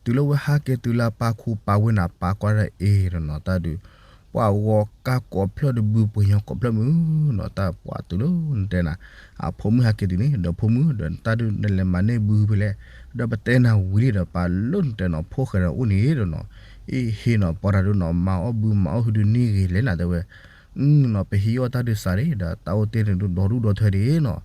တုၤလၢဝဲဟးက့ၤတုၤလၢပၢ်ခူပၢ်ဝ့ၢ်န့ၣ် ပၢ်ကွၢ်ဒၣ်အ့ၣ်ဒီးနီၤ တၢ်ဒုး ပှၤဂီၤကါကိးဖျၢၣ်ဒီးဘုပှ့ၤညီကိးဖျၢၣ်မုၢ်နီၤ တၢ်ပှၤတုၤလၢနတဲနၤ အဖိမုၣ်ဟးက့ၤတုၤန့ၣ် ဒီးဖိမုၣ်ဒီးတၢ်ဒုးနလဲၤမၤန့ၢ်ဘုဟုဖဲလဲၣ်, ဒီးပတဲနၤဝံၤလံဒီးပာ်လၢနတဲနီၤ ဖိၣ်ဃဲဒီးအိၣ်န့ၣ်ဒီးနီၤ, အ့ၣ်ဟ့ၣ်နီၤ ပှၤတၢ်ဒုးနီၤ မၤအီၣ်ဘုမၤအီၣ်ဟုဒုးန့ၢ်ဂ့ၤလဲၣ်နၤ တဲဝဲ နီၤ ပဟံးအီၣ်တၢ်ဒုးစးန့ၣ် ဒီးတၢ်အိၣ်တ့ၢ်န့ၣ်ဒုးဒီဒူၣ်ဒီထၢဒၣ်နီၤ,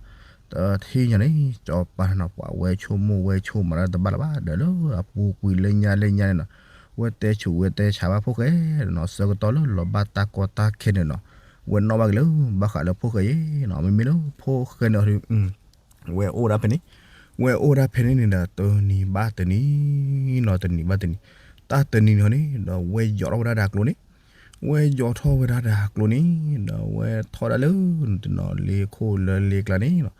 တထံၣ်ညါန့ၣ် စီၤပၤနီၤ ပှၤဝဲဆိကမိၣ်ဝဲဆိကမးတၢ်တဘၣ်လၢၤဘၣ် ဒီးလၢအပူၤကွံာ်လၢညါလၢညါန့ၣ်နီၤ, ဝဲတဲဆူးဝဲတဲဆါဘၣ်ဖိၣ်ဃဲဒီးနီၤ ဆၢကတီၢ်လၢလီၤဘၣ်တၢ်ကီတၢ်ခဲန့ၣ်နီၤ, ဝဲနီၣ်ဘၣ်က့ၤလၢ ဘၣ်ဃးလၢဖိၣ်ဃဲအံၤနီၤ မ့မ့ၢ်လၢဖိၣ်ဃဲန့ၣ်ဒီး ဝဲအိၣ်ဒၣ်ဖဲန့ၣ်, ဝဲအိၣ်ဒၣ်ဖဲန့ၣ်န့ၣ်ဒီး တနံၤဘၣ်တနံၤနီၤ တနံၤဘၣ်တနံၤ, တၢ်တနံၤန့ၣ်န့ၣ်ဒီး ဝဲယိးထီၣ်ဝဲဒၣ်ဒီးအကျိန့ၣ်, ဝဲယိးထီၣ်ဝဲဒၣ်ဒီးအကျိန့ၣ် ဒီးဝဲထီၣ်ဒၣ်လၢ တနီၤလ့ခိၣ်လၢလ့ကျါန့ၣ်နီၤ,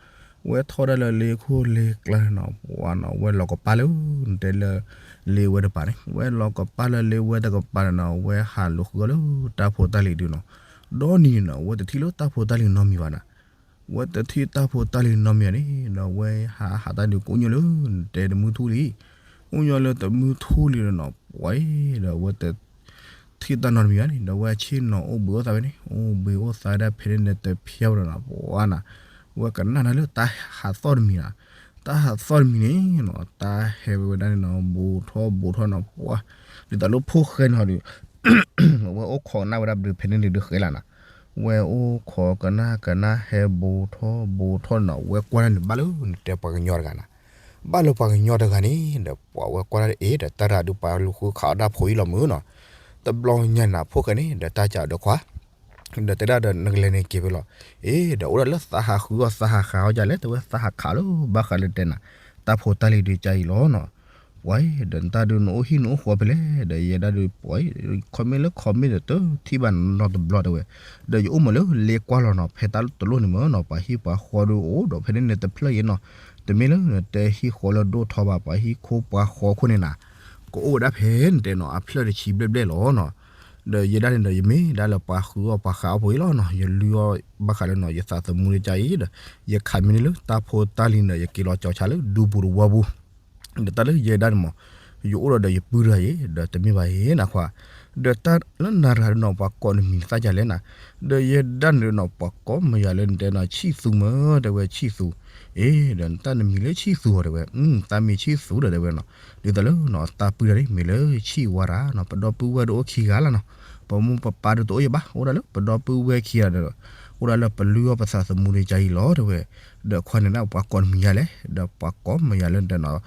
ဝဲထီၣ်ဒၣ်လၢလ့ခိၣ်လ့ကျါန့ၣ်နီၤ ပှၤနီၤ ဝဲလီၤကပၢ်လၢ နတဲလၢ လ့ဝဲတကပၤန့ၣ်, ဝဲလီၤကပၢ်လၢလ့ဝဲတကပၤန့ၣ်နီၤ ဝဲဟးလူၤဃုအီၤလၢတၢ်ဖိတၢ်လံၤဒုးနီၤ, ဒီနံၤန့ၣ်နီၤ ဝဲတထံၣ်လၢတၢ်ဖိတၢ်လံၤနီတမံၤဘၣ်နၤ ဝဲတထံၣ်တၢ်ဖိတၢ်လံၤနီတမံၤန့ၣ် ဒီးဝဲဟးဟးတၢ်ဒုးကအိၣ်ညီလၢ နတဲတမုၢ်ထူၣ်လံ, အိၣ်ညီလၢတမုၢ်ထူၣ်လံဒီးနီၤ ပှၤဒီးဝဲတထံၣ်တၢ်နီတမံၤဘၣ်န့ၣ် ဒီးဝဲဆ့ၣ်နီၤအိၣ်ဘှံးအိၣ်သါဖဲန့ၣ်, အိၣ်ဘှံးအိၣ်သါဒၣ်ဖဲန့ၣ်န့ၣ်တဖျါဝဲဒီးနီၤ ပှၤနၤ ဝဲကနၣ်နၤလၢတၢ်ဟးသီၣ်တမံၤနၤ, တၢ်ဟးသီၣ်တမံၤန့ၣ်နီၤ တၢ်ဟဲဝဲဒၣ်န့ၣ်နီၤ ဘူးထီၣ်ဘူးထီၣ်နီၤ ပှၤ ဒ်သိးလၢဖိၣ်ဃဲန့ၣ်ဒီး ဝဲအိၣ်ခိးကနၣ်ဝဲဒၣ်ဘျုးဖဲန့ၣ်ဒုးဃဲလၢ်နၤ, ဝဲအိၣ်ခိးကနၣ်ကနၣ်ဟဲဘူးထီၣ်ဘူးထီၣ်နီၤ ဝဲကွၢ်ဒၣ်န့ၣ် ဘၣ်လၢနတဲပှၤကညီတဂၤနၤ, ဘၣ်လၢပှၤကညီတဂၤန့ၣ် ဒီးပှၤဝဲကွၢ်ဒၣ်အ့ၣ် ဒီးတၢ်ရၤဒုးပှၤလူၤဃုခးအီၣ်တၢ်ဖိအံၤလီၤမုၢ်နီၤ, တဘျီညါနၤဖိၣ်ဃဲန့ၣ် ဒီးတၢ်စးဒီးခွါ ဒီးတဲဒၣ်ဒီးနကလဲၤန့ၣ်က့ၤဖဲလီၤ, အ့ၣ် ဒီးအိၣ်ဒၣ်လၢသးဟးဃုအီၣ်သးဟးဃးအီၣ်ဒ်လဲၣ် တဲဝဲသးဟးခးလၢဘၣ်ဃးလၢတဲနၤ, တၢ်ဖိတၢ်လံၤဒုးကါအံၤလီၤနီၤ, ပှၤ ဒီးနတၢ်ဒုးနအိၣ်ဟံၣ်နအိၣ်ဃီဖဲလဲၣ် ဒီးယဲဒၣ်ဒုးပှၤ comment လၢ comment ဒီးတထံၣ်ဘၣ်နီတဘျီတဲဝဲ, ဒီးယအိၣ်မးလၢလ့ကွၢ်လီၤနီၤ ဖဲတၢ်တလိၣ်န့ၣ်မးနီၤ ပှၤဟံၣ်ပှၤဃီဒုးအိၣ်ဒီးဖဲန့ၣ်န့ၣ်တဖျၢၣ်ယဲနီၤ, တမ့ၢ်လၢနတဲဟံၣ်ဃီလၢဒိၣ်ထီဘၣ် ပှၤဟံၣ်ခိၣ်ပှၤဃီခိၣ်န့ၣ်နၤ, ကအိၣ်ဝဲဒၣ်ဖဲနတဲနီၤ အဖျၢၣ်တဆံဘျဲၣ်ဘျဲၣ်လီၤနီၤ, ဒီးယဲဒၣ်န့ၣ်ဒီး ယမ့ၢ်ဒၣ်လၢပှၤဃုအီၣ်ပှၤဃးအီၣ်ဖိအံၤလီၤနီၤ, ယလုၢ်အီၣ်ဘၣ်ဃးလၢနီၤ ယသးသမူလၢကါအံၤဒီး ယခးမံန့ၢ်လၢတၢ်ဖိတၢ်လံၤဒီး ယက့ၤလီၤကၠီၤဆါလၢဒူပူၤတဝီပူၤ ဒီးတၢ်လၢယဲဒၣ်န့ၣ်မး ယအိၣ်ဒီးဒီးယပုၢ်တဂၤအံၤ ဒီးတမ့ၢ်ဘၣ်အံၤနၤခွါ, ဒီးတၢ်လၢနၤတဂၤဒီးနီၤ ပှၤကိးနမံၤသၣ်ယၤလဲၣ်နၤ, ဒီးယဲဒၣ်န့ၣ်ဒီးနီၤ ပှၤကိးမယၤလၢနတဲနီၤ ဆံၣ်သူမ့ၢ် တဲဝဲဆံၣ်သူ, အ့ ဒီးနတၢ်နမံၤလၢဆံၣ်သူအီၤတဲဝဲ, သးမံၤဆံၣ်သူဒီးတဲဝဲနီၤ, ဒ်သိးလၢနီၤ သးပုၢ်တဂၤန့ၣ် မ့ၢ်လၢဆံၣ်ဝါရၤနီၤ, ပဒီပုၢ်ဝဲၢ်ဒုးအိၣ်ခံဂၤလီၤနီၤ, ပမိၢ်ပပၢ်ဒုးတအိၣ်ယဘၣ် အိၣ်ဒၣ်လၢပဒီပုၢ်ဝဲၢ်ခံဂၤဒီး အိၣ်ဒၣ်လၢပလုၢ်အီၣ်ပသးသမူလၢကါအံၤလီၤတဲဝဲ, ဒီးခွါန့ၣ်ဒၣ်ပှၤကိးနမံၤယၤလဲၣ်, ဒီးပှၤကိးမယၤလၢနတဲနီၤ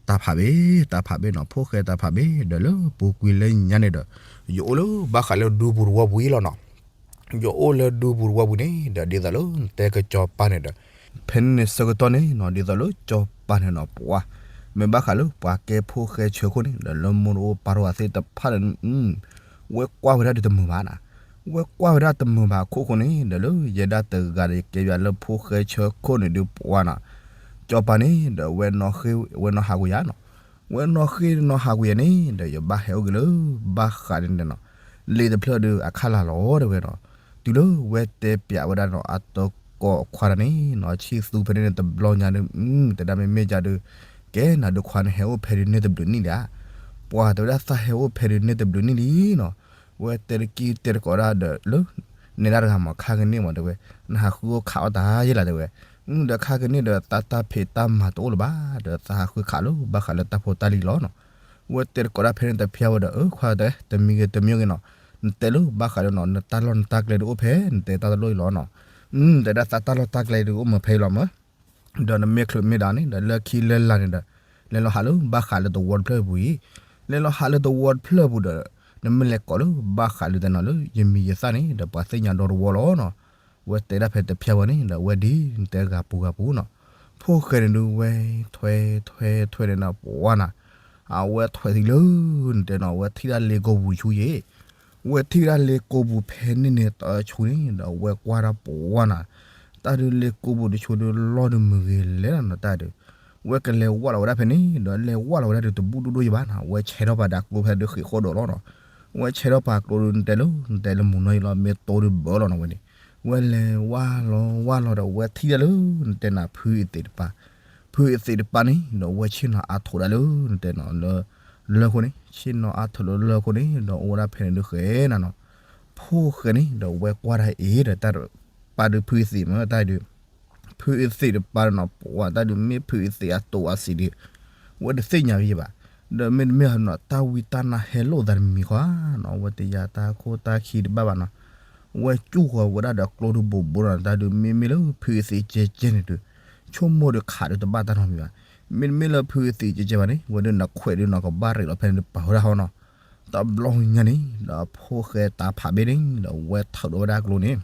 တၢ်ဖးဘ့ၣ် တၢ်ဖးဘ့ၣ်နီၤ ဖိၣ်ဃဲတၢ်ဖးဘ့ၣ် ဒီးလၢပူၤကွံာ်လၢညါန့ၣ်ဒီး ယအိၣ်လၢဘၣ်ဃးလၢဒူပူၤတဝီပူၤအံၤလီၤနီၤ, ယအိၣ်လၢဒူပူၤတဝီပူၤန့ၣ် ဒီးဒ်သိးလၢနတဲကစီၤပၤန့ၣ်ဒီး ဖဲန့ၣ်န့ၣ်ဆၢကတီၢ်န့ၣ်နီၤ ဒ်သိးလၢကစီၤပၤန့ၣ်နီၤ ပှၤ မ့ၢ်ဘၣ်ဃးလၢပှၤကဲဖိၣ်ဃဲဆၢခိၣ်န့ၣ် ဒီးလၢမိၢ်တအိၣ်ပၢ်တအိၣ်သ့ၣ်တဖၣ်ဒီး ဝဲကွၢ်ဝဲဒၣ်ဒုးတမုာ်ဘၣ်နီၤ, ဝဲကွၢ်ဝဲဒၣ်တမုာ်ဘၣ်အခိၣ်ဃိန့ၣ် ဒီးလၢယဲဒၣ်တဂၤဒီး ယကဲယၤလၢဖိၣ်ဃဲဆၢခိၣ်န့ၣ်ဒုးပှၤနီၤ, ကစီၤပၤန့ၣ်ဒီး ဝဲနီၣ်ဃ့ဝဲနီၣ်ဟးကွံာ်ယၤနီၤ, ဝဲနီၣ်ဃ့နီၣ်ဟးကွံာ်ယၤန့ၣ် ဒီးယဘၣ်ဟဲအိၣ်က့ၤလၢ ဘၣ်ဃးန့ၣ်နီၤ လ့တဖျၢၣ်ဒီးအခါလၢ်လီၤတဲဝဲနီၤ, တုၤလၢဝဲတဲပျးဝဲဒၣ်နီၤ အတကိးခွါတၢ်န့ၣ်နီၤ ဆံၣ်သူဖဲန့ၣ်န့ၣ်တဘျီညါဒီး တဲဒၣ်မ့မ့ၢ်ကဒီး ကဲနၤဒုးခွါန့ၣ်ဟဲအိၣ်ဖဲဒုးန့ၢ်တဘျုးနံၣ်လံဧါ, ပှၤတဲဝဲဒၣ်သးဟဲအိၣ်ဖဲဒုးန့ၢ်တဘျုးနံၣ်လံနီၤ, ဝဲတဲတကံတဲတကိးဒၣ်ဒီးလၢ နဲဒၣ်တဂၤမး ခါကန့ၣ်မးတဲဝဲ, နဟးဃုအိၣ်ခးအီၣ်တၢ်ယဲလၢၤတဲဝဲ, ဒီးခါကန့ၣ်ဒီးသးတၢ်ဖံးတၢ်မၤတအိၣ်လၢၤဘၣ်, ဒီးသးဟးဃုခးလၢဘၣ်ဃးလၢတၢ်ဖိတၢ်လံၤလီၤနီၤ, ဝဲတဲတကိးဒၣ်ဖဲန့ၣ်တဖျါဝဲဒီး အခွါတဲ တမံၤဂ့ၤတမံၤဂ့ၤနီၤ, နတဲလၢဘၣ်ဃးလၢနီၤ နတၢ်လီၢ်နတၢ်ကျဲဒုးအိၣ်ဖဲ နတဲတၢ်တလိၣ်အံၤလီၤနီၤ, တဲဒၣ်သးတၢ်လီၢ်တၢ်ကျဲဒုးအိၣ်မ့ၢ်ဖဲအံၤလီၤမး ဒီးနမ့ၢ်ချုးမ့ၢ်ဒၣ်န့ၣ် ဒီးလၢခံလၢလာ်န့ၣ်ဒီး လဲၤလီၤဟးလၢဘၣ်ဃးလၢတဝီတဖျၢၣ်အပူၤအံၤ, လဲၤလီၤဟးလၢတဝီတဖျၢၣ်အပူၤဒီး နမ့ၢ်လဲၤကိးလၢဘၣ်ဃးလၢတဲနီၤလၢ ယမံၤယသၣ်န့ၣ် ဒီးပှၤသ့ၣ်ညါဒီတဝီလီၤနီၤ, ဝဲတဲဒၣ်ဖဲတဖျါဝဲန့ၣ် ဒီးဝဲဒ်နတဲဂၤပူၤဂၤပူၤနီၤ, ဖိၣ်ဃဲန့ၣ်ဒုးဝဲထွဲထွဲထွဲန့ၣ်နီၤ ပှၤနီၤ, အဝဲထွဲသံလၢ နတဲနီၤ ဝဲထံၣ်ဒၣ်လ့ကိပူၤတဆူယဲ ဝဲထံၣ်ဒၣ်လ့ကိပူၤဖဲန့ၣ်န့ၣ်တဆူန့ၣ် ဒီးဝဲကွၢ်ဒၣ်ပှၤနီၤ, တၢ်ဒုးလ့ကိပူၤတဆူဒုးလီၢ်ဒုးမုၢ်ဂ့ၤလဲၣ်လီၤနီၤတၢ်ဒုး, ဝဲကလဲၤဝၢ်လီၤဝဲဒၣ်ဖဲန့ၣ် ဒီးလဲၤဝၢ်လီၤဝဲဒၣ်ဒုးတဘူၣ်ဒိၣ်ဒိၣ်ယဘၣ်နီၤ, ဝဲဆဲးထီၣ်ပာ်ဒီးကျိဖဲဒုးဃံးဃီၣ်ဒီးလီၤနီၤ, ဝဲဆဲးထီၣ်ပာ်ကျိဒုးနတဲလၢ နတဲလၢမုၢ်နီၢ်အံၤလီၤ မ့ၢ်တိၢ်ဒုးဘၢလီၤနီၤဝဲန့ၣ်, ဝဲလဲၤဝၢ်လီၤဝၢ်လီၤဒီးဝဲထံၣ်ဒၣ်လၢ နတဲနၤဖုအသံးတပၤ ဖုအသံးတပၤန့ၣ် ဒီးဝဲဆ့ၣ်နီၤအါထိးဒၣ်လၢ နတဲနီၤလၢ လၢၢ်ခိၣ်န့ၣ် ဆ့ၣ်နီၤအါထိးလၢလၢၢ်ခိၣ်န့ၣ် ဒီးအိၣ်ဝဲဒၣ်ဖဲန့ၣ်ဒုးဃဲနၤနီၤ, ဖိၣ်ဃဲန့ၣ် ဒီးဝဲကွၢ်ဒၣ်အံၤဒီးတၢ် ပာ်ဒုးဖုအသံးမ့ၢ်တၢ်ဒုး, ဖုအသံးတပၤနီၤ ပှၤတၢ်ဒုးမ့ၢ်ဖုအသံးအတိၤအစံးဒုး ဝဲတသ့ၣ်ညါဝဲဘၣ်, ဒီးမ့တမ့ၢ်နီၤ တၢ်ဝံတၢ်နါဟဲလိာ်သးတမံၤဃီနီၤ ဝဲတယၤတၢ်ခိၣ်တၢ်ခံတဘၣ်ဘၣ်နီၤ ဝဲကၠူၣ်ဃီၤဝဲဒၣ်ဒီးကျိဒုးဘိးဘိနီၤ တၢ်ဒုးမ့မ့ၢ်လၢဖုအသံးကဲကဲန့ၣ်ဒုး ဆိကမိၣ်ဒီးခးဒုးတဘၣ်တၢ်နီတမံၤဘၣ်. မ့တမ့ၢ်လၢဖုအသံးကဲကဲဘၣ်န့ၣ် ဝဲဒုးနခွဲးဒုးနီၤကဘၣ်ရ့းလီၤဖဲန့ၣ်ဒုးပာ်ဝဲဒၣ်ဟီနီၤ. တဘျီညါန့ၣ် ဒီးဖိၣ်ဃဲတၢ်ဖးဘ့ၣ်န့ၣ် ဒီးဝဲထုးဒီးဝဲဒၣ်အကျိန့ၣ်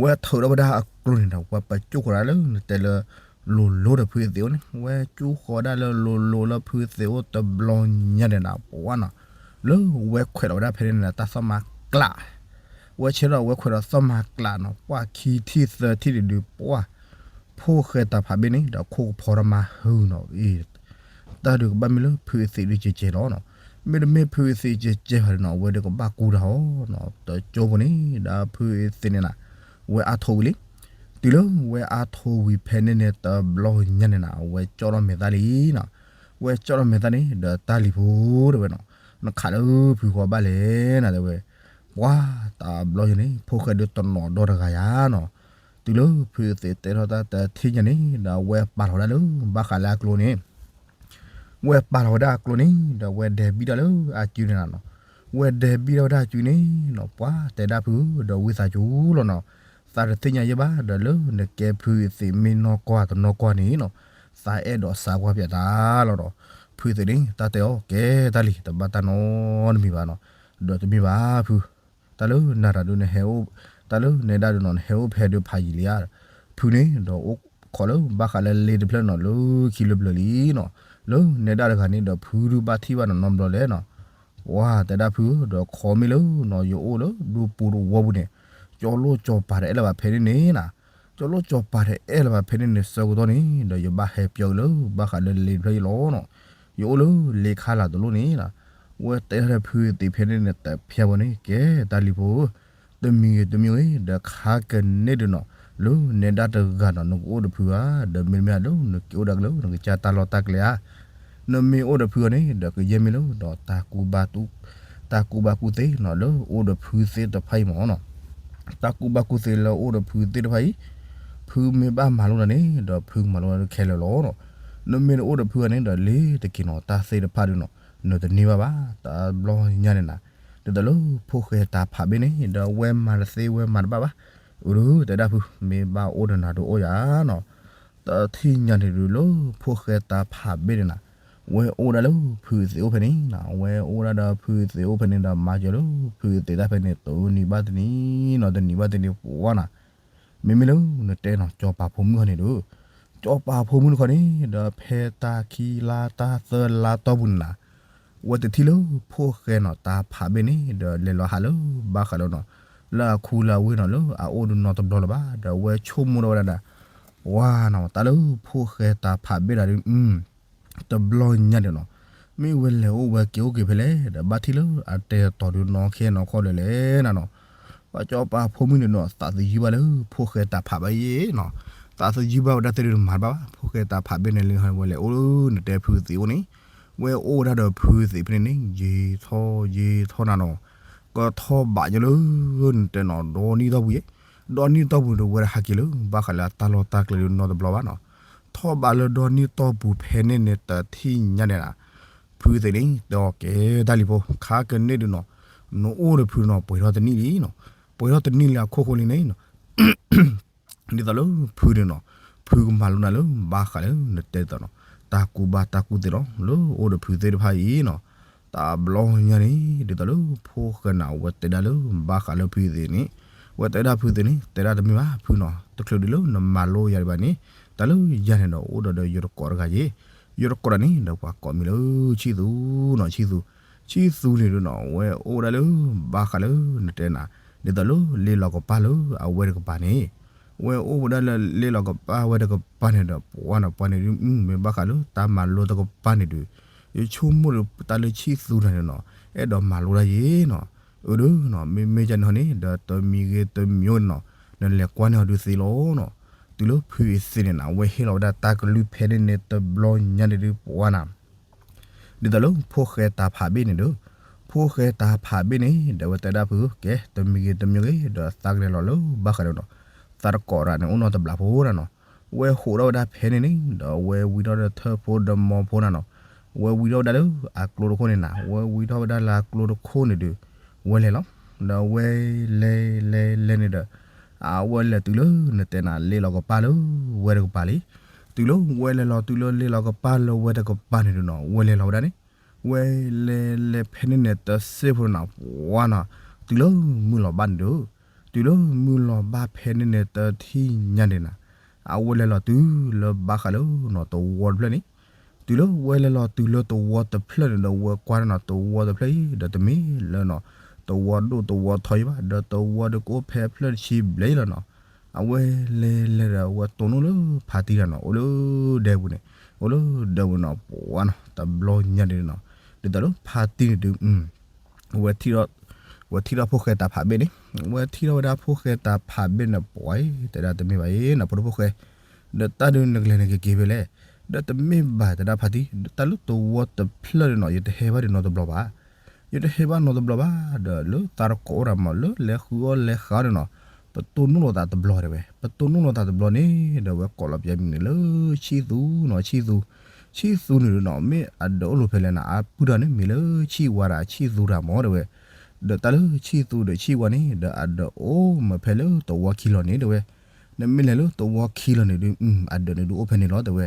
ဝဲထုးဒီးဝဲဒၣ်အကျိန့ၣ်ဒီး ဝဲပကၠူၣ်ဃီၤဒၣ်လၢနတဲလၢ လိၤလိၤဒီးဖုအသံးအိၣ်န့ၣ် ဝဲကၠူၣ်ဃီၤဒၣ်လၢလိၤလိၤလၢဖုအသံးအိၣ်တဘျီညါန့ၣ်ဒီး ပှၤနီၤ လၢဝဲခွဲးလီၤဝဲဒၣ်ဖဲန့ၣ်န့ၣ် တၢ်သီၣ်မၤကျး ဝဲဆဲးထီၣ်ဝဲခွဲးဒီးသီၣ်မၤကျးနီၤ ပှၤခံထံၣ်သၢထံၣ်ဒုးဒုး ပှၤ ဖိၣ်ဃဲတၢ်ဖးဘ့ၣ်န့ၣ် ဒီးခိၣ်ကဖီထီၣ်မၤဟုနီၤ အံၤ တၢ်ဒုးကဘၣ်မ့ၢ်လၢဖုအသံးဒုးကဲကဲလီၤနီၤ. မ့တမ့ၢ်ဖုအသံးကဲကဲဘၣ်န့ၣ်နီၤ အဝဲဒုးကဘၣ်ကူတၢ်အီၤနီၤ တကၠိဖိန့ၣ် ဒီးဖုအသံးန့ၣ်နီၤ ဝဲအါထိးဝံၤလံ တုၤလၢဝဲအါထိးဝံၤဖဲန့ၣ်န့ၣ် တဘျီညါန့ၣ်နီၤ အဝဲကၠီၣ်ထီၣ်မဲာ်သၣ်လံနီၤ. ဝဲကၠီၣ်ထီၣ်မဲာ်သၣ်န့ၣ် ဒီးတၢ်လံၤဖိတဲဝဲနီၤ နခးလၢဖုဃီဘၣ်လဲၣ်နၤတဲဝဲ ပှၤတဘျီညါန့ၣ် ဖိၣ်ဃဲဒုးတနီၤဒီတဂၤယါနီၤ. တုၤလၢဖုအသံးတဲထီၣ်တၢ်တထံၣ်ညါန့ၣ် ဒီးဝဲပာ်လီၤဝဲဒၣ်လၢ ဘၣ်ဃးလၢအကျိန့ၣ် ဝဲပာ်လီၤဝဲဒၣ်အကျိန့ၣ် ဒီးဝဲဒဲးဘံၣ်ဒၣ်လၢအစုန့ၣ်လီၤနီၤ. ဝဲဒဲးဘံၣ်ဒၣ်ဝဲဒၣ်အစုန့ၣ်နီၤ ပှၤတဲဒၣ်ဖု ဒီးဝံသးစူၤလီၤနီၤ. သးတသ့ၣ်ညါယဲဘၣ်ဒီးလၢနကဲဖုအသံးမ့ၢ်နီၢ်ကွၢ်တနီၢ်ကွၢ်န့ၣ်နီၤ သးအဲၣ်ဒိးစးကွၢ်ပၠးတၢ်လီၤနီၤ. ဖုအသံးန့ၣ် တၢ်တဲအီၤကဲတၢ်လံ တဘၣ်တၢ်နီတမံၤဘၣ်နီၤ. ဒီးတမ့ၢ်ဘၣ်ဖု တၢ်လၢနၤတၢ်ဒုးနဟဲအိၣ် တၢ်လၢနဲဒၣ်ဒုးနီၤ နဟဲအိၣ်ဖဲဒုးဖးယံာ်လံဧါ. ဖုန့ၣ်ဒီးအိၣ်ခိးလၢဘၣ်ဃးလၢလ့တဖျၢၣ်နီၤ လၢခံလၢပျၢၤလံနီၤ. လၢနဲဒၣ်တဂၤန့ၣ်ဒီးဖုဒုးဘၣ်ထံၣ်ဘၣ်နီၤနီတဘျီလဲၣ်နီၤ. ပှၤတဲဒၣ်ဖု ဒီးခီမ့ၢ်လၢနီၤ ယအိၣ်လၢဒူပူၤတဝီပူၤန့ၣ် ကၠီလိၣ်ကၠီပၤတအဲၣ်လၢၤဘၣ်ဖဲန့ၣ်န့ၣ်နီၤ. ကၠီလိၣ်ကၠီပၤတအဲၣ်လၢၤဘၣ်ဖဲန့ၣ်န့ၣ် ဆၢကတီၢ်န့ၣ် ဒီးယဘၣ်ဟဲပၠီက့ၤလၢဘၣ်ဃးလၢလ့တဖျၢၣ်အံၤလီၤနီၤ. ယအိၣ်လၢလ့ခါလာ်တလိၣ်န့ၣ်နီၤ. ဝဲတဲထီၣ်ဒီးဖုသံးဖဲန့ၣ်န့ၣ် တဖျါဘၣ်န့ၣ် ကဲတၢ်လံၤဖိဧၢ, တမံၤဂ့ၤတမံၤဂ့ၤ ဒီးခါကန့ၢ်ဒုးနီၤ, လၢနဲဒၣ်တဂၤနီၤ နကအိၣ်ဒီးဖုဧါ, ဒီးမ့တမ့ၢ်လၢနက့ၤအိၣ်ဒီးကလၢ နကစၢ်တၢ်လီၢ်တၢ်ကျဲဧါ, နမ့ၢ်အိၣ်ဒီးဖုအီၤန့ၣ် ဒီးကယဲၢ်မ့ၢ်လၢဒီး တၢ်ကူၣ်ဘၣ်ကူၣ်သ့နီၤ လၢအိၣ်ဒီးဖုသ့ၣ်တဖၣ်အံၤမ့ၢ်နီၤ, တၢ်ကူၣ်ဘၣ်ကူၣ်သ့လၢအိၣ်ဒီးဖုသ့ၣ်တဖၣ်အံၤ, ဖုမ့ၢ်ဘၣ်မၤလိတၢ်န့ၣ် ဒီးဖုကမၤလိတၢ်ခဲလၢာ်လီၤနီၤ, နမ့ၢ်တအိၣ်ဒီးဖုအီၤန့ၣ် ဒီးလ့ၤတက့ၤနီၤ တၢ်သ့ၣ်တဖၣ်ဒုးနီၤ နတန့ၢ်ဘၣ်ဘၣ် တဘျီညါန့ၣ်နၤ, ဒ်သိးလၢဖိၣ်ဃဲတၢ်ဖးဘ့ၣ်န့ၣ် ဒီးဝဲမၤတသ့ဝဲမၤတဘၣ်ဘၣ်, အၢ တဲဒၣ်ဖု မ့ၢ်ဘၣ်အိၣ်ဒီးနၤဒုးအိၣ်ယၤနီၤ, တထံၣ်ညါန့ၣ်ဒုးလၢဖိၣ်ဃဲတၢ်ဖးဘ့ၣ်န့ၣ်နၤ, ဝဲအိၣ်ဒၣ်လၢဖုသံးအိၣ်ဖဲန့ၣ်နီၤ, ဝဲအိၣ်ဒၣ်ဒီးဖုသံးအိၣ်ဖဲန့ၣ်ဒီး မၤစၢၤလၢဖုသံးတၢ်ဖဲန့ၣ် တနံၤဘၣ်တနံၤနီၤ တနံၤဘၣ်တနံၤပှၤနီၤ, မ့မ့ၢ်လၢနတဲနီၤ ကၠီၤပၤဖိမုၣ်ခီန့ၣ်ဒုး, ကၠီၤပၤဖိမုၣ်တခီန့ၣ် ဒီးဖဲတၢ်ခံလါတၢ်သၢလါတီၢ်ပူၤန့ၣ်နၤ, ဝဲတထံၣ်လၢဖိၣ်ဃဲနီၤ တၢ်ဖးဘ့ၣ်န့ၣ် ဒီးလဲၤလီၤဟးလၢဘၣ်ဃးလၢနီၤ, လၢအခူလၢအဝ့ၢ်နီၤ လၢအအိၣ်ဒုးနီတဘျီလၢၤဘၣ်, ဒီးဝဲဆိကမိၣ်ထီၣ်ဝဲဒၣ်ဒီး, ဝါနီၤ တၢ်လၢဖိၣ်ဃဲတၢ်ဖးဘ့ၣ်ဒၣ်ဒုး တဘျီညါဒုးနီၤ, မ့ၢ်ဝဲလဲၤအိၣ်ဝဲက့ၤအိၣ်က့ၤဖဲလဲၣ် ဒီးဘၣ်ထံၣ်လၢအတဲာ်တီၤဒုးနီၢ်ခဲနီၢ်ခီဒီးလဲၣ်နၤနီၤ, ပှၤကၠီၤပၤဖိမုၣ်န့ၣ်ဒီး သးသယုၢ်ဘၣ်လၢဖိၣ်ဃဲတၢ်ဖးဘ့ၣ်အံၤနီၤ, သးသယုၢ်ဘၣ်ဝဲဒၣ်သ့ၣ်ဒုးတမၤတဘၣ်ဘၣ် ဖိၣ်ဃဲတၢ်ဖးဘ့ၣ်န့ၣ်လၢဝဲလဲၤအိၣ်လၢနတဲဖုသံးအိၣ်န့ၣ်, ဝဲအိၣ်ဝဲဒၣ်ဒီးဖုသံးဖဲန့ၣ်န့ၣ် ယံာ်ထီၣ်ယံာ်ထီၣ်နၤနီၤ, ကထီၣ်ဘးညီလၢ နတဲနီၤ ဒီနံၣ်တီၢ်ပူၤယဲ, ဒီနံၣ်တီၢ်ပူၤဒီးဝဲဒၣ်ဟးက့ၤလၢ ဘၣ်ဃးလၢအတၢ်လီၢ်တၢ်ကျဲဒုးနီတဘျီဘၣ်နီၤ, ထီၣ်ဘးလၢဒီနံၣ်တီၢ်ပူၤဖဲန့ၣ်န့ၣ် တထံၣ်ညါန့ၣ်နၤ, ဖုသံးန့ၣ် တဲအီၤကဲတၢ်လံၤဖိ ခါကန့ၢ်ဒုးနီၤ, နအိၣ်ဒီးဖုနီၤ ပှဲၤထီၣ်တနံၣ်လံနီၤ, ပှဲၤထီၣ်တနံၣ်လံအခိၣ်ဃိလံန့ၣ်နီၤ ဒ်သိးလၢဖုန့ၣ်နီၤ, ဖုကမၤလိနၤလၢဘၣ်ဃးလၢနတဲဒ်သိးနီၤ, တၢ်ကူၣ်ဘၣ်တၢ်ကူၣ်သ့လီၤ လၢအိၣ်ဒီးဖုသ့ၣ်တဖၣ်အံၤနီၤ, တဘျီညါန့ၣ် ဒ်သိးလၢဖိၣ်ဃဲနၤ အဝဲတဲဒၣ်လၢဘၣ်ဃးလၢဖုသံးန့ၣ်, ဝဲတဲဒၣ်ဖုသံးန့ၣ် တဲဒၣ်တမ့ၢ်ဘၣ်ဖုနီၤ, တချုးဒုးလၢနမၤလိယၤဒံးဘၣ်န့ၣ်, တၢ်လၢယၤန့ၣ်ဒီး အိၣ်ဒီးဒီးယတကိးတဂၤယ့ၣ်, ယတကိးတဂၤန့ၣ်ဒီးပှၤကိးမံၤလၢဆံၣ်သူနီၤ, ဆံၣ်သူ, ဆံၣ်သူန့ၣ်ဒုးနီၤ ဝဲအိၣ်ဝဲဒၣ်လၢ ဘၣ်ဃးလၢနတဲနၤ, ဒ်သိးလၢလ့လီၤကပၢ်လၢအဝဲတကပၤန့ၣ်, ဝဲအိၣ်ဝဲဒၣ်လၢလ့လီၤကပၢ်ဝဲတကပၤန့ၣ်ဒီး ပှၤနီၤ ပှၤန့ၣ်ဒုး မ့ၢ်ဘၣ်ဃးလၢတၢ်မၤလိတကပၤန့ၣ်ဒုး, ယဆိကမိၣ်ဒီးတၢ်လၢဆံၣ်သူနၤန့ၣ်နီၤ, အဲၣ်ဒိးမၤလိတၢ်ယ့ၣ်နီၤ, အၢဒုးနီၤ မ့မ့ၢ်ကန့ၣ်ဟီန့ၣ် ဒီးတမံၤဂ့ၤတမံၤဂ့ၤနီၤ, နလဲၤကွၢ်န့ၢ်အီၤဒုးသ့လီၤနီၤ, တုၤလၢဖုအံၤသ့န့ၣ်နၤ ဝဲဟ့ၣ်လီၤဝဲဒၣ်တၢ်ကလုၢ်ဖဲန့ၣ်န့ၣ် တဘျီညါန့ၣ်ဒုး ပှၤနီၤ ဒ်သိးလၢဖိၣ်ဃဲတၢ်ဖးဘ့ၣ်န့ၣ်ဒီး, ဖိၣ်ဃဲတၢ်ဖးဘ့ၣ်န့ၣ် ဒီးဝဲတဲဒၣ်ဖု ကဲ တမံၤဂ့ၤတမံၤဂ့ၤ ဒီးသးကလဲၤလီၤလၢဘၣ်ဃးဒီးနီၤ, သးတကိးတဂၤန့ၣ် အိၣ်နီတဘျီဖိနၤနီၤ, ဝဲဟးထီၣ်ဝဲဒၣ်ဖဲန့ၣ်န့ၣ် ဒီးဝဲဝံထီၣ်ဒီးထၢၣ်ဖိဒီးမီဖိနၤနီၤ, ဝဲဝံထီၣ်ဝဲဒၣ်လၢအကျိတခိၣ်န့ၣ်နၤ, ဝဲဝံထီၣ်ဝဲဒၣ်လၢအကျိတခိၣ်န့ၣ်ဒီး, ဝဲလဲၤလီၤ, ဒီးဝဲလဲၤလဲၤလဲၤန့ၣ်ဒီး အဝဲလဲၤတုၤလၢနတဲနၤ လ့လီၤကပၢ်လၢဝဲတကပၤလံ, တုၤလၢဝဲလဲၤလီၤတုၤလၢလ့လီၤကပၢ်လၢဝဲတကပၤန့ၣ်ဒုးနီၤ ဝဲလဲၤလီၤဝဲဒၣ်န့ၣ်, ဝဲလဲၤလဲၤဖဲန့ၣ်န့ၣ် တစ့ဖိနၤ ပှၤနီၤ, တုၤလၢမုၢ်လီၤဘၣ်န့ၣ်ဒုး, တုၤလၢမုၢ်လီၤဘၣ်ဖဲန့ၣ်န့ၣ် တထံၣ်ညါန့ၣ်နၤ, အဝဲလဲၤလီၤတုၤလၢဘၣ်ဃးလၢနီၤ တဝီတဖျၢၣ်န့ၣ်, တုၤလၢဝဲလဲၤလီၤတုၤလၢတဝီတဖျၢၣ်န့ၣ်ဒီး ဝဲကွၢ်န့ၣ်နီၤ တဝီတဖျၢၣ်အံၤ ဒီးတမ့ၢ်လၢနီၤ တဝီဒိၣ်တဝီထီယံၤဘၣ်, ဒီးတဝီဒုးကအိၣ်ဖဲအဖျၢၣ်တဆံဘျဲၣ်လီၤနီၤ, အဝဲလဲၤလဲၤဒီး အဝဲတိၢ်နီၣ်လၢဖါတံၢ်တဂၤနီၤ အိၣ်လၢဒဲပူၤန့ၣ်, အိၣ်လၢဒဲပူၤနီၤ ပှၤနီၤ တဘျီညါဒုးနီၤ, ဒ်သိးလၢဖါတံၢ်န့ၣ်ဒုး ဝဲထံၣ်ထီၣ်, ဝဲထံၣ်ထီၣ်ဖိၣ်ဃဲတၢ်ဖးဘ့ၣ်န့ၣ်, ဝဲထံၣ်ထီၣ်ဝဲဒၣ်ဖိၣ်ဃဲတၢ်ဖးဘ့ၣ်န့ၣ် ပှၤအံၤ တဲဒၣ်တမ့ၢ်ဘၣ်အံၤနီၤ ဖိဒိၣ်ဖိၣ်ဃဲ, ဒီးတၢ်ဒုးနကလဲၤနကက့ၤဖဲလဲၣ်, ဒီးတမ့ၢ်ဘၣ်တဲဒၣ်ဖါတံၢ် တၢ်လၢတဝီတဖျၢၣ်န့ၣ်နီၤ ယတဟဲဘၣ်ဒံးနီတဘျီဘၣ်, ယတဟဲဘၣ်နီတဘျီဘၣ်, ဒီးလၢသးတကိးအိၣ်တၢ်မး လၢလဲၤဃုအီၣ်လဲၤဃုအီန့ၣ်နီၤ, ပတိၢ်နီၣ်လိာ်သးတဘျီတဲဝဲ, ပတိၢ်နီၣ်လိာ်သးတဘျီန့ၣ် ဒီးဝဲကိးလီၤပျဲမံၤန့ၣ်လၢ ဆံၣ်သူနီၤ ဆံၣ်သူ, ဆံၣ်သူန့ၣ်ဒုးနီၤ မ့ၢ်အဒၢးအိၣ်လိာ်ဖဲလဲၣ်နၤ အပုၢ်တဂၤန့ၣ်မ့ၢ်လၢဆံၣ်ဝါဒီးဆံၣ်သူတၢ်မးတဲဝဲ, ဒီးတၢ်လၢဆံၣ်သူဒီးဆံၣ်ဝါန့ၣ် ဒီးအဒၢးအိၣ်မးဖဲလၢတဝီခံလီၤန့ၣ်တဲဝဲ, နမ့ၢ်လဲၤလၢတဝီခံလီၤန့ၣ်ဒုး အဒၢးန့ၣ်ဒုးအိၣ်ဖဲန့ၣ်လီၤတဲဝဲ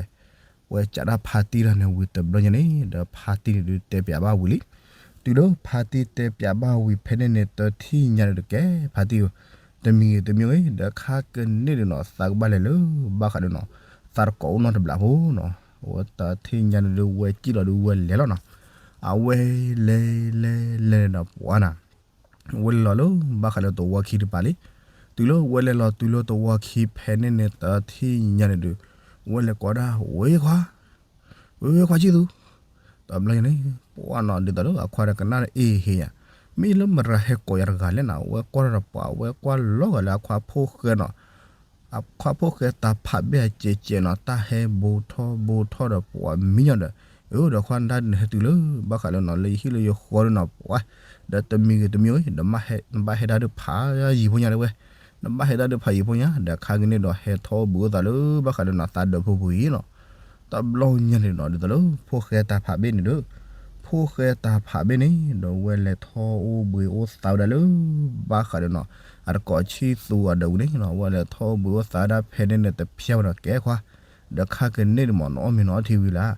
ဝဲကးဒၣ်ဖါတံၢ်တဂၤန့ၣ်ဝံၤတဘျီညါန့ၣ် ဒီးဖါတံၢ်န့ၣ်ဒုးတဲပၠးဘၣ်ဝံၤလံ, တုၤလၢဖါတံၢ်တဲပၠးဘၣ်ဝံၤဖဲန့ၣ်န့ၣ် တထံၣ်ညါန့ၣ်ဒီး ကဲဖါတံၢ်ဧၢ, တမံၤဂ့ၤတမံၤဂ့ၤ ဒီးခါကန့ၢ်ဒုးနီၤ သးကဘၣ်လဲၤလၢဘၣ်ဃးဒီးနီၤ, သးတကိးအိၣ်နီတဘျီဖိနီၤ, ဝဲတထံၣ်ညါန့ၣ်ဒုး ဝဲစံၣ်လီၤဒုးဝဲလဲၤလီၤနီၤ, အဝဲလဲၤလဲၤလဲၤန့ၣ်ဒီးပှၤနီၤ ဝဲလဲၤလီၤလၢဘၣ်ဃးလၢတဝီခံတပၤလံ, တုၤလၢဝဲလဲၤလီၤတုၤလၢတဝီခံဖဲန့ၣ်န့ၣ် တထံၣ်ညါန့ၣ်ဒုး ဝဲလဲၤကိးဒၣ် ဝ့ၢ်ခွါ, ဝ့ၢ်ခွါဆံၣ်သူ, တဘျီညါန့ၣ် ပှၤနီၤ ဒ်သိးလၢအခွါဒီးကနၣ်ဒီးအ့ၣ်ဟ့ယၤ, မ့ၢ်လၢမတၤဟဲကိးယၤတဂၤလဲၣ်နီၤ, အဝဲကွၢ်ထီၣ်ဒီးပှၤ အဝဲကွၢ်လီၤဂာ်လၢအခွါဖိၣ်ဃဲနီၤ, အခွါဖိၣ်ဃဲတၢ်ဖးဘ့ၣ်အကဲးကဲးနီၤ, တၢ်ဟဲဘူးထီၣ်ဘူးထီၣ်ဒီးပှၤမံညီဒီး, အၢ ဒီးခွါနတၢ်ဒုးဟဲတုၤလၢ ဘၣ်ဃးလၢနီၤ လၢယဟံၣ်လၢယဃီဒီးနီၤ ပှၤ, ဒီးတမံၤဂ့ၤတမံၤဂ့ၤ ဒီးနဘၣ်ဟဲတၢ်ဒုးဖးယံၤဖိညါတဲဝဲ, နဘၣ်ဟဲတၢ်ဒုးဖးယံၤဖိညါ ဒီးခါကန့ၣ်ဒီးဟဲထီၣ်အိၣ်ဘှံးအိၣ်သးလၢ ဘၣ်ဃးဒီးနီၤ သးဒီးဖိပူၤအံၤနီၤ တဘျီညါန့ၣ်ဒီး ဒ်သိးလၢဖိၣ်ဃဲတၢ်ဖးဘ့ၣ်န့ၣ်ဒီး, ဖိၣ်ဃဲတၢ်ဖးဘ့ၣ်န့ၣ်ဒီး ဝဲလဲၤထီၣ်အိၣ်ဘှံးအိၣ်သးဝဲဒၣ်လၢ ဘၣ်ဃးဒီးနီၤ အတကိးဆံၣ်သူအဒီးဝံၤန့ၣ်နီၤ, ဝဲလဲၤထီၣ်အိၣ်ဘှံးအိၣ်သးဝဲဒၣ်ဖဲန့ၣ်န့ၣ် တဖျါဝဲဒီး ကဲခွါ, ဒီးခါကန့ၣ်ဒုးမ့ၢ် နအီၣ်မ့ၤနအီထံဝံၤလၢ်,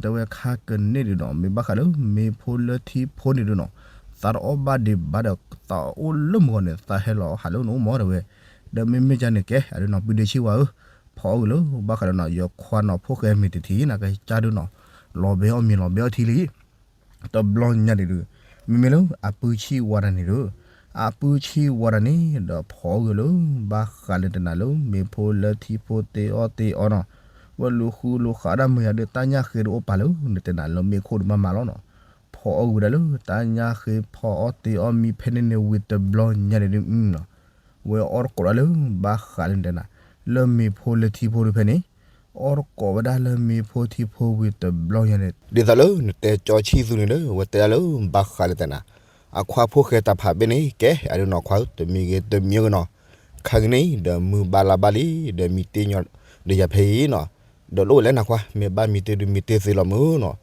တဲဝဲခါကန့ၣ်ဒုးနီၤ မ့ၢ်ဘၣ်ဃးလၢမ့ၤဖိလၢထံဖိန့ၣ်ဒုးနီၤ, သးတအီၣ်ဘၣ်ဒံးဘၣ်ဒီး သးအိၣ်လၢမုၢ်ဂီၤန့ၣ် သးဟဲလီၤဟးလၢနအိၣ်မးတဲဝဲ, ဒီးမ့မ့ၢ်ကန့ၣ်ကဲ အဒုးနီၤ ပုၢ်ဒ့ဆံၣ်ဝါဧၢ, ဖီအီၣ်ဂ့ၤလၢ ဘၣ်ဃးဒီးနီၤ ယခွါနီၤ ဖိၣ်ဃဲမ့ၤတထံၣ် နကစၢ်ဒုးနီၤ, လီၤဘဲအီၣ်မ့ၤလီၤဘဲအီၣ်ထံလံ တဘျီညါန့ၣ်ဒုး, မ့မ့ၢ်လၢအပုၢ်ဆံၣ်ဝါတၢ်န့ၣ်ဒီး, အပုၢ်ဆံၣ်ဝါတၢ်န့ၣ်ဒီး ဖီအီၣ်ဂ့ၤလၢ ဘၣ်ဃးလၢနတဲနၤလၢမ့ၤဖိလၢထံဖိတ့အီၣ်တ့အီနီၤ, ဝဲလူၤဃုလူၤဃးဒၣ်မုာ်ယၤဒီး တၢ်ညၣ်ဃ့တအိၣ်ပာ်လၢနတဲနၤလၢမ့ၣ်ခိၣ်ဒုးမးမးလီၤနီၤ, ဖီအီၣ်ဂ့ၤဝဲဒၣ်လၢ တၢ်ညၣ်ဃ့ဖီအီၣ်တ့အီၣ်မံဖဲန့ၣ်န့ၣ်ဝံၤတဘျီညါန့ၣ်ဒုး ဝဲအီၣ်တကိးဒၣ်လၢ ဘၣ်ဃးလၢနတဲနၤ, လၢမ့ၤဖိလၢထံဖိဒုးဖဲန့ၣ်, အီၣ်တကိးဝဲဒၣ်လၢမ့ၤဖိထံဖိဝံၤတဘျီညါန့ၣ် ဒ်သိးလၢနတဲကၠီဆံၣ်သူန့ၣ်ဒီး ဝဲတဲဒၣ်လၢ ဘၣ်ဃးလၢနတဲနၤ, အခွါဖိၣ်ဃဲတၢ်ဖးဘ့ၣ်န့ၣ် ကဲ အဒုးနီၤခွါဧၢ တမံၤဂ့ၤတမံၤဂ့ၤနီၤ, ခါကန့ၣ်ဒီး မုၢ်ဘၣ်လါဘၣ်လံ, ဒီးမံတ့ညီဒီးယၤဖဲအံၤနီၤ, ဒီးလိၣ်ဝဲလဲၣ်နၤခွါ မ့ၢ်ဘၣ်မံတ့ဒုးမံတ့သ့လီၤမုၢ်နီၤ,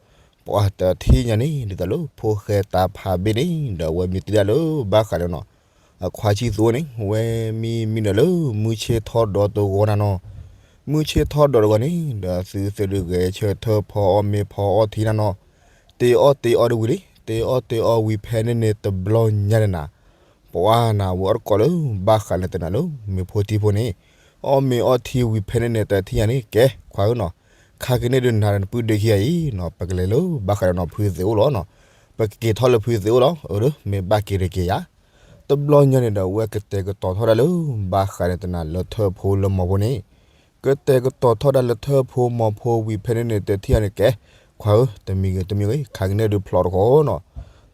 ပှၤတထံၣ်ညါန့ၣ် ဒ်သိးလၢဖိၣ်ဃဲတၢ်ဖးဘ့ၣ်န့ၣ် ဒီးအဝဲမံတ့ဒၣ်လၢ ဘၣ်ဃးလၢနီၤ အခွါဆံၣ်သူန့ၣ် ဝဲမံမံဒီးလၢ မုၢ်ဆ့ၣ်ထီၣ်ဒီးတဂီၤနၤနီၤ, မုၢ်ဆ့ၣ်ထီၣ်ဒီးတဂီၤန့ၣ် ဒီးသုသ့ၣ်ဒုးဂဲၤဆၢထၢၣ်ဖီအီၣ်မ့ၤဖီအီၣ်ထံနၤနီၤ, တ့အီၣ်တ့အီဒုးဝံၤလံ, တ့အီၣ်တ့အီဝံၤဖဲန့ၣ်န့ၣ်တဘျီညါန့ၣ်နၤ, ပှၤနၤဝဲအီၣ်တကိးလၢ ဘၣ်ဃးလၢနတဲနၤလၢ မ့ၤဖိထံဖိန့ၣ်, အီၣ်မ့ၤအီၣ်ထံဝံၤဖဲန့ၣ်န့ၣ် တထံၣ်ညါန့ၣ် ကဲ ခွါဧၢနီၤ, ခါကန့ၣ်ဒုးနၤဒီးနပုၢ်ဒ့ခံဂၤအံၤနီၤ ပကလဲၤလၢ ဘၣ်ဃးဒီးနီၤ ဖုသ့ၣ်အိၣ်လီၤနီၤ, ပကက့ၤထီၣ်လၢဖုသ့ၣ်အိၣ်လီၤ, အၢ မ့ၢ်ဘၣ်က့ၤတက့ၤယၤ တဘျီညါန့ၣ်ဒီး အဝဲကတဲာ်ကတီၤထီၣ်ဒၣ်လၢ ဘၣ်ဃးလၢနတဲနၤလၢထၢၣ်ဖိလၢမီၤဖိန့ၣ်, ကတဲာ်ကတီၤထီၣ်ဒၣ်လၢထၢၣ်ဖိမီၤဖိဝံၤဖဲန့ၣ်န့ၣ် တထံၣ်ညါန့ၣ် ကဲ ခွါဧၢ တမံၤဂ့ၤတမံၤဂ့ၤ ခါကန့ၣ်ဒုးဖျိးတခီနီၤ,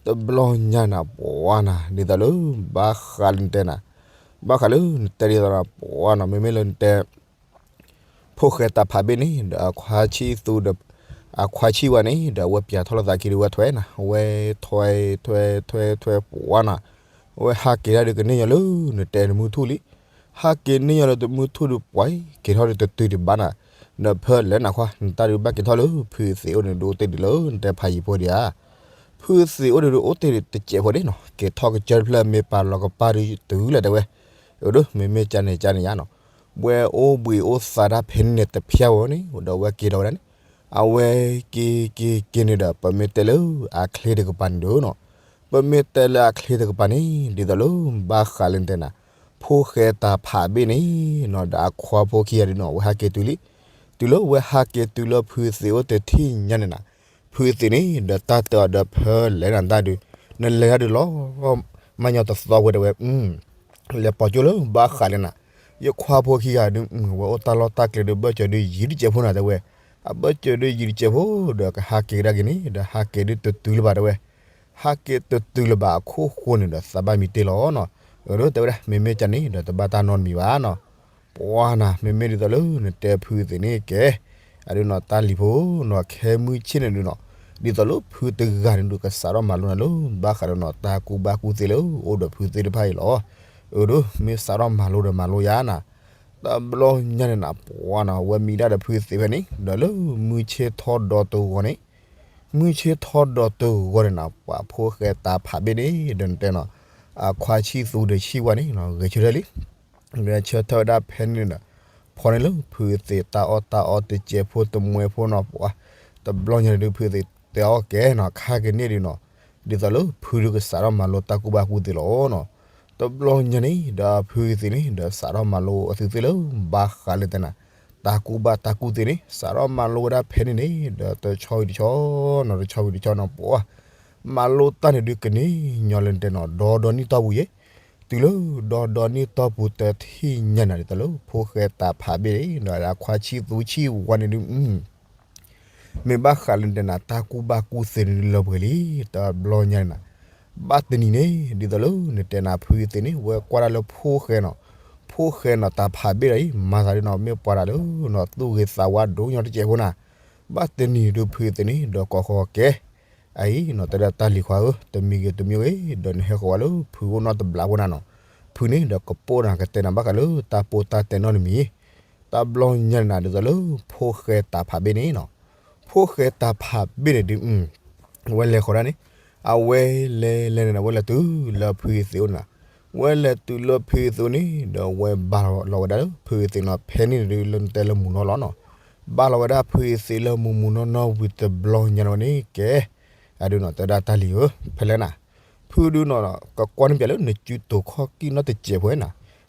တဘျီညါနၤ ပှၤနၤ ဒ်သိးလၢ ဘၣ်ဃးလၢနတဲနၤ, ဘၣ်ဃးလၢနတဲဒ်သိးနၤ ပှၤနီၤ မ့မ့ၢ်လၢနတဲ ဖိၣ်ဃဲတၢ်ဖးဘ့ၣ်န့ၣ် ဒီးအခွါဆံၣ်သူဒီး အခွါဆံၣ်ဝါန့ၣ် ဒီးအဝဲပၠးထီၣ်လိာ်သးခံဒီးဝဲထွဲနၤ, ဝဲထွဲထွဲထွဲထွဲပှၤနၤ, အဝဲဟးက့ၤဒၣ်ဒုးကန့ၢ်ညီလၢနတဲနမုၢ်ထူၣ်လံ, ဟးက့ၤန့ၢ်ညီလၢတမုၢ်ထူၣ်ဒုးပှၤ က့ၤထီၣ်ဒုးတတုၤဒံးဘၣ်နၤ, ဒီးဖဲလဲၣ်နၤခွါ နတၢ်ဒုးဘၣ်က့ၤထီၣ်လၢဖုသ့ၣ်အိၣ်န့ၣ် ဒုးအိၣ်တ့ၢ်ဒံးလၢနတဲဖးယံၤဖိဒံးဧါ ဖုသ့ၣ်အိၣ်ဒုးအိၣ်တ့ၢ်တစဲးဖိဒံးနီၤ, က့ၤထီၣ်ကစၢၢ်တဖျၢၣ်မ့ၢ်ပာ်လီၤကပၤဒုးတုၤလၢတဲဝဲ, အၢ မ့မ့ၢ်ကန့ၣ်ကန့ၣ်ယါနီၤ, ဝဲအိၣ်ဘှံးအိၣ်သးတၢ်ဖဲန့ၣ်န့ၣ် တဖျါဝဲန့ၣ် ဒီးဝဲက့ၤဒီးဝဲဒၣ်န့ၣ်, အဝဲက့ၤက့ၤက့ၤန့ၣ်ဒီး ပမ့ၢ်တဲလၢအချ့တကပၤန့ၣ်ဒီးနီၤ, ပမ့ၢ်တဲလၢအချ့တကပၤန့ၣ် ဒ်သိးလၢ ဘၣ်ဃးလၢနတဲနၤ, ဖိၣ်ဃဲတၢ်ဖးဘ့ၣ်န့ၣ်နီၤ ဒီးအခွါဖိခံဂၤဒုးနီၤ ဝဲဟးက့ၤတုၤလံ, တုၤလၢဝဲဟးက့ၤတုၤလၢဖုသ့ၣ်အိၣ်တထံၣ်ညါန့ၣ်နၤ, ဖုသ့ၣ်န့ၣ် ဒီးတၢ်တဲအီၤဒီးဖဲလဲၣ်နၤတၢ်ဒုး, နလဲၤတၢ်ဒုးလီၤ မၤညီတသီဝဲတဲဝဲ လဲၤပိာ်ကၠိလၢဘၣ်ဃးလၢနၤ, ယခွါဖိခံဂၤဒုး ဝဲအိၣ်တၢ်လီၢ်တၢ်ကျဲဒုး ဘၢၣ်စၢၤဒုးယံာ်တစဲးဖိနၤတဲဝဲ, အဘၢၣ်စၢၤဒုးယံာ်တစဲးဖိ ဒီးကဟးက့ၤကဒါက့ၤန့ၣ် ဒီးဟးက့ၤဒုးတတုၤလၢၤဘၣ်တဲဝဲ, ဟးက့ၤတတုၤလၢၤဘၣ်အခိၣ်ဃိန့ၣ်ဒီး သးဘၣ်မံတ့ၢ်လီၤနီၤ, အၢ တဲဝဲဒၣ် မ့မ့ၢ်ကန့ၣ်ဒီး တဘၣ်တၢ်နီတမံၤဘၣ်နီၤ, ပှၤနၤ မ့မ့ၢ်ဒ်သိးလၢနတဲဖုသ့ၣ်န့ၣ်ကဲ, အဒုးနီၤ တၢ်လံၤဖိနီၤ ခဲမုၢ်ဆ့ၣ်န့ၣ်ဒုးနီၤ, ဒ်သိးလၢဖုတဂၤန့ၣ်ဒုး ကစးထီၣ်မၤလိနၤလၢ ဘၣ်ဃးဒီးနီၤ တၢ်ကူၣ်ဘၣ်ကူၣ်သ့လၢ အိၣ်ဒီးဖုသ့ၣ်တဖၣ်အံၤလီၤ, အၢ မ့ၢ်စးထီၣ်မၤလိဒီးမၤလိယါနၤ, တဘျီညါန့ၣ်နၤ ပှၤနၤ ဝဲမံဒၣ်ဒီးဖုသ့ၣ်ဖဲန့ၣ် ဒီးလၢမုၢ်ဆ့ၣ်ထီၣ်ဒီးတဂီၤန့ၣ်, မုၢ်ဆ့ၣ်ထီၣ်ဒီးတဂီၤန့ၣ်နၤ ပှၤဖိၣ်ဃဲတၢ်ဖးဘ့ၣ်န့ၣ် ဒီးနတဲနီၤ, အခွါဆံၣ်သူဒီးဆံၣ်ဝါန့ၣ် ဂဲၤဆၢထၢၣ်လံ ဂဲၤဆၢထၢၣ်ဝဲဒၣ်ဖဲန့ၣ်ဒီး ဖီန့ၣ်လၢဖုသ့ၣ်တၢ်အီၣ်တၢ်အီတစဲးဖိတမှဲဖိနီၤ ပှၤ, တဘျီညါန့ၣ်ဒုးဖုသ့ၣ်တဲအီၣ်ကဲနီၤ ခါကန့ၣ်ဒုးနီၤ, ဒ်သိးလၢဖုဒုးကစးထီၣ်မၤလိတၢ်ကူၣ်ဘၣ်ကူၣ်သ့လီၤနီၤ, တဘျီညါန့ၣ်ဒီးဖုသ့ၣ်န့ၣ် ဒီးစးထီၣ်မၤလိအသုသ့ၣ်လၢ ဘၣ်ဃးလၢတဲနၤ, တၢ်ကူၣ်ဘၣ်တၢ်ကူၣ်သ့န့ၣ် စးထီၣ်မၤလိဝဲဒၣ်ဖဲန့ၣ်န့ၣ် ဒီးတဆီဝံၤတဆီနီၤ တဆီဝံၤတဆီနီၤ ပှၤ မၤလိတၢ်န့ၣ်ဒုးကန့ၢ်ညီလၢနတဲနီၤ ဒီဒီနံၣ်တီၢ်ပူၤယဲ, တုၤလၢဒီဒီနံၣ်တီၢ်ပူၤတထံၣ်ညါနၤဒ်သိးလၢ ဖိၣ်ဃဲတၢ်ဖးဘ့ၣ်န့ၣ် ဒီးအခွါဆံၣ်သူဆံၣ်ဝါန့ၣ်ဒုး မ့ၢ်ဘၣ်ဃးလၢနတဲနၤ တၢ်ကူၣ်ဘၣ်ကူၣ်သ့န့ၣ်ဒုးလၢပှဲၤလံ, တဘျီညါန့ၣ်နၤ, ဘၣ်တနံၤန့ၣ် ဒ်သိးလၢနတဲနၤဖုသ့ၣ်န့ၣ် ဝဲကွၢ်ဒၣ်လၢဖိၣ်ဃဲနီၤ, ဖိၣ်ဃဲနီၤတၢ်ဖးဘ့ၣ်ဒီးအံၤ မၤသးဒ်နီၤ မ့ၢ်ပှၤတၢ်လၢနီၤ သူၣ်ဂ့ၤသးဝါဒိၣ်ညီတစဲးဖိနၤ, ဘၣ်တနံၤဒုးဖုသ့ၣ်န့ၣ် ဒီးကိးဃီကဲ အံၤနီၤ တဲဒၣ်တၢ်လံၤခွါဧၢ, တမံၤဂ့ၤတမံၤဂ့ၤ ဒီးနဟဲဃီၤဝဲလၢဖုအိၣ်နီတဘျီဖိနၤနီၤ, ဖုန့ၣ်ဒီးကပိာ်နၤကတဲနၤဘၣ်ဃးလၢတၢ်ပိာ်တၢ်တဲနီတမံၤ, တဘျီညါန့ၣ်နၤ ဒ်သိးလၢဖိၣ်ဃဲတၢ်ဖးဘ့ၣ်န့ၣ်နီၤ, ဖိၣ်ဃဲတၢ်ဖးဘ့ၣ်န့ၣ်ဒုး ဝဲလဲၤဃီၤဒၣ်န့ၣ်, အဝဲလဲၤလဲၤန့ၣ် ဝဲလဲၤတုၤလၢဖုသ့ၣ်အိၣ်နၤ, ဝဲလဲၤတုၤလၢဖုသ့ၣ်အိၣ်န့ၣ် ဒီးဝဲဘါလီၤဝဲဒၣ်လၢဖုသ့ၣ်နီၤ ဖဲန့ၣ်န့ၣ်ဒုးလၢနတဲလၢမုၢ်နီၢ်လီၤနီၤ, ဘါလီၤဝဲဒၣ်ဖုသ့ၣ်လၢမုၢ်မုၢ်နီၢ်နီၢ်ဝံၤတဘျီညါန့ၣ်ဝဲန့ၣ်ကဲ, အဒုးနီၤ တဲဒၣ်တၢ်လံၤဧၢ, ဖဲလဲၣ်နၤ, ဖုဒုးနီၤ ကကွၢ်န့ၢ်ပၠးလၢနစုတိၤခီၣ်ကံၣ်နီတစဲးဖိနၤ,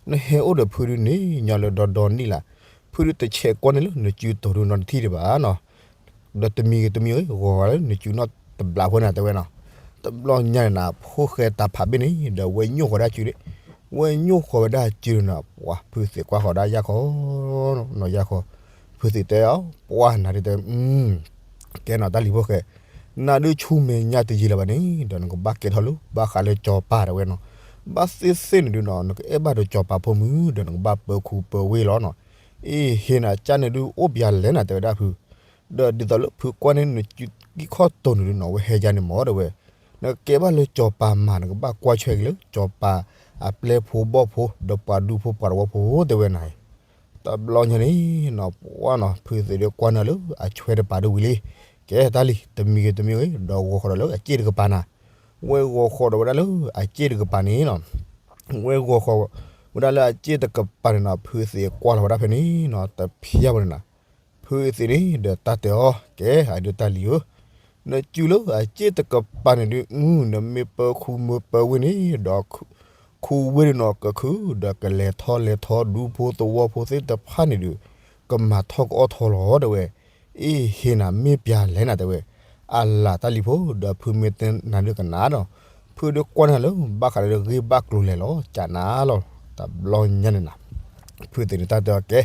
နဟဲအိၣ်ဒီးဖုဒုးန့ၣ် ညီလၢဒီဒီနံၣ်လၢ်, ဖုဒုးတဆဲးကွၢ်န့ၢ်လၢနစုတိၤဒုးနီတထံၣ်ဒံးဘၣ်နီၤ, ဒီးတမံၤဂ့ၤတမံၤဂ့ၤ ဂီၤဂီၤလၢနစုနီတဘျီဖိနၤတဲဝဲနီၤ, တဘျီညါန့ၣ်နၤ ဖိၣ်ဃဲတၢ်ဖးဘ့ၣ်န့ၣ် ဒီးဝဲညိၣ်ဃီၤဒၣ်စုန့ၣ်, ဝဲညိၣ်ဃီၤဝဲဒၣ်စုန့ၣ်နီၤ ပှၤဖုသ့ၣ်ကွၢ်ဃီၤဒၣ်ယၢ်ခီ, နီၤယၢ်ခီ, ဖုသ့ၣ်တဲအီၤ ပှၤနၤဒုးတဲ ကဲနီၤတၢ်လံၤဖိၣ်ဃဲ, နၤဒုးဆူမဲာ်ညါတယံာ်လၢၤဘၣ်န့ၣ် ဒီးနကဘၣ်ကဲထီၣ်လၢဘၣ်ဃးလၢစီၤပၤတဲဝဲနီၤ, ဘၣ်သ့ၣ်သ့ၣ်န့ၣ်ဒုးနီၤ နကအဲၣ်ဘၣ်ဒီးစီၤပၤဖိမုၣ် ဒီးနကဘၣ်ပၢၤခူပၢၤဝ့ၢ်လီၤနီၤ, အ့ၣ် ဟ့ၣ်နၤကၢ်န့ၣ်ဒုးအိၣ်ပယၤလဲၣ်နၤတဲဝဲဒၣ်ဖု, ဒီးဒ်သိးလၢဖုကွၢ်န့ၢ်နစုကံၢ်ခီၣ်တိၤန့ၣ်ဒုးနီၤ ဝဲဟဲယါန့ၣ်မ့ၢ်တဲဝဲ, နကကဲဘၣ်လၢစီၤပၤမး နကဘၣ်ကွၢ်ဆၢက့ၤလၢစီၤပၤအပျဲၢ်ဖိဘီၣ်ဖိ ဒီးပှၤဒူဖိပှၤတဝီဖိတဲဝဲနၤ တဘျီညါန့ၣ်နီၤ ပှၤနီၤ ဖုသ့ၣ်ဒုးကွၢ်နၤလၢအဆွဲတပၤဒုးဝံၤလံ, ကဲတၢ်လံၤ တမံၤဂ့ၤတမံၤဂ့ၤ ဒီးဂီၤဃီၤဒီးလၢအစ့ၣ်တကပၤနၤ, ဝဲဂီၤဃီၤဒီးဝဲဒၣ်လၢအစ့ၣ်တကပၤန့ၣ်နီၤ, ဝဲဂီၤဃီၤဝဲဒၣ်လၢအစ့ၣ်တကပၤန့ၣ်နီၤ ဖုသ့ၣ်ကွၢ်လီၤဝဲဒၣ်ဖဲန့ၣ်နီၤ တဖျါဝဲန့ၣ်နၤ, ဖုသ့ၣ်န့ၣ်ဒီးတၢ်တဲအီၤ ကဲအဒုးတၢ်လံၤဧၢ နစုလၢအစ့ၣ်တကပၤန့ၣ်ဒုး နမ့ၢ်ပၢၤခူမ့ၢ်ပၢၤဝ့ၢ်န့ၣ်ဒီး ခူဝ့ၢ်ဒုးနီၤကခုၣ် ဒီးကလဲၤထီၣ်လဲၤထီၣ် ဒူဖိသဝီဖိသ့ၣ်တဖၣ်န့ၣ်ဒုး ကမၤထီၣ်ကအီၣ်ထီၣ်လီၤတဲဝဲ, အ့ၣ် ဟ့ၣ်နၤမ့ၢ်ပျၢ်လဲၣ်နၤတဲဝဲ, အလၤတၢ်လံၤဖိ ဒီးဖုမ့ၢ်တဲနၤဒုးကနၣ်ဒီး ဖုဒုးကွၢ်နၤလၢဘၣ်ဃးလၢဂ့ၢ်ဘၣ်ကျိၤလဲၣ်လီၤ ကနၣ်လီၤ တဘျီညါန့ၣ်နၤ ဖုသ့ၣ်န့ၣ်တၢ်တဲအီၤကဲ,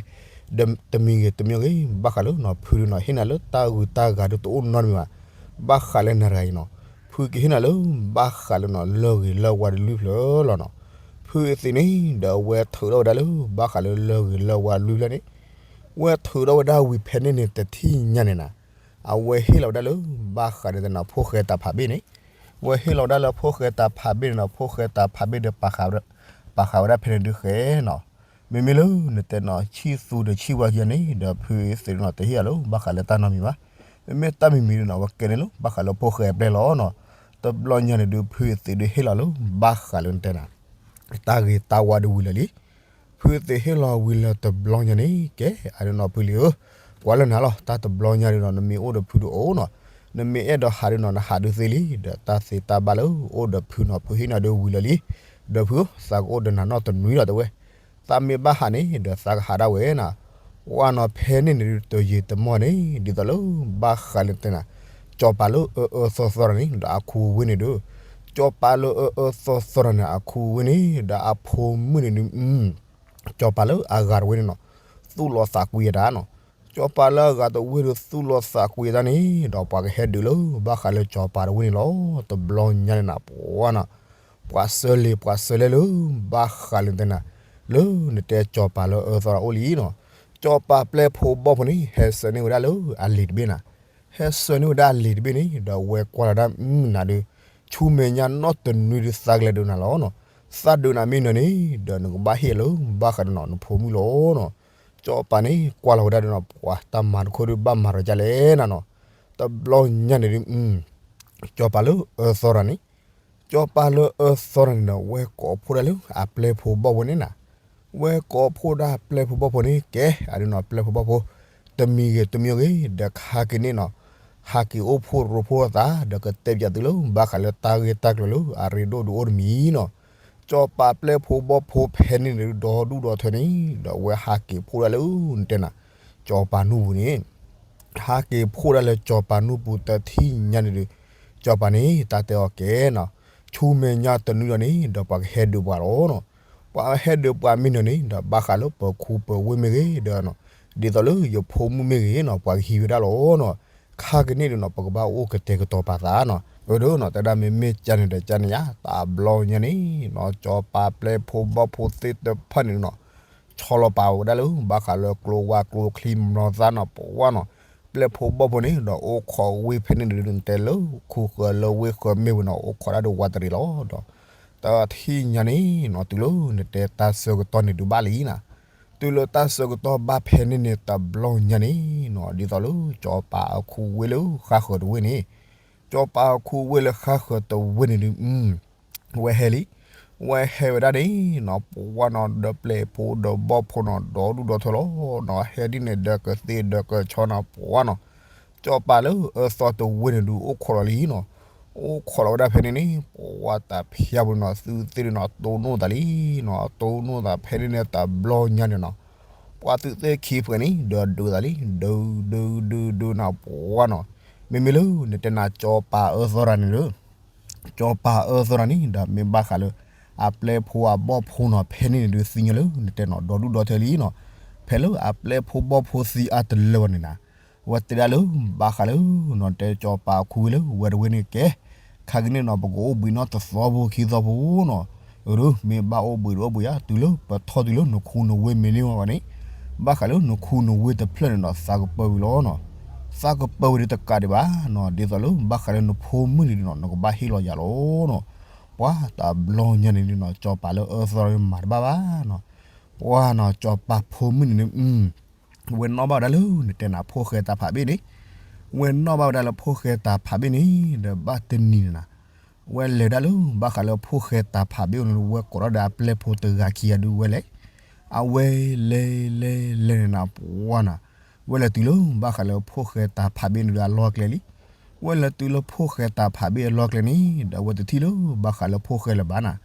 ဒီးတမံၤဂ့ၤတမံၤဂ့ၤ ဘၣ်ဃးလၢနီၤ ဖုဒုးနီၤ ဟ့ၣ်နၤလၢတၢ်ဂုၤတၢ်ဂၤဒုးတအိၣ်နီတမံၤဘၣ်, ဘၣ်ဃးလၢနၤတဂၤအံၤနီၤ, ဖုကဟ့ၣ်နၤလၢ ဘၣ်ဃးလၢနီၤ လၢၢ်ဂ့ၤလၢၢ်ဝါဒုးလွံၢ်ဖျၢၣ်လီၤနီၤ, ဖုသ့ၣ်န့ၣ် ဒီးအဝဲထုးထီၣ်ဝဲဒၣ်လၢ ဘၣ်ဃးလၢလၢၢ်ဂ့ၤလၢၢ်ဝါလွံၢ်ဖျၢၣ်န့ၣ်, ဝဲထုးထီၣ်ဝဲဒၣ်ဝံၤဖဲန့ၣ်န့ၣ် တထံၣ်ညါန့ၣ်နၤ, အဝဲဟ့ၣ်လီၤဝဲဒၣ်လၢ ဘၣ်ဃးလၢတနီၤ ဖိၣ်ဃဲတၢ်ဖးဘ့ၣ်န့ၣ်, ဝဲဟ့ၣ်လီၤဝဲဒၣ်လၢဖိၣ်ဃဲတၢ်ဖးဘ့ၣ်န့ၣ်နီၤ ဖိၣ်ဃဲတၢ်ဖးဘ့ၣ်ဒီး ပာ်ဃာ်ဝဲဒၣ်ဖဲန့ၣ်ဒုးဃဲနီၤ, မ့မ့ၢ်လၢနတဲနီၤ ဆံၣ်သူဒီးဆံၣ်ဝါခံဂၤန့ၣ် ဒီးဖုသ့ၣ်နီၤ တဟ့ၣ်အီၤလၢ ဘၣ်ဃးလၢတၢ်နီတမံၤဘၣ်, မ့မ့ၢ်တၢ်မံၤမံၤဒုးနီၤ အဝဲကဲန့ၣ်လၢ ဘၣ်ဃးလၢဖိၣ်ဃဲအပျဲၢ်လီၤနီၤ, တဘျီညါန့ၣ်ဒုး ဖုသ့ၣ်ဒုးဟ့ၣ်လီၤလၢ ဘၣ်ဃးလၢနတဲနၤ တၢ်ဂ့ၤတၢ်ဝါဒုးဝံၤလၢာ်လံ, ဖုသ့ၣ်ဟ့ၣ်လီၤဝံၤလၢတဘျီညါန့ၣ် ကဲအဒုးနီၤဖုလံဧၢ, ကွၢ်လၢနၤလီၤ တၢ်တဘျီညါဒုးနီၤ နမ့ၢ်အိၣ်ဒီးဖုဒုးအိၣ်နီၤ, နမ့ၢ်အဲၣ်ဒိးဟးဒုးနီၤ နဟးဒုးသ့လံ, ဒီးတၢ်သ့တၢ်ဘၣ်လၢအိၣ်ဒီးဖုနီၤ ဖုဟ့ၣ်နၤဒုးဝံၤလၢာ်လံ, ဒီးဖုဧၢ သးကအိၣ်ဒီးနၤနီတနွံလီၤတဲဝဲ, သးမ့ၢ်ဘၣ်ဟးန့ၣ် ဒီးသးကဟးဒၣ်ဝဲနၤ, ဝါနီၤဖဲန့ၣ်န့ၣ်ဒုး တယံာ်တမီၢ်န့ၣ် ဒ်သိးလၢ ဘၣ်ဃးလၢနတဲနၤ စီၤပၤလၢအအၢအၢသီသီတၢ်န့ၣ် ဒီးအခူအဝ့ၢ်န့ၣ်ဒုး, စီၤပၤလၢအအၢအၢသီသီတၢ်န့ၣ် အခူအဝ့ၢ်န့ၣ် ဒီးအဖိမုၣ်န့ၣ်ဒုး, စီၤပၤလၢအဂၤတဝ့ၢ်န့ၣ်နီၤ, သူၣ်လီၤသးကွံအတၢ်နီၤ, စီၤပၤလၢအဂၤတဝ့ၢ်ဒုး သူၣ်လီၤသးကွံအတၢ်န့ၣ် ဒီးပှၤကဟဲဒုးလၢ ဘၣ်ဃးလၢစီၤပၤတဝ့ၢ်န့ၣ်လီၤ, တဘျီညါန့ၣ်နၤ ပှၤနီၤ, ပှၤစၢၤလ့ၤ ပှၤစၢၤလဲလၢ ဘၣ်ဃးလၢနတဲနၤ, လၢနတဲစီၤပၤလၢအအၢသီတၢ်အိၣ်လံနီၤ, စီၤပၤပျဲၢ်ဖိဘီၣ်ဖိန့ၣ် ဟဲဆှၢန့ၢ်ဝဲဒၣ်လၢအလံာ်တဘ့ၣ်နၤ, ဟဲဆှၢန့ၢ်ဝဲဒၣ်အလံာ်တဘ့ၣ်န့ၣ် ဒီးအဝဲကွၢ်လီၤဒၣ် နၤဒုး, ဆူမဲာ်ညါနီတနွံဒုးသးကလဲၤဒုးနၤလီၤနီၤ, သးဒုးနၤမ့ၢ်နၢၤန့ၣ် ဒီးနကဘၣ်ဟ့ၣ်လၢ ဘၣ်ဃးဒီးနီၤ နဖိမုၣ်လီၤနီၤ, စီၤပၤန့ၣ် ကွၢ်လီၤဝဲဒၣ်ဒီးနီၤ ပှၤတၢ်မၤတခီဒုးဘၣ်မၤဒီးဒ်လဲၣ်နၤနီၤ, တဘျီညါန့ၣ်ဒုး စီၤပၤလၢအအၢသီတၢ်န့ၣ်, စီၤပၤလၢအအၢသီတၢ်န့ၣ်ဒီး ဝဲကိးဖှိၣ်ဒၣ်လၢအပျဲၢ်ဖိဘီၣ်ဖိန့ၣ်နၤ, ဝဲကိးဖှိၣ်ဒၣ်ပျဲၢ်ဖိဘီၣ်ဖိန့ၣ် ကဲအဒုးနီၤ ပျဲၢ်ဖိဘီၣ်ဖိ, တမံၤဂ့ၤတမံၤဂ့ၤ ဒီးကဟးက့ၤန့ၣ်နီၤ, ဟးက့ၤအိၣ်ဖှိၣ်ရိဖှိၣ်အသး ဒီးကတဲပၠးသုလၢ ဘၣ်ဃးလၢတၢ်ဂ့ၢ်တၢ်ကျိၤလၢအရ့ဒိၣ်ဒုးအိၣ်တမံၤနီၤ, စီၤပၤပျဲၢ်ဖိဘီၣ်ဖိဖဲန့ၣ်န့ၣ်ဒုး ဒီဒူၣ်ဒီထၢန့ၣ် ဒီးအဝဲဟးက့ၤဖှိၣ်ဒၣ်လၢ နတဲနၤ, စီၤပၤနူၢ်ပူၤန့ၣ် ဟးက့ၤဖှိၣ်ဒၣ်လၢစီၤပၤနူၢ်ပူၤတထံၣ်ညါန့ၣ်ဒုး, စီၤပၤန့ၣ် တၢ်တဲအီၤကဲနီၤ, ဆူမဲာ်ညါတနွံဒီးန့ၣ် ဒီးပှၤကဟဲဒုးပှၤလီၤနီၤ, ပှၤဟဲဒုးပှၤမ့ၢ်နၢၤန့ၣ် ဒီးဘၣ်ဃးလၢပၢၤခူပၢၤဝ့ၢ်မ့ၢ်ဂ့ၤဒီး ဒ်သိးလၢယဖိမုၣ်မ့ၢ်ဂ့ၤနီၤ ပှၤကဟံးဝဲဒၣ်လီၤနီၤ, ခါကန့ၣ်ဒုးနီၤ ပကဘၣ်အိၣ်ကတဲာ်ကတီၤပာ်သးနီၤ. အဒုးနီၤ တဲဒၣ်မ့မ့ၢ်ကန့ၣ်ဒီးကန့ၣ်ဧါ, တဘျီညါန့ၣ်နီၤ ကၠီၤပၤပျဲၢ်ဖိဘီၣ်ဖိသ့ၣ်တဖၣ်န့ၣ်နီၤ ဆီလီၤပာ်ဝဲဒၣ်လၢ ဘၣ်ဃးလၢကျိဝါကျိချံမျိာ်သၣ်နီၤ ပှၤနီၤ, ပျဲၢ်ဖိဘီၣ်ဖိန့ၣ်ဒီး အိၣ်ခိးဝ့ၢ်ဖဲန့ၣ်ဒုး တဲလၢခိဃၢၤလၢဝ့ၢ်ဃၢၤမ့ၢ်ဝဲနီၤ အိၣ်ခိးဒၣ်ဒီးဝးတရံးလီၤဒီး တထံၣ်ညါန့ၣ်နီၤ တုၤလၢနတဲတၢ်ဆၢကတီၢ်န့ၣ်ဒုးဘၣ်လံနီၤ. တုၤလၢတၢ်ဆၢကတီၢ်ဘၣ်ဖဲန့ၣ်န့ၣ် တဘျီညါန့ၣ်နီၤ ဒ်သိးလၢကၠီၤပၤအခူဝ့ၢ်လၢဃါဃၢၤတဝ့ၢ်န့ၣ်, ကၠီၤပၤအခူဝ့ၢ်လၢဃါဃၢၤတဝ့ၢ်န့ၣ်ဒုး ဝဲဟဲလံ, ဝဲဟဲဝဲဒၣ်န့ၣ်နီၤ ပှၤနီၤ ဒီးပျဲၢ်ဖိဒီးဘီၣ်ဖိနီၤ ဒီဒူၣ်ဒီထၢလီၤနီၤ ဟဲဒ်န့ၣ်ဒီးကသ့ၣ်ဒီးကဆီနီၤ ပှၤနီၤ, ကၠီၤပၤလၢအၢသီတဝ့ၢ်န့ၣ်ဒုး အိၣ်ခိးလီၤလံနီၤ. အိၣ်ခိးလီၤဝဲဒၣ်ဖဲန့ၣ်န့ၣ် ပှၤတၢ်ဖၠါပူၤနီၤ သုးသ့ၣ်ဒုးနီၤ တိၢ်နီၣ်သးလံနီၤ တိၢ်နီၣ်သးဖဲန့ၣ်န့ၣ် တဘျီညါန့ၣ်နီၤ ပှၤသုးသ့ၣ်ခံဖုန့ၣ် ဒီးဒုးသးလံ ဒုးဒုးဒုးဒုးနီၤ ပှၤနီၤ, မ့မ့ၢ်လၢနတဲနၤ ကၠီၤပၤအၢသီတၢ်န့ၣ်လၢ ကၠီၤပၤအၢသီတၢ်န့ၣ် ဒီးမ့ၢ်ဘၣ်ဃးလၢ အပျဲၢ်ဖိအဘီၣ်ဖိနီၤ ဖဲန့ၣ်န့ၣ်ဒုးသ့ၣ်ညါလၢ နတဲနီၤ ဒီဒူၣ်ဒီထၢလံနီၤ. ဖဲလၢအပျဲၢ်ဖိဘီၣ်ဖိသံအါတလၢဝဲန့ၣ်နီၤ ဝဲတဲဒၣ်လၢ ဘၣ်ဃးလၢနီၤ တဲကၠီၤပၤအခူဝ့ၢ်လၢဝဲတဝ့ၢ်န့ၣ်ကဲ, ခါကန့ၣ်နီၤ ပကအိၣ်ဘှံးနီတသီဖိခံသီဖိနီၤ, အဒုး မ့ၢ်ဘၣ်အိၣ်ဘှံးဒီးအိၣ်ဘှံးဧါ တုၤလၢပထီၣ်တုၤလၢနခူနဝ့ၢ်မ့ၢ်န့ၢ်ဝဲန့ၣ်, ဘၣ်ဃးလၢနခူနဝ့ၢ်တဖျၢၣ်န့ၣ်ဒီး သးကပၢဝံၤလီၤနီၤ. သးကပၢဝံၤဒီးတကးဒံးဘၣ်နီၤ ဒ်သိးလၢဘၣ်ဃးလၢနဖိမုၣ်န့ၣ်ဒုးနီၤ နကဘၣ်ဟ့ၣ်လီၤယၤလီၤနီၤ. ပှၤတဘျီညါန့ၣ်ဒုးနီၤ ကၠီၤပၤလၢအၢသီတၢ်မၤတဘၣ်ဘၣ်နီၤ. ပှၤနီၤ ကၠီၤပၤဖိမုၣ်န့ၣ်ဒုး ဝဲနီၣ်ဘၣ်ဝဲဒၣ်လၢနတဲနၤ ဖိၣ်ဃဲတၢ်ဖးဘ့ၣ်န့ၣ်, ဝဲနီၣ်ဘၣ်ဝဲဒၣ်လၢဖိၣ်ဃဲတၢ်ဖးဘ့ၣ်န့ၣ် ဒီးဘၣ်တနံၤန့ၣ်နီၤ ဝဲလဲၤဒၣ်လၢ ဘၣ်ဃးလၢဖိၣ်ဃဲတၢ်ဖးဘ့ၣ်အိၣ်န့ၣ် ဝဲကိးထီၣ်ဒီးအပျဲၢ်ဖိတဂၤခံဂၤဒုးဝဲလဲၤ, အဝဲလဲၤလဲၤလဲၤန့ၣ်နီၤ ပှၤနီၤ, ဝဲလဲၤတုၤလၢ ဘၣ်ဃးလၢဖိၣ်ဃဲတၢ်ဖးဘ့ၣ်န့ၣ်ဒုးအလီၢ်ကျဲလံ. ဝဲလဲၤတုၤလၢဖိၣ်ဃဲတၢ်ဖးဘ့ၣ်အလီၢ်ကျဲန့ၣ် ဒီးဝဲတထံၣ်လၢ ဘၣ်ဃးလၢဖိၣ်ဃဲလၢၤဘၣ်နီၤ.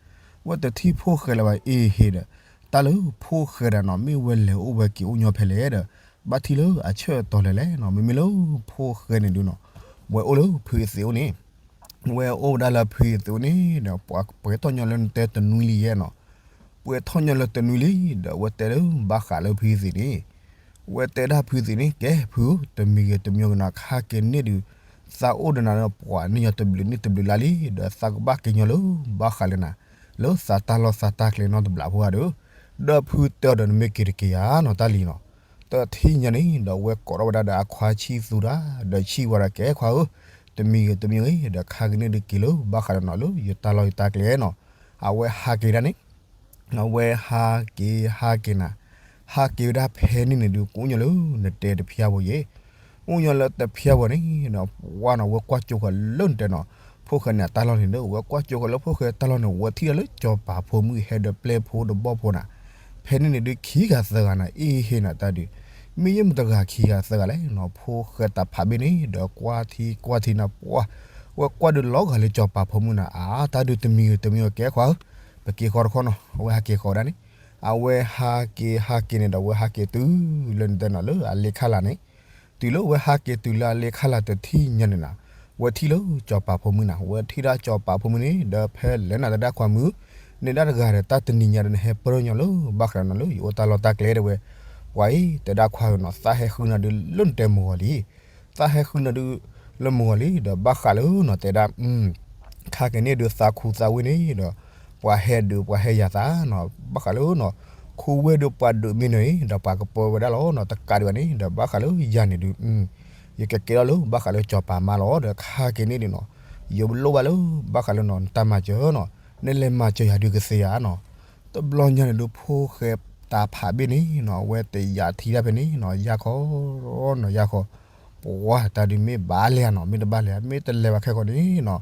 ဝဲတထံၣ်ဖိၣ်ဃဲလၢၤဘၣ်အ့ဟ့ဒီး တၢ်လၢဖိၣ်ဃဲဒၣ်နီၤ မ့ၢ်ဝဲလဲၤအိၣ်ဝဲက့ၤအိၣ်ညီဖဲလဲၣ်ဒီး ဘၣ်ထံၣ်လၢအဆၢအတီၤလဲၣ်လဲၣ်နီၤ. မ့မ့ၢ်လၢဖိၣ်ဃဲန့ၣ်ဒုးနီၤ ဝဲအိၣ်လၢဖုအသံးအိၣ်န့ၣ် ဝဲအိၣ်ဝဲဒၣ်လၢဖုအသံးအိၣ်န့ၣ်ဒီး ပှဲၤထီၣ်ညီလၢနတဲတနွံလံယဲနီၤ. ပှဲၤထီၣ်ညီလၢတနွံလံ ဒီးဝဲတဲလၢဘၣ်ဃးလၢဖုအသံးန့ၣ်, ဝဲတဲဒၣ်ဖုအသံးန့ၣ် ကဲဖုဧၢ တမံၤဂ့ၤတမံၤဂ့ၤနီၤ ခါက့ၤန့ၢ်ဒုး သးအိၣ်ဒီးနၤလၢပှၤန့ၢ်ညီတဘျုးနံၣ်တဘျုးလါလံ ဒီးသးကဘၣ်က့ၤညီလၢ ဘၣ်ဃးလၢနၤ လၢသးတၢ်လီၢ်သးတၢ်ကျဲနီတဘျီဖိဧါဒီး, ဒီးဖုတဲအီၤဒီးနမ့ၢ်က့ၤတက့ၤဧါနီၤ တၢ်လံနီၤ. တထံၣ်ညါန့ၣ်ဒီး ဝဲကိးထီၣ်ဝဲဒၣ်ဒီးအခွါဆံၣ်သူတၢ် ဒီးဆံၣ်ဝဲဒၣ် ကဲခွါဧၢ, တမံၤဂ့ၤတမံၤဂ့ၤ ဒီးခါက့ၤန့ၢ်ဒုးက့ၤလၢ ဘၣ်ဃးလၢနီၤ လၢယတၢ်လီၢ်ယတၢ်ကျဲနီၤ. အဝဲဟးက့ၤဒၣ်န့ၣ် အဝဲဟးက့ၤဟးက့ၤနၤ, ဟးက့ၤဝဲဒၣ်ဖဲန့ၣ်န့ၣ်ဒုး ကအိၣ်ညီလၢနတဲတဖၠါဝဲယဲ, အိၣ်ညီလၢတဖၠါဝဲန့ၣ်ဒီး ပှၤနီၤ ဝဲကွၢ်ကၠိဃီၤလၢနတဲနီၤ ဖိၣ်ဃဲန့ၣ်အတၢ်လီၢ်န့ၣ်ဒီး ဝဲကွၢ်ကၠိဃီၤလၢဖိၣ်ဃဲတၢ်လီၢ်န့ၣ် ဝဲထံၣ်ဒီးလၢကၠီၤပၤဖိမုၣ်ဟဲဒီးပျဲၢ်ဖိဒီးဘီၣ်ဖိနၤ, ဖဲန့ၣ်န့ၣ်ဒုးခံဂၤသၢဂၤနၤ အ့ဟ့နၤတၢ်ဒုး, မ့ၢ်ယဲမတဂၤခံဂၤသၢဂၤလဲၣ်နီၤ ဖိၣ်ဃဲတၢ်ဖးဘ့ၣ်န့ၣ်ဒီး ကွၢ်ထံကွၢ်ထံနၤ ပှၤ ဝဲကွၢ်ဒုးလီၤဂာ်လၢကၠီၤပၤဖိမုၣ်နၤ အါတၢ်ဒုးတမံၤဂ့ၤတမံၤဂ့ၤ ကဲခွါဧၢ, ပက့ၤဃီတခီနီၤ အဝဲဟးက့ၤဃီဒၣ်န့ၣ်, အဝဲဟးက့ၤဟးက့ၤန့ၣ်ဒီး အဝဲဟးက့ၤတုၤလၢနတဲနီၤလၢအလ့ခါလာ်န့ၣ်, တုၤလၢအဝဲဟးက့ၤတုၤလၢအလ့ခါလာ်တထံၣ်ညါန့ၣ်နၤ, ဝဲထံၣ်လၢကၠီၤပၤဖိမုၣ်နၤ ဝဲထံၣ်ဒၣ်ကၠီၤပၤဖိမုၣ်န့ၣ် ဒီးဖဲလဲၣ်နၤတဒၣ်ခွါမုၣ်, န့ၣ်ဒၣ်တဂၤဒီးတၢ်တနံၤညါဒီးနဟဲပၢၢ်ညီလၢ ဘၣ်ဃးလၢနီၤလၢယအိၣ်တၢ်လီၢ်တၢ်ကျဲဒၣ်ဝဲ, ပှၤအံၤ တဲဒၣ်ခွါဧၢနီၤ သးဟဲဃုနၤဒုးလၢနတဲမုၢ်ဂီၤလံ သးဟဲဃုနၤဒုးလၢမုၢ်ဂီၤလံ ဒီးဘၣ်ဃးလၢနီၤ တဲဒၣ် ခါက့ၤန့ၢ်ဒုး သးခူသးဝ့ၢ်န့ၣ်ဒီး ပှၤဟဲဒုးပှၤဟဲယၤသးနီၤ ဘၣ်ဃးလၢနီၤ ခူဝ့ၢ်ဒုးပှၤဒုးမ့ၢ်နၤအံၤ ဒီးပှၤကပၢဝဲဒၣ်လီၤနီၤ တကးဒံးဘၣ်န့ၣ် ဒီးဘၣ်ဃးလၢယၤန့ၣ်ဒုး ယကကဲထီၣ်လၢဘၣ်ဃးလၢကၠီၤပၤမါလီၤ ဒီးခါက့ၤန့ၢ်ဒုးနီၤ ယလိၣ်ဘၣ်လၢ ဘၣ်ဃးလၢနီၤ နတၢ်မၤစၢၤနီၤ နလဲၤမၤစၢၤယၤဒုးကသ့ဧါနီၤ တဘျီညါန့ၣ်ဒုး ဖိၣ်ဃဲတၢ်ဖးဘ့ၣ်န့ၣ်နီၤ အဝဲတယာ်ထံတၢ်ဖဲန့ၣ်နီၤ ယၢ်ခီနီၤ ယၢ်ခီ, ပှၤတၢ်ဒုးမ့ၢ်ဘၣ်လဲၣ်ဧါနီၤ မ့ၢ်တဘၣ်လဲၣ် မ့ၢ်တလဲၤဘၣ်ခဲကီးန့ၣ်နီၤ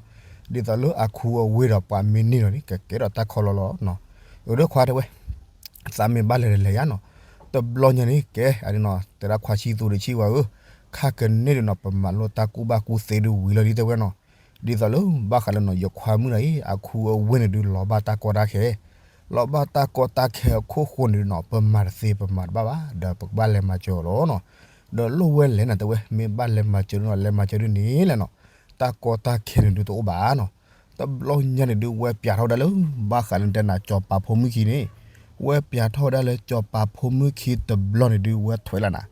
ဒ်သိးလၢအခူအဝ့ၢ်ဒီးပှၤမ့ၢ်န့ၢ်လီၤန့ၣ် ကကဲထီၣ်တၢ်ခီလီၤလီၤနီၤ အဒိခွါတဲဝဲ သးမ့ၢ်ဘၣ်လဲၤဒီးလဲၤယါနီၤ တဘျီညါန့ၣ်ကဲ အဒ်နီၤ တဲဒၣ်ခွါဆံသူတဆံဝဲဧၢ, ခါကန့ၢ်ဒုးနီၤ ပမၤလိတၢ်ကူၣ်ဘၣ်ကူၣ်သ့ဒုးဝံၤလီၤလံတဲဝဲနီၤ, ဒ်သိးလၢဘၣ်ဃးလၢနီၤ ယခွါမုၣ်တဂၤအံၤ အခူအဝ့ၢ်န့ၣ်ဒုးလီၤဘၣ်တၢ်ကီတၢ်ခဲ, လီၤဘၣ်တၢ်ကီတၢ်ခဲအခိၣ်ဃိန့ၣ်ဒုးနီၤ ပမၤတသ့ပမၤတဘၣ်ဘၣ် ဒီးပကဘၣ်လဲၤမၤစၢၤအီၤလီၤနီၤ, ဒီးလိၣ်ဝဲလဲၣ်နၤတဲဝဲ မ့ၢ်ဘၣ်လဲၤမၤစၢၤဒုးနီၤ လဲၤမၤစၢၤဒုးန့ၣ်လဲၣ်နီၤ, တၢ်ကီတၢ်ခဲန့ၣ်ဒုးတအိၣ်ဘၣ်နီၤ တဘျီညါန့ၣ်ဒုး ဝဲပျးထီၣ်ဝဲဒၣ်လၢ ဘၣ်ဃးလၢတဲနၤ ကၠီၤပၤဖိမုၣ်ခံန့ၣ်, ဝဲပျးထီၣ်ဝဲဒၣ်လၢကၠီၤပၤဖိမုၣ်ခံတဘျီန့ၣ်ဒုး ဝဲထွဲလီၤနၤ,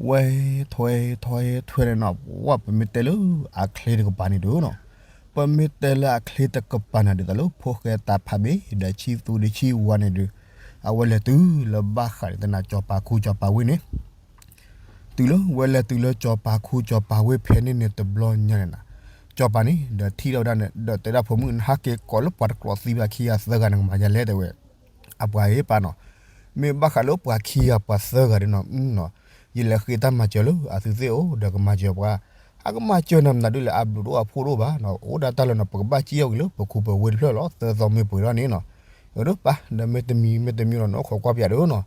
ဝဲထွဲထွဲထွဲန့ၣ်နီၤ, ဝဲပမ့ၢ်တဲလၢအချ့တကပၤန့ၣ်ဒုးနီၤ, ပမ့ၢ်တဲလၢအချ့တကပၤန့ၣ် ဒ်သိးလၢဖိၣ်ဃဲတၢ်ဖးဘ့ၣ် ဒီးဆံၣ်သူဒီးဆံၣ်ဝါန့ၣ်ဒုး, အဝဲလဲၤတုၤလၢဘၣ်ဃးန့ၣ်သနာ်က့ စီၤပၤခူစီၤပၤဝ့ၢ်န့ၣ် တုၤလၢဝဲလဲၤတုၤလၢစီၤပၤခူစီၤပၤဝ့ၢ်ဖဲန့ၣ်န့ၣ် တဘျီညါန့ၣ်နီၤ, စီၤပၤန့ၣ် ဒီးထံၣ်ထီၣ်ဝဲဒၣ်န့ၣ် ဒီးတဲဒၣ်ဖိမုၣ် နဟးက့ၤကိးလၢပှၤတကြၢးသံဘၣ်ခံဂၤသၢဂၤန့ၣ် ကမၤယၤလဲၣ်တဲဝဲ, အပှၤအံၤပၢ်နီၤ, မ့ၢ်ဘၣ်ဃးလၢပှၤခံဂၤပှၤသၢဂၤဒုးနီၤ, ယလဲၤဃ့တၢ်မၤစၢၤလၢအသုသ့ၣ်အိၣ် ဒီးကမၤစၢၤပှၤ, အကမၤစၢၤနၤမနုၤဒုးလဲၣ် အဘျုးတအိၣ်အဖှိၣ်တအိၣ်ဘၣ်နီၤ, အိၣ်ဒၣ်တၢ်လၢနီၤ ပကဘၣ်စံၣ်အီၣ်က့ၤလၢပခူပဝ့ၢ်တဖျၢၣ်လီၤ သၢသီမ့ၢ်ပှဲၤထီၣ်န့ၣ်နီၤ, အဒိပၢ် ဒီးမ့ၢ်တမံၤမ့ၢ်တမံၤလီၤ နအိၣ်ခိးကွၢ်ပၠးဒုးနီၤ,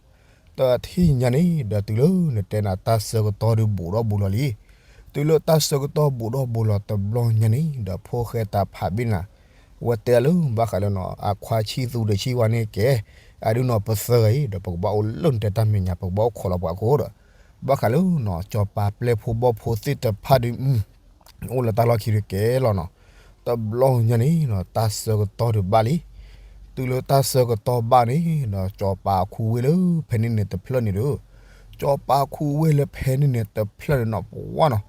တထံၣ်ညါန့ၣ် ဒီးတုၤလၢနတဲနၤတၢ်ဆၢကတီၢ်ဒုးဘူးဒီးဘူးလီၤလံ, တုၤလၢတၢ်ဆၢကတီၢ်ဘူးဒီးဘူးလီၤတဘျီညါန့ၣ် ဒီးဖိၣ်ဃဲတၢ်ဖးဘ့ၣ်နၤ ဝဲတဲလၢ ဘၣ်ဃးလၢနီၤ အခွါဆံၣ်သူဒီးဆံၣ်ဝါန့ၣ်ကဲ, အဒုးနီၤ ပသၢဂၤအံၤ ဒီးပကဘၣ်အိၣ်လၢနတဲတၢ်မဲာ်ညါ ပကဘၣ်အိၣ်ခိးလီၤပှၤအဃိဒီး, ဘၣ်ဃးလၢနီၤ စီၤပၤပျဲၢ်ဖိဘီၣ်ဖိသ့ၣ်တဖၣ်ဒုး အိၣ်လၢတၢ်လီၢ်ခံဒုးကဲလီၤနီၤ, တဘျီညါန့ၣ်နီၤ တၢ်ဆၢကတီၢ်ဒုးဘၣ်လံ, တုၤလၢတၢ်ဆၢကတီၢ်ဘၣ်န့ၣ်ဒီး စီၤပၤခူဝ့ၢ်လၢဖဲန့ၣ်န့ၣ်တဖျၢၣ်န့ၣ်ဒီး, စီၤပၤခူဝ့ၢ်လၢဖဲန့ၣ်န့ၣ်တဖျၢၣ်န့ၣ်နီၤ ပှၤနီၤ,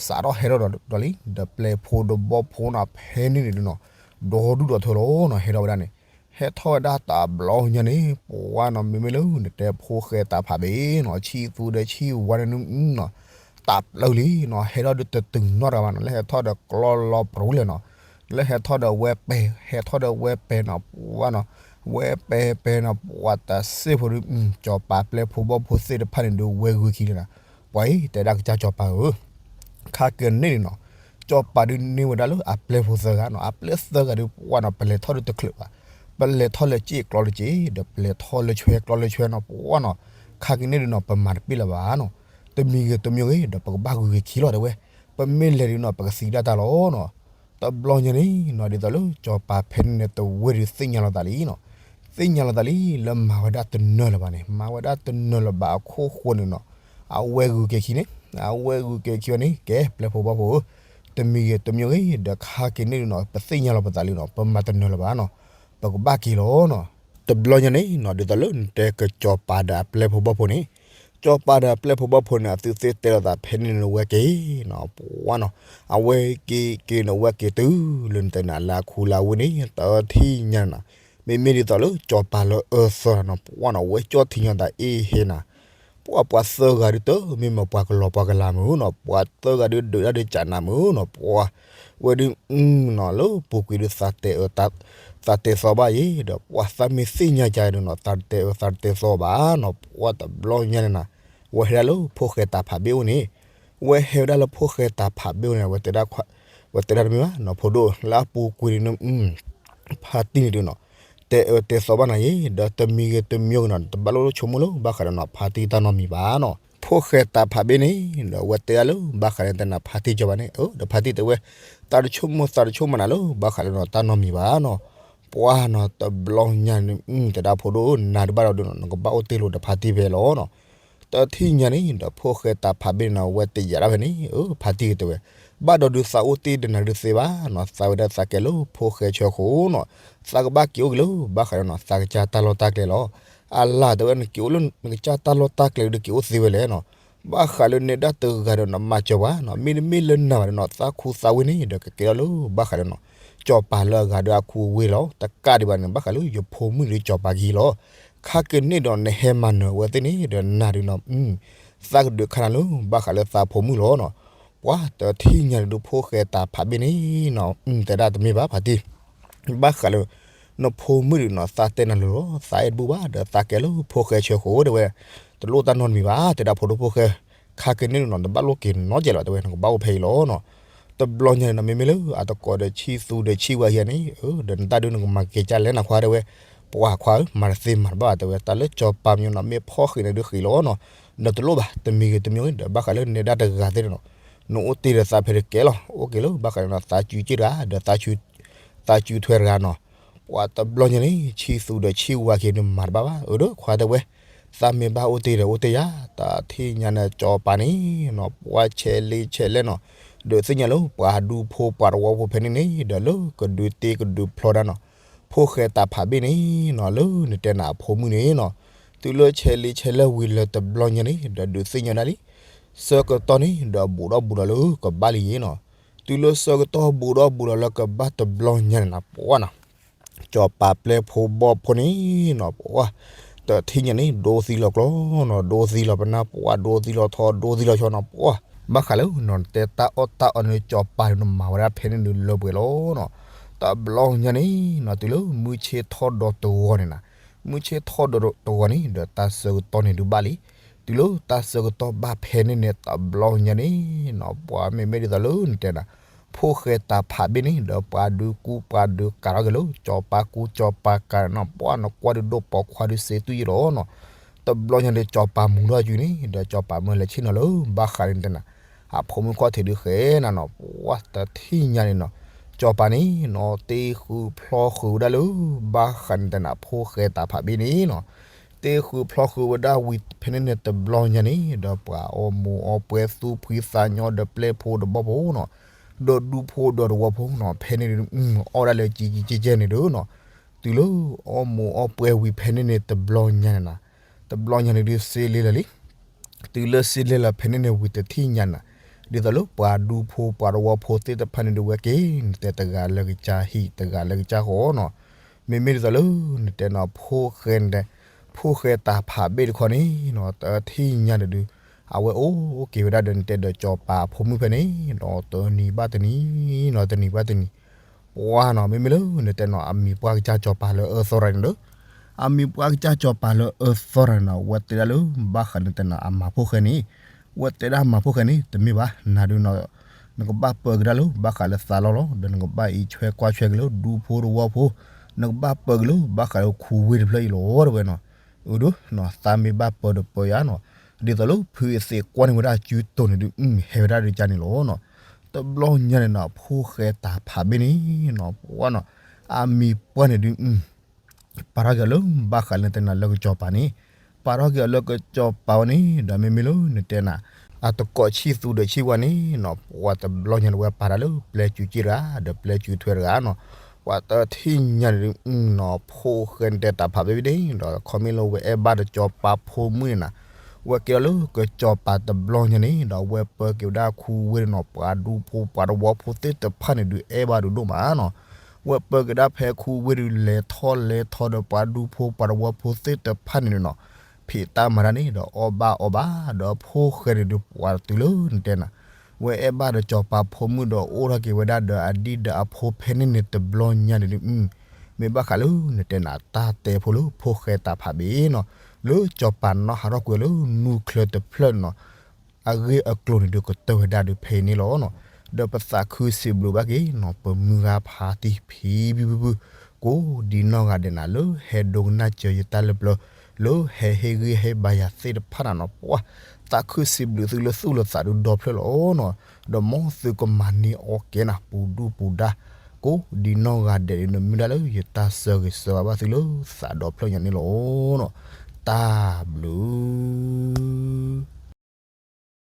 စးထီၣ်ဟဲထီၣ်ဒီးလံ, ဒီးပျဲၢ်ဖိဒီးဘီၣ်ဖိနီၤ ဖဲန့ၣ်န့ၣ်ဒုးနီၤ, ဒီဒူၣ်ဒီထၢလီၤနီၤ ဟဲထီၣ်ဝဲဒၣ်န့ၣ်, ဟဲထီၣ်ဝဲဒၣ်တဘျီညါန့ၣ် ပှၤနီၤ မ့မ့ၢ်လၢနတဲဖိၣ်ဃဲတၢ်ဖးဘ့ၣ်နီၤ ဆံၣ်သူဒီးဆံၣ်ဝါန့ၣ်နီၤ တၢ်ပျဲၢ်လံနီၤ ဟဲထီၣ်ဒုးတတုၤနီတဂၤဘၣ်နီၤ လၢဟဲထီၣ်ဒီးကျီလီၤပြူၤလဲၣ်နီၤ, လၢဟဲထီၣ်ဒီးဝဲပဲာ် ဟဲထီၣ်ဒီးဝဲပဲာ်နီၤ ပှၤနီၤ, ဝဲပဲာ်ပဲာ်နီၤ ပှၤတၢ်စ့ၢ်ဖိဒုး စီၤပၤပျဲၢ်ဖိဘီၣ်ဖိသ့ၣ်တဖၣ်န့ၣ်ဒုးဝဲဂုာ်ခံလၢၤနီၤ, ပှၤအံၤတဲဒၣ်ကစၢ်စီၤပၤဧၢ ခါကန့ၣ်န့ၣ်နီၤ, စီၤပၤဒုးန့ၢ်ဝဲဒၣ်လၢအပျဲၢ်ဖိသၢဂၤနီၤ အပျဲၢ်သၢဂၤဒုးပှၤနီၤ ပလဲၤထီၣ်ဒုးတချုးဘၣ်, ပလဲၤထီၣ်လၢစ့ၢ်ကျီလၢစ့ၢ် ဒီးပလဲၤထီၣ်လၢဆွဲကျီလၢဆွဲနီၤ ပှၤနီၤ, ခါကန့ၣ်ဒုးနီၤ ပမၤတပ့ၢ်လၢၤဘၣ်နီၤ, တမံၤဂ့ၤတမံၤဂ့ၤ ဒီးပကဘၣ်ဂုာ်ဂ့ၤခံလီၤတဲဝဲ, ပမ့ၢ်လဲၤဒုးနီၤ ပကသံဒၣ်တၢ်လီၤနီၤ, တဘျီညါန့ၣ်နီၤ ဒ်သိးလၢစီၤပၤဖဲန့ၣ်န့ၣ် တဝ့ၢ်ဒုးသ့ၣ်ညါလီၤသးလံနီၤ, သ့ၣ်ညါလီၤသးလံ လၢမၤဝဲဒၣ်တနၢၤလၢၤဘၣ်န့ၣ် မၤဝဲဒၣ်တနၢၤလၢၤဘၣ်အခိၣ်ဃိန့ၣ်နီၤ, အဝဲဂုာ်က့ၤခံန့ၣ်, အဝဲဂုာ်က့ၤခံဝဲန့ၣ် ကဲပျဲၢ်ဖိဘီၣ်ဖိဧၢ, တမံၤဂ့ၤတမံၤဂ့ၤ ဒီးခါက့ၤန့ၣ်ဒုးနီၤ ပသ့ၣ်ညါလီၤပသးလံနီၤ ပမၤတနၢၤလၢၤဘၣ်နီၤ, ပကဘၣ်က့ၤလီၤနီၤ, တဘျီညါန့ၣ်နီၤ ဒ်သိးလၢနတဲကစီၤပၤဒီးအပျဲၢ်ဖိဘီၣ်ဖိန့ၣ်, စီၤပၤဒီးအပျဲၢ်ဖိဘီၣ်ဖိန့ၣ် အသုသ့ၣ်တဲလီၤသးဖဲန့ၣ်န့ၣ်ဝဲက့ၤနီၤ ပှၤနီၤ, အဝဲက့ၤက့ၤန့ၣ် ဝဲက့ၤတုၤလၢနတဲနၤလၢအခူလၢအဝ့ၢ်န့ၣ် တထံၣ်ညါနီၤ, မ့မ့ၢ်ဒ်သိးလၢစီၤပၤလၢအၢသီနီၤ ပှၤနီၤ ဝဲကၠီထံၣ်ညါသးအ့ဟ့နီၤ, ပှၤပှၤသၢဂၤဒုးတမ့ၢ်မ့ၢ်ပှၤကလီၤပှၤကလၤမုၢ်နီၤ ပှၤသၢဂၤဒုးဒုးဒၣ်ဒုးကနၣ်မုၢ်နီၤ ပှၤ ဝဲဒုးနီၤ လၢပူၤကွံာ်ဒုး သးတဲအၢ သးတဲသီဘၣ်အံၤ ဒီးပှၤသးမ့ၢ်သ့ၣ်ညါကါဒုးနီၤ သးတတဲအၢ သးတတဲသီဘၣ်နီၤ ပှၤတဘျီညါန့ၣ်နီၤ ဝဲဟဲဒၣ်လၢဖိၣ်ဃဲတၢ်ဖးဘ့ၣ်အိၣ်န့ၣ် ဝဲဟဲဝဲဒၣ်လၢဖိၣ်ဃဲတၢ်ဖးဘ့ၣ်အိၣ်န့ၣ် ဝဲတဲဒၣ်တမ့ၢ်ဘၣ်နီၤ ဖိဒိၣ် လၢအပူၤကွံာ်ဒုး ဖါတံၢ်န့ၣ်ဒုးနီၤ တဲအၢတဲသီဘၣ်နၤအံၤ ဒီးတမံၤဂ့ၤတမံၤဂ့ၤနီၤ တဘၣ်လိၣ်ဆိကမိၣ်လၢဘၣ်ဃးဒီးနီၤ ဖါတံၢ်တၢ်နီတမံၤဘၣ်နီၤ ဖိၣ်ဃဲတၢ်ဖးဘ့ၣ်န့ၣ် ဒီးဝဲတဲဒၣ်လၢဘၣ်ဃးဒီးတနၤ ဖါတံၢ်ကၠီဘၣ်န့ၣ် ဒီးဖါတံၢ်တဲဝဲ သးတဆိကမိၣ် သးတဆိကမိၣ်နၤလၢဘၣ်ဃးဒီးနီၤ တၢ်နီတမံၤဘၣ်နီၤ ပှၤနီၤ တဘျီညါန့ၣ် တဲဒၣ်ဖိဒိၣ် နၤဒုးဘၣ်ဒီးဒုးနီၤ နကဘၣ်အိၣ်တ့ၢ်လိာ်ဒီးဖါတံၢ်ဖဲလီၤနီၤ တထံၣ်ညါန့ၣ် ဒီးဖိၣ်ဃဲတၢ်ဖးဘ့ၣ်န့ၣ်နီၤ ဝဲတယာ်ဒၣ်ဖဲန့ၣ် ဖါတံၢ်တဲဝဲ ဘၣ်ဒီးဒုးသးအိၣ်တ့ၢ်ဒီးနၤဒုးသ့ဘၣ်နီၤ သးဝဲဒၣ်သးကဲလၢဖိၣ်ဃဲဆၢဃိနီၤ သးကဘၣ်က့ၤအိၣ်က့ၤလၢဘၣ်ဃးဒီးနီၤ သးကစၢ်တၢ်လီၢ်တၢ်ကျဲလီၤ အလၢ်တဲဝဲ နက့ၤအိၣ်လၢနကစၢ်တၢ်လီၢ်တၢ်ကျဲဒီးက့ၤအိၣ်သ့ဝဲလဲၣ်နီၤ ဘၣ်ဃးလၢနဲဒၣ်တဂၤဒီးနီၤ မၤစၢၤပှၤနီၤ မ့တမ့ၢ်လၢနၤဘၣ်ဒီးနီၤ သးခူသးဝ့ၢ်န့ၣ် ဒီးကကဲထီၣ်လၢဘၣ်ဃးဒီးနီၤ ကၠီၤပၤလၢအဂၤဒီးအခူအဝ့ၢ်လီၤ တကးဒံးဘၣ်န့ၣ် ဘၣ်ဃးလၢယဖိမုၣ်ဒီးကၠီၤပၤကဟံၣ်လီၤ ခါက့ၤန့ၣ်ဒီးနဟဲမၤနၢၤဝဲသ့ၣ်န့ၣ်ဒီးနၤဒုးနီၤ သးကဒုးခါနၤလၢ ဘၣ်ဃးလၢသးဖိမုၣ်လီၤနီၤ ပှၤတထံၣ်ညါဒုးဖိၣ်ဃဲတၢ်ဖးဘ့ၣ်န့ၣ်နီၤ တဲဒၣ်တမ့ၢ်ဘၣ်ဖါတံၢ် ဘၣ်ဃးလၢ နဖိမုၣ်ဒုးနီၤ သးတဲနၤလီၤ သးအဲၣ်တဘူၣ်ဘၣ်ဒီးသးကဲလၢဖိၣ်ဃဲဆၢဃိတဲဝဲ တလိၣ်တၢ်နီတမံၤဘၣ် တဲဒၣ်ဖိဒိၣ်ဖိၣ်ဃဲ ခါက့ၤန့ၣ်ဒုးနီၤ နဘၣ်လိၣ်က့ၤနီတစဲးလီၤတဲဝဲ နကဘၣ်အိၣ်ဖဲအံၤလီၤနီၤ တဘျီညါန့ၣ်နီၤ မ့မ့ၢ်လၢအတကိးဒီးဆံၣ်သူဒီးဆံၣ်ဝါဟံၣ်န့ၣ် ဒီးနတၢ်ဒုးနကမၤက့ၤကၢ်လဲၣ်နခွါတဲဝဲ ပှၤခွါဧၢ မၤတသ့မၤတဘၣ်ဘၣ်တဲဝဲ တၢ်လၢကၠီၤပၤမညီနီၤ မ့ၢ်ဖီၣ်ဃံးန့ၣ်ဒုးဃံးလီၤနီၤ ဒီးတလိၣ်ဘၣ် တမံၤဂ့ၤတမံၤဂ့ၤဒီး ဘၣ်ဃးလၢနဲဒၣ်တဂၤသ့ၣ်န့ၣ်နီၤ နအိၣ်တ့ၢ်ဒီးသးဖဲတကဲလီၤ အိၣ်က့ၤလၢဘၣ်ဃးန့ၣ်နီၤ သးစုက့ၢ်တဂၤ ဒီး သးစုထွဲတဂၤနီၤ ပှၤတဘျီညါန့ၣ် ဆံၣ်သူဒီးဆံၣ်ဝါက့ၤဒုးမၤတဘၣ်ဘၣ် အၢ ဒီးခွါတဲဝဲ သးမ့ၢ်ဘၣ်အိၣ်တ့ၢ်ဒီးအိၣ်တ့ၢ်ယၤ တၢ်ထံၣ်ညါန့ၣ် ကၠီၤပၤန့ၣ်နီၤ ပှၤဆဲးလ့ဆဲးလဲၣ်နီၤ ဒီးသ့ၣ်ညါလၢပှၤဒူဖိပှၤတဝီဖိဖဲန့ၣ်န့ၣ် ဒီးလၢကဒုးတ့ကဒုးဖျီဒၣ်နီၤ ဖိၣ်ဃဲတၢ်ဖးဘ့ၣ်န့ၣ်နီၤ လၢနတဲနၤအဖိမုၣ်န့ၣ်နီၤ တုၤလၢဆဲးလ့ဆဲးလဲၣ်ဝံၤလၢတဘျီညါန့ၣ် ဒီးဒုးသ့ၣ်ညါဒၣ်လံ ဆၢကတီၢ်န့ၣ် ဒီးဘူးဒီးဘူးလီၤလၢကဘၣ်လံနီၤ. တုၤလၢဆၢကတီၢ်ဘူးဒီးဘူးလီၤလၢကဘၣ်တဘျီညါန့ၣ်နီၤ ပှၢ်နီၤ ကၠီၤပၤပျဲၢ်ဖိဘီၣ်ဖိန့ၣ်နီၤ ပှၢ် တထံၣ်ညါန့ၣ် ဒိသံလီၤကျီနီၤ ဒိသံလီၤပနၢ် ပှၢ်ဒိသံလီၤထီ ဒိသံလီၤဆီနီၤ ပှၢ် ဘၣ်ဃးလၢနီၤ နတဲတၢ်အီၣ်တၢ်အီန့ၣ် ကၠီၤပၤန့ၣ်မၤဝဲဒၣ်ဖဲန့ၣ်ဒုးလၢပှဲၤလီၤနီၤ. တဘျီညါန့ၣ်နီၤ တုၤလၢမုၢ်ဆ့ၣ်ထီၣ်ဒီးတဂီၤန့ၣ်နီၤ မုၢ်ဆ့ၣ်ထီၣ်ဒီးတဂီၤန့ၣ် ဒီးတၢ်ဆၢကတီၢ်န့ၣ်ဒုးဘၣ်လံ. တုၤလၢတၢ်ဆၢကတီၢ်ဘၣ်ဖဲန့ၣ်န့ၣ် တဘျီညါန့ၣ်နီၤ ပှၢ်မ့မ့ၢ်ဒ်သိးလၢနတဲနီၤ ဖိၣ်ဃဲတၢ်ဖးဘ့ၣ်န့ၣ် ဒီးပှၤဒုးကူပှၤဒုးကၤထီၣ်က့ၤလၢ ကၠီၤပၤကူကၠီၤပၤကၤန့ၣ်နီၤ ပှၢ်နကွၢ်ဒုးဒိၣ်ပိာ်ခွါဒုးစ့တူၢ်ယံလီၤနီၤ. တဘျီညါန့ၣ် ကၠီၤပၤမူထီၣ်စုန့ၣ် ဒီးကၠီၤပၤမၢလဲၤဆ့ၣ်နီၤလၢ ဘၣ်ဃးန့ၣ်တဲနီၤ အဖိမုၣ်ခီၣ်ထံးဒုးဃဲနၤနီၤ ပှၢ်တထံၣ်ညါန့ၣ်နီၤ ကၠီၤပၤန့ၣ်နီၤ တ့ဃုဖျီဃုာ်ဝဲဒၣ်လၢ ဘၣ်ဃးန့ၣ်တဲနီၤ ဖိၣ်ဃဲတၢ်ဖးဘ့ၣ်န့ၣ်နီၤ တ့ဃုဖျီဃုာ်ဝဲဒၣ်ဝံၤဖဲန့ၣ်န့ၣ် တဘျီညါန့ၣ် ဒီးပှၤအီၣ်မူးအီၣ်ပွဲသူၣ်ဖှံသးညီဒီးပျဲၢ်ဖိဒီးဘီၣ်ဖိနီၤ ဒီးဒူဖိဒီးတဝီဖိနီၤ ဖဲန့ၣ်ဒုး အီၣ်ဒၣ်လၢကကကဲကဲန့ၣ်ဒုးနီၤ တုၤလၢအီၣ်မူးအီၣ်ပွဲဝံၤဖဲန့ၣ်န့ၣ် တဘျီညါန့ၣ်နီၤ တဘျီညါန့ၣ်ဒုး စ့လ့လၢာ်လံ တုၤလၢစ့လ့လၢာ်ဖဲန့ၣ်န့ၣ်ဝံၤတထံၣ်ညါန့ၣ် ဒ်သိးလၢပှၤဒူဖိပှၤတဝီဖိသ့ၣ်တဖၣ်န့ၣ်ဒုးဝဲက့ၤ နတဲတဂၤလၢကစၢ်ဟံၣ် တဂၤလၢကစၢ်ဃီနီၤ မ့မ့ၢ်ဒ်သိးလၢ နတဲနီၤ ဖိၣ်ဃဲ ဖိၣ်ဃဲတၢ်ဖးဘ့ၣ်တခီန့ၣ်နီၤ တထံၣ်ညါန့ၣ်ဒုး အဝဲအိၣ်က့ၤဝဲဒၣ်ဒီးနတဲဒီးကၠီၤပၤဖိမုၣ်ဖဲန့ၣ်နီၤ တနံၤဘၣ်တနံၤနီၤ တနံၤဘၣ်တနံၤ ပှၢ်နီၤ မ့မ့ၢ်လၢနတဲနီၤ အမံၤပှၢ်ကစၢ်ကၠီၤပၤလၢအၢသီရၤန့ၣ်ဒီး အမံၤပှၢ်ကစၢ်ကၠီၤပၤလၢအၢသီရၤန့ၣ်နီၤ ဝဲတဲဒၣ်လၢ ဘၣ်ဃးန့ၣ်တဲနီၤ အမၤဖိၣ်ဃဲန့ၣ် ဝဲတဲဒၣ်မၤဖိၣ်ဃဲန့ၣ် တမ့ၢ်ဘၣ် နၤဒုးနီၤ နကဘၣ်ပၢကဒါလၢ ဘၣ်ဃးလၢသးလီလီၤ ဒီးနကဘၣ်အံးဆွဲကွၢ်ဆွဲက့ၤလၢ ဒူဖိတဝီဖိ နကဘၣ်ပၢက့ၤလၢ ဘၣ်ဃးလၢခူဝ့ၢ်တဖျၢၣ်အံၤလီၤ တဲဝဲနီၤ အဒိ သးမ့ၢ်ဘၣ်ပၢဒီးပၢယၤနီၤ ဒ်သိးလၢဖုအသ့ၣ်ကွၢ်န့ၢ်ဝဲဒၣ်စုတိၢ်န့ၣ်ဒုး ဟဲဝဲဒၣ်ဒုးကါန့ၣ်လီၤနီၤ တဘျီညါန့ၣ်နီၤ ဖိၣ်ဃဲတၢ်ဖးဘ့ၣ်န့ၣ်နီၤ ပှၢ်နီၤ အမံၤပှၢ်န့ၣ်ဒုး ပာ်ထီၣ်က့ၤအီၤလၢ ဘၣ်ဃးလၢနတဲနၤလၢကစီၤပၤန့ၣ် ပာ်ထီၣ်က့ၤအီၤလၢကစီၤပၤဝဲန့ၣ် ဒီးမ့မ့ၢ်လၢနတဲနၤ အတကိးဆံၣ်သူဒီးဆံၣ်ဝါန့ၣ်နီၤ ပှၤတဘျီညါန့ၣ် ဝဲပာ်တၢ်လၢပျဲၢ်စုက့တဂၤ ဒီးပျဲၢ်စုထွဲတဂၤနီၤ ပှၤတထံၣ်ညါန့ၣ်ဒုးနီၤ ဖိၣ်ဃဲနတဲတၢ်ဖးဘ့ၣ်ဘ့ၣ်န့ၣ် ဒီးခီမ့ၢ်လၢဝဲအဲၣ်ဘၣ်ဒီးစီၤပၤဖိမုၣ်န့ၣ်နၤ ဝဲက့ၤအီၤလၢကစီၤပၤတဘျီညါန့ၣ် ဒီးဝဲပၢက့ၤဝဲဒၣ်ခူဝ့ၢ်ဒုးနီၤ ပှၤဒူဖိပှၤတဝီဖိသ့ၣ်တဖၣ်န့ၣ်ဒုး အဲၣ်ဘၣ်ဒုးဒိၣ်မးနီၤ ဝဲပၢက့ၤဒၣ်ဖဲခူဝ့ၢ်ဒုး လဲၤထီၣ်လဲၤထီဒီးပှၤဒူဖိပှၤတဝီဖိသ့ၣ်တဖၣ်န့ၣ်ဒုးနီၤ ဖံးတၢ်မၤတၢ်န့ၣ်ဒီးအီၣ်ဘၣ်အီဘၣ် ဒီးဖိၣ်ဃဲန့ၣ်ဒုး ပှၤတုၤလၢနတဲနၤ ဝဲအဲၣ်ဘၣ်ဒီးစီၤပၤဖိမုၣ်ဒီး အိၣ်ထီၣ်က့ၤဝဲဒၣ်ဒီးအဒံၣ်ဒီးအဖိဖဲန့ၣ်န့ၣ်တဘျီညါန့ၣ်ဒုး မ့ၢ်ဘၣ်ဃးလၢနတဲနၤ တၢ်တဲဖိလၢဖိၣ်ဃဲတၢ်ဖးဘ့ၣ်နီၤ လၢစီၤပၤနီၣ်ဟးထီၣ်ကွံာ်လၢနူၢ်ချၢတဖျၢၣ်န့ၣ်နီၤ အဂ့ၢ်အကျိၤန့ၣ်ဒုး ကတၢၢ်ဝဲဒၣ်ဒုးဖဲအံၤန့ၣ်လီၤ. ဒီးပသးခုစံးဘျုးဘၣ်က့ၤနီၤ ပမုၢ်ဂၤဖးတံၢ်ဖံဖုဖုဖု ကိးဒံနီၢ်ဂၤဒဲးနၤ လၢဟဲဒိကနၣ်စၢၤယတၢ်လၢပျၢၤ လၢဟဲဟ့ၣ်ဂံၢ်ဟ့ၣ်ဘါယၤသ့ၣ်တဖၣ်နၤနီၤ ပှၤ သးခုစံးဘျုးသုလၢသူၣ်လၢသးဒုးဒီဖျၢၣ်လီၤနီၤ. ဒီးမ်သုကမၤန့ၢ်အီၤကဲနၤ ပူၤဒူပူၤဒါ ကိးဒံနီၢ်ဂၤဒဲးန့ၣ် မ့ၢ်ဒၣ်လၢယတၢ်ဆၢဂ့ၤဆၢဝါဘၣ်သုလၢသးဒီဖျၢၣ်ညါန့ၣ်လီၤ. တၢ်ဘျုး